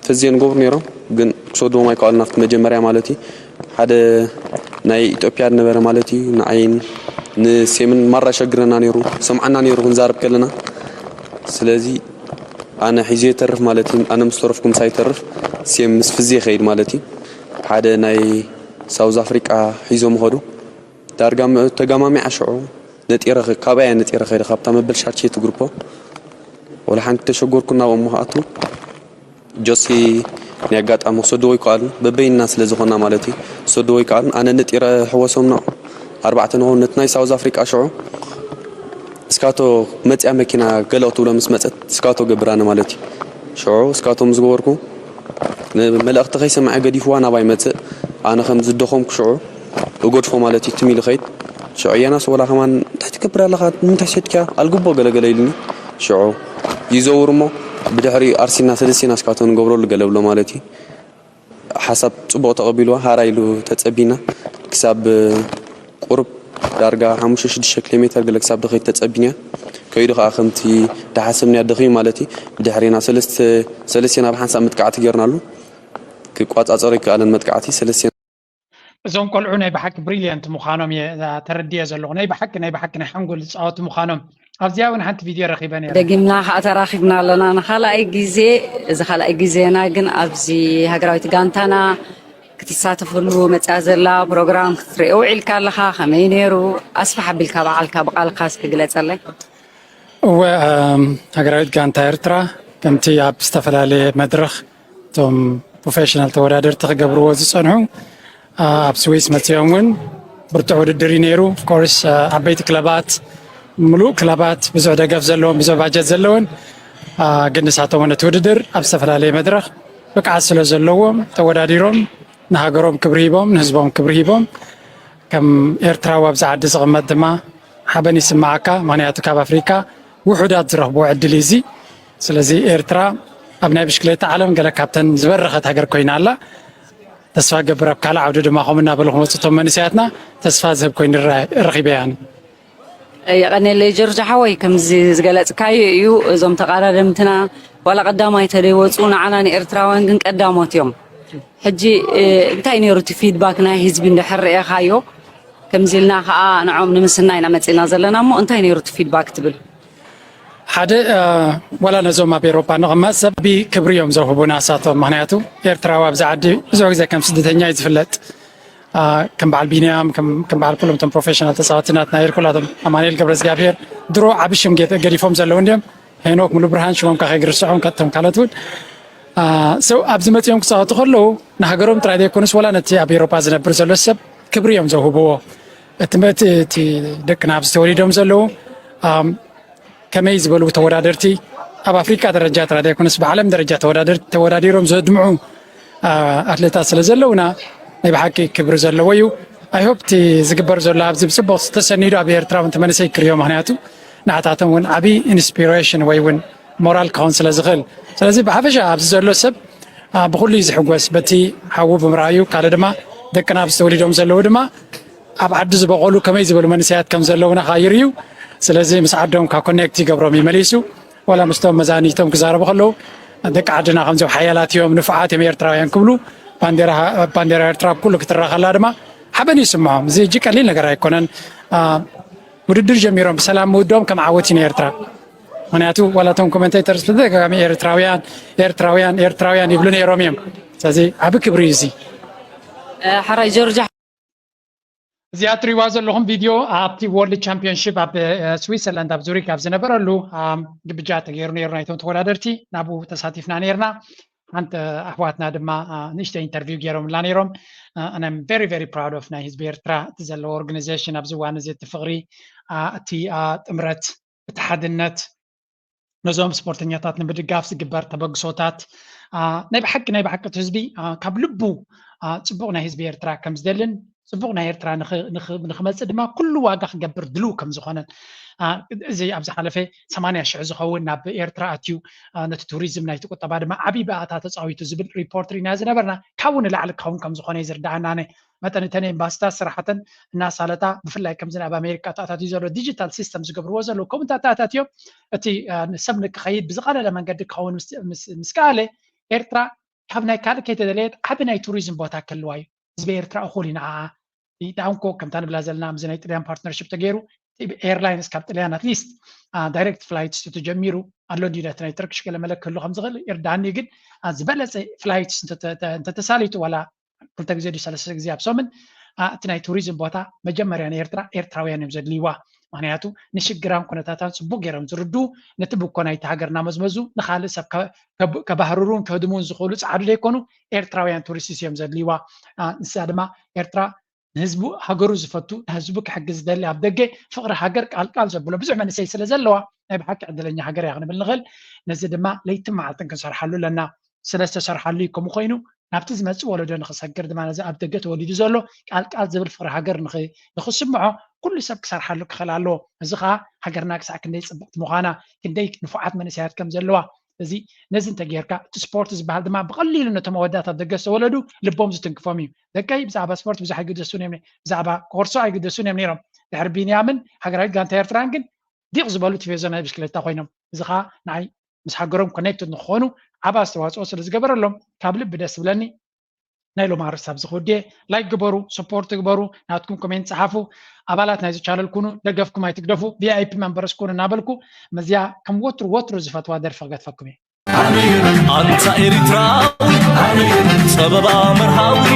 ተዝየ ንገብሩ ነይሮም ግን ክሰድዎም ኣይከኣሉን ኣብቲ መጀመርያ ማለት እዩ ሓደ ናይ ኢትዮጵያ ዝነበረ ማለት እዩ ንዓይን ንሴምን ማራ ሸግረና ነይሩ ሰምዓና ነይሩ ክንዛረብ ከለና ስለዚ ኣነ ሒዘ ይተርፍ ማለት እዩ ኣነ ምስ ተረፍኩ ምሳይ ይተርፍ ሴም ምስ ፍዜ ይኸይድ ማለት እዩ ሓደ ናይ ሳውዝ ኣፍሪቃ ሒዞም ኸዱ ዳርጋ ተጋማሚዓ ሽዑ ነጢረ ካባያ ነጢረ ከይደ ካብታ መበል ሻርቼ ትግርፖ ወላ ሓንቲ ተሸጎርኩ ናብኦም ምኽኣቱ ጆሲ ናይ ኣጋጣሚ ክሰድዎ ይከኣሉ በበይንና ስለ ዝኾና ማለት እዩ ክሰድዎ ይከኣሉ ኣነ ነጢረ ሕወሶም ኖ ኣርባዕተ ንኾኑ ነቲ ናይ ሳውዝ ኣፍሪቃ ሽዑ እስካቶ መፅያ መኪና ገለ ክትብሎ ምስ መፀት እስካቶ ገብራነ ማለት እዩ ሽዑ እስካቶ ምስ ገበርኩ ንመልእኽቲ ከይሰምዐ ገዲፍዋ ናባይ መጽእ። ኣነ ከም ዝደኸምኩ ሽዑ እገድፎ ማለት እዩ፣ ትም ኢሉ ኸይድ። ሽዑ የናስ ወላ ከማን እንታይ ትገብር ኣለኻ? ንምንታይ ሰድክያ? ኣልግቦ ገለ ገለ ኢሉኒ። ሽዑ ይዘውር እሞ ብድሕሪ ኣርሲና ሰለስቴና እስካቶ ንገብረሉ ገለ ብሎ ማለት እዩ። ሓሳብ ጽቡቕ ተቐቢልዋ፣ ሃራ ኢሉ ተጸቢና። ክሳብ ቁሩብ ዳርጋ ሓሙሽተ ሽዱሽተ ኪሎ ሜተር ገለ ክሳብ ደኸይድ ተጸቢንያ። ከይዱ ከኣ ከምቲ ደሓሰብንያ ደኺሙ ማለት እዩ። ብድሕሪና ሰለስተ፣ ሰለስቴና ብሓንሳብ መጥቃዕቲ ጌርናሉ። ክቋጻጸሮ ይከኣለን መጥቃዕቲ ሰለስቴና። እዞም ቆልዑ ናይ ብሓቂ ብሪልየንት ምዃኖም እየ ተረዲኤ ዘለኹ። ናይ ብሓቂ ናይ ብሓቂ ናይ ሓንጎል ዝፃወቱ ምዃኖም። ኣብዚኣ እውን ሓንቲ ቪድዮ ረኺበ ነይረ። ደጊምና ከዓ ተራኺብና ኣለና ንኻልኣይ ግዜ። እዚ ካልኣይ ግዜና ግን ኣብዚ ሃገራዊት ጋንታና ክትሳተፍሉ መፅያ ዘላ ፕሮግራም ክትርኢ ውዒልካ ኣለኻ። ከመይ ነይሩ? ኣስፍሕ ኣቢልካ በዓልካ ብቓልካ እስኪ ግለፀለይ። እወ፣ ሃገራዊት ጋንታ ኤርትራ ከምቲ ኣብ ዝተፈላለየ መድረኽ እቶም ፕሮፌሽናል ተወዳደርቲ ክገብርዎ ዝፀንሑ ኣብ ስዊስ መፅኦም እውን ብርቱዕ ውድድር እዩ ነይሩ። ኦፍኮርስ ዓበይቲ ክለባት፣ ምሉእ ክለባት ብዙሕ ደገፍ ዘለዎም ብዙሕ ባጀት ዘለውን ግን ንሳቶም እውን እቲ ውድድር ኣብ ዝተፈላለየ መድረኽ ብቅዓት ስለ ዘለዎም ተወዳዲሮም ንሃገሮም ክብሪ ሂቦም ንህዝቦም ክብሪ ሂቦም ከም ኤርትራዊ ኣብዚ ዓዲ ዝቕመጥ ድማ ሓበን ይስምዓካ። ምኽንያቱ ካብ ኣፍሪካ ውሑዳት ዝረኽብዎ ዕድል እዩ እዚ። ስለዚ ኤርትራ ኣብ ናይ ብሽክሌታ ዓለም ገለ ካብተን ዝበረኸት ሃገር ኮይና ኣላ። ተስፋ ገብር ኣብ ካልእ ዓውዲ ድማ ከምኡ እናበሉ ክመፁ እቶም መንእሰያትና ተስፋ ዝህብ ኮይኑ ረኺበያ። የቐኔለይ ጆርጆ ሓወይ፣ ከምዚ ዝገለፅካዮ እዩ። እዞም ተቓዳደምትና ዋላ ቀዳማይ ተደይወፁ ንዓና ንኤርትራውያን ግን ቀዳሞት እዮም። ሕጂ እንታይ ነይሩ እቲ ፊድባክ ናይ ህዝቢ እንድሕር ርኤኻዮ? ከምዚ ኢልና ከዓ ንዖም ንምስና ኢና መፂና ዘለና እሞ እንታይ ነይሩ እቲ ፊድባክ ትብል? ሓደ ዋላ ነዞም ኣብ ኤሮፓ ንቕመጥ ሰብ ዓቢ ክብሪ እዮም ዘውህቡና እሳቶም። ምኽንያቱ ኤርትራዊ ኣብዚ ዓዲ ብዙሕ ግዜ ከም ስደተኛ እዩ ዝፍለጥ። ከም በዓል ቢንያም ከም በዓል ኩሎም እቶም ፕሮፌሽናል ተፃወቲ ናትና ኤርኩላቶም ኣማኑኤል ገብረዝጋብሔር ድሮ ዓቢ ሽም ገዲፎም ዘለዉ እንዲዮም። ሄኖክ ሙሉ ብርሃን ሽሞም ካኸ ግርስዖም ከቶም ካልኦት እውን ሰው ኣብዚ መፂኦም ክፃወቱ ከለዉ ንሃገሮም ጥራይ ዘይኮኑስ ወላ ነቲ ኣብ ኤሮፓ ዝነብር ዘሎ ሰብ ክብሪ እዮም ዘውህብዎ። እቲ ደቅና ኣብዚ ተወሊዶም ዘለዉ ከመይ ዝበሉ ተወዳደርቲ ኣብ ኣፍሪካ ደረጃ ጥራይ ዘይኮነስ ብዓለም ደረጃ ተወዳዲሮም ዘድምዑ ኣትሌታት ስለ ዘለውና ናይ ብሓቂ ክብሪ ዘለዎ እዩ። ኣይሆፕ እቲ ዝግበር ዘሎ ኣብዚ ብፅቡቅ ተሰኒዱ ኣብ ኤርትራ እውን ተመልሰ ይክርዮ። ምክንያቱ ንዓታቶም እውን ዓብይ ኢንስፒሬሽን ወይ እውን ሞራል ክኸውን ስለ ዝኽእል። ስለዚ ብሓፈሻ ኣብዚ ዘሎ ሰብ ብኩሉ እዩ ዝሕጎስ በቲ ሓዉ ብምርኣዩ። ካልእ ድማ ደቅና ኣብዚ ተወሊዶም ዘለዉ ድማ ኣብ ዓዲ ዝበቐሉ ከመይ ዝበሉ መንእሰያት ከም ዘለውና ከዓ ይርእዩ። ስለዚ ምስ ዓዶም ካብ ኮኔክት ይገብሮም እዩ መሊሱ። ዋላ ምስቶም መዛኒቶም ክዛረቡ ከለዉ ደቂ ዓድና ከምዚኦም ሓያላት እዮም፣ ንፉዓት እዮም ኤርትራውያን ክብሉ ባንዴራ ኤርትራ ኣብ ኩሉ ክትረኣ ከላ ድማ ሓበን ይስምዖም። እዚ እጂ ቀሊል ነገር ኣይኮነን። ውድድር ጀሚሮም ብሰላም ምውድኦም ከም ዓወት እዩ ንኤርትራ። ምክንያቱ ዋላ እቶም ኮመንቴተርስ ብተደጋጋሚ ኤርትራውያን ኤርትራውያን ኤርትራውያን ይብሉ ነይሮም እዮም። ስለዚ ዓቢ ክብሪ እዩ እዚ። ሕራይ ጆርጅ እዚኣ እትሪእዋ ዘለኹም ቪድዮ ኣብቲ ወርልድ ቻምፒዮንሺፕ ኣብ ስዊትዘርላንድ ኣብ ዙሪክ ኣብ ዝነበረሉ ግብጃ ተገይሩ ነይሩ ናይቶም ተወዳደርቲ ናብኡ ተሳቲፍና ነይርና። ሓንቲ ኣሕዋትና ድማ ንእሽተይ ኢንተርቪው ገይሮምላ ነይሮም። I'm very very proud of ናይ ህዝቢ ኤርትራ እቲ ዘለዎ ኦርጋናይዜሽን ኣብዚ እዋን እዚ እቲ ፍቕሪ እቲ ጥምረት እቲ ሓድነት ነዞም ስፖርተኛታት ንምድጋፍ ዝግበር ተበግሶታት ናይ ብሓቂ ናይ ብሓቂ እቲ ህዝቢ ካብ ልቡ ፅቡቕ ናይ ህዝቢ ኤርትራ ከም ዝደልን ፅቡቕ ናይ ኤርትራ ንክመፅእ ድማ ኩሉ ዋጋ ክገብር ድልው ከም ዝኾነን እዚ ኣብ ዝሓለፈ ሰማንያ ሽሕ ዝኸውን ናብ ኤርትራ ኣትዩ ነቲ ቱሪዝም ናይቲ ቁጠባ ድማ ዓብዪ ብኣታ ተፃዊቱ ዝብል ሪፖርት ርኢና ዝነበርና ካብኡ ንላዕሊ ክኸውን ከም ዝኾነ እዩ ዝርዳኣና። መጠን እተን ኤምባሲታት ስራሕተን እናሳለጣ ብፍላይ ከምዚ ኣብ ኣሜሪካ ተኣታትዩ ዘሎ ዲጂታል ሲስተም ዝገብርዎ ዘለዉ ከምኡ እንተኣታትዮም እቲ ሰብ ንክኸይድ ብዝቐለለ መንገዲ ክኸውን ምስ ከኣለ ኤርትራ ካብ ናይ ካልእ ከይተደለየት ዓቢ ናይ ቱሪዝም ቦታ ክህልዋ እዩ። ህዝቢ ኤርትራ እኹል እዩ ንዓኣ ዳንኮ ከምታ ንብላ ዘለና ምዚ ናይ ጥልያን ፓርትነርሽፕ ተገይሩ ኤርላይንስ ካብ ጥልያን ኣትሊስት ዳይሬክት ፍላይትስ ተጀሚሩ ኣሎ እንዲ ነቲ ናይ ተርክሽ ገለ መለ ክህሉ ከም ዝኽእል ይርዳኒ ግን ዝበለፀ ፍላይትስ እንተተሳሊጡ ዋላ ክልተ ግዜ ድዩ ሰለስተ ግዜ ኣብ ሰሙን እቲ ናይ ቱሪዝም ቦታ መጀመርያ ንኤርትራ ኤርትራውያን እዮም ዘድልይዋ። ምክንያቱ ንሽግራን ኩነታታን ፅቡቅ ገይሮም ዝርድኡ ነቲ ብኮ ናይቲ ሃገር እናመዝመዙ ንካልእ ሰብ ከባህርሩን ከህድሙን ዝኽእሉ ፃዕዱ ዘይኮኑ ኤርትራውያን ቱሪስትስ እዮም ዘድልይዋ። ንሳ ድማ ኤርትራ ንህዝቡ ሃገሩ ዝፈቱ ንህዝቡ ክሕግዝ ዝደሊ ኣብ ደገ ፍቅሪ ሃገር ቃልቃል ዘብሎ ብዙሕ መንእሰይ ስለ ዘለዋ ናይ ብሓቂ ዕድለኛ ሃገር እያ ክንብል ንኽእል። ነዚ ድማ ለይትን መዓልትን ክንሰርሓሉ ኣለና። ስለ ዝተሰርሓሉ እዩ ከምኡ ኮይኑ። ናብቲ ዝመፅእ ወለዶ ንክሰግር ድማ ነዚ ኣብ ደገ ተወሊዱ ዘሎ ቃል ቃል ዝብል ፍቅሪ ሃገር ንክ- ንክስምዖ ኩሉ ሰብ ክሰርሓሉ ክኽእል ኣለዎ። እዚ ከዓ ሃገርና ክሳዕ ክንደይ ፅብቅቲ ምዃና፣ ክንደይ ንፉዓት መንእሰያት ከም ዘለዋ፣ እዚ ነዚ እንተጌርካ እቲ ስፖርት ዝበሃል ድማ ብቐሊሉ ነቶም ኣወዳት ኣብ ደገ ዝተወለዱ ልቦም ዝትንክፎም እዩ። ደቀይ ብዛዕባ ስፖርት ብዙሕ ኣይግደሱን እዮም፣ ብዛዕባ ኮርሶ ኣይግደሱን እዮም ነይሮም። ድሕሪ ቢንያምን ሃገራዊት ጋንታ ኤርትራን ግን ዲቕ ዝበሉ ቲፌዞ ናይ ብሽክሌታ ኮይኖም፣ እዚ ከዓ ንዓይ ምስ ሃገሮም ኮኔክትድ ንክኾኑ ዓብ ኣስተዋፅኦ ስለ ዝገበረሎም ካብ ልቢ ደስ ዝብለኒ። ናይ ሎም ኣርእስቲ ኣብዚ ክውድየ። ላይክ ግበሩ፣ ሰፖርት ግበሩ፣ ናትኩም ኮሜንት ፀሓፉ። ኣባላት ናይዚ ቻነል ኩኑ፣ ደገፍኩም ኣይትግደፉ። ቪኣይፒ መንበረስ ኩኑ እናበልኩ፣ መዚያ ከም ወትሩ ወትሩ ዝፈትዋ ደርፊ ክገድፈኩም እየ። ኣንታ ኤሪትራዊ ጸበባ መርሃዊ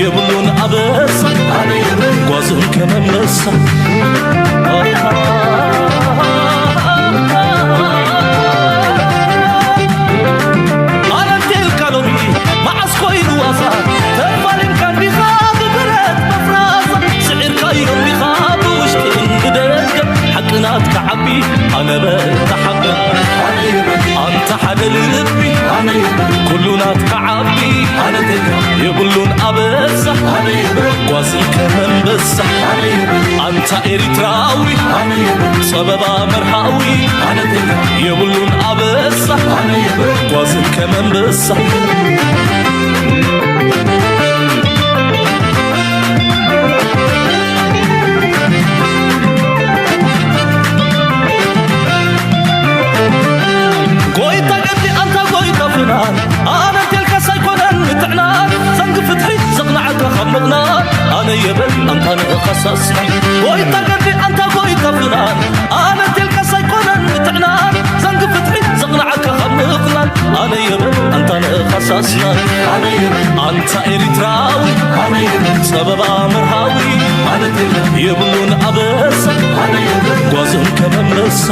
የብሉን ኣበሳ ጓዙን ከመመሳ ኣነቴልካ ሎሚ መዓስ ኮይኑ ዋሳ ተፋሊምካ እንዲኻ ብብረት መፍራሳ ስዒርካዮ እንዲኻ ብውሽጥን ብደገ ሓቂ ናትካ ዓቢ ኣነ በል ተሓበ ኣንታ ሓደ ልቢ ኩሉ ናትካ ዓቢ የብሉን ኣበሳ ጓዝን ከመንበሳ ኣንታ ኤሪትራዊ ጸበባ መርሃዊ የብሉን ኣበሳ ጓዝን ከመንበሳ ጎይታ ገዲ ኣንታ ጎይታ ፍናን ኣነ እንቴልካስ ኣይኮነን ምትዕናን ዘንጊ ፍትሒ ዘቕንዓካ ካብ ምቕናን ኣነ የበል ኣንታ ንእኻሳስናን ጎይታ ገዲ ኣንታ ጎይታ ፍናን ኣነ እንቴልካስ ኣይኮነን ምትዕናን ዘንጊ ፍትሒ ዘቕንዓካ ካብ ምቕናን ኣነ የበል ኣንታ ንእኻሳስናን ኣንታ ኤሪትራዊ ጸበባ መርሃዊ የብሉን ኣበሳ ጓዝን ከመመሳ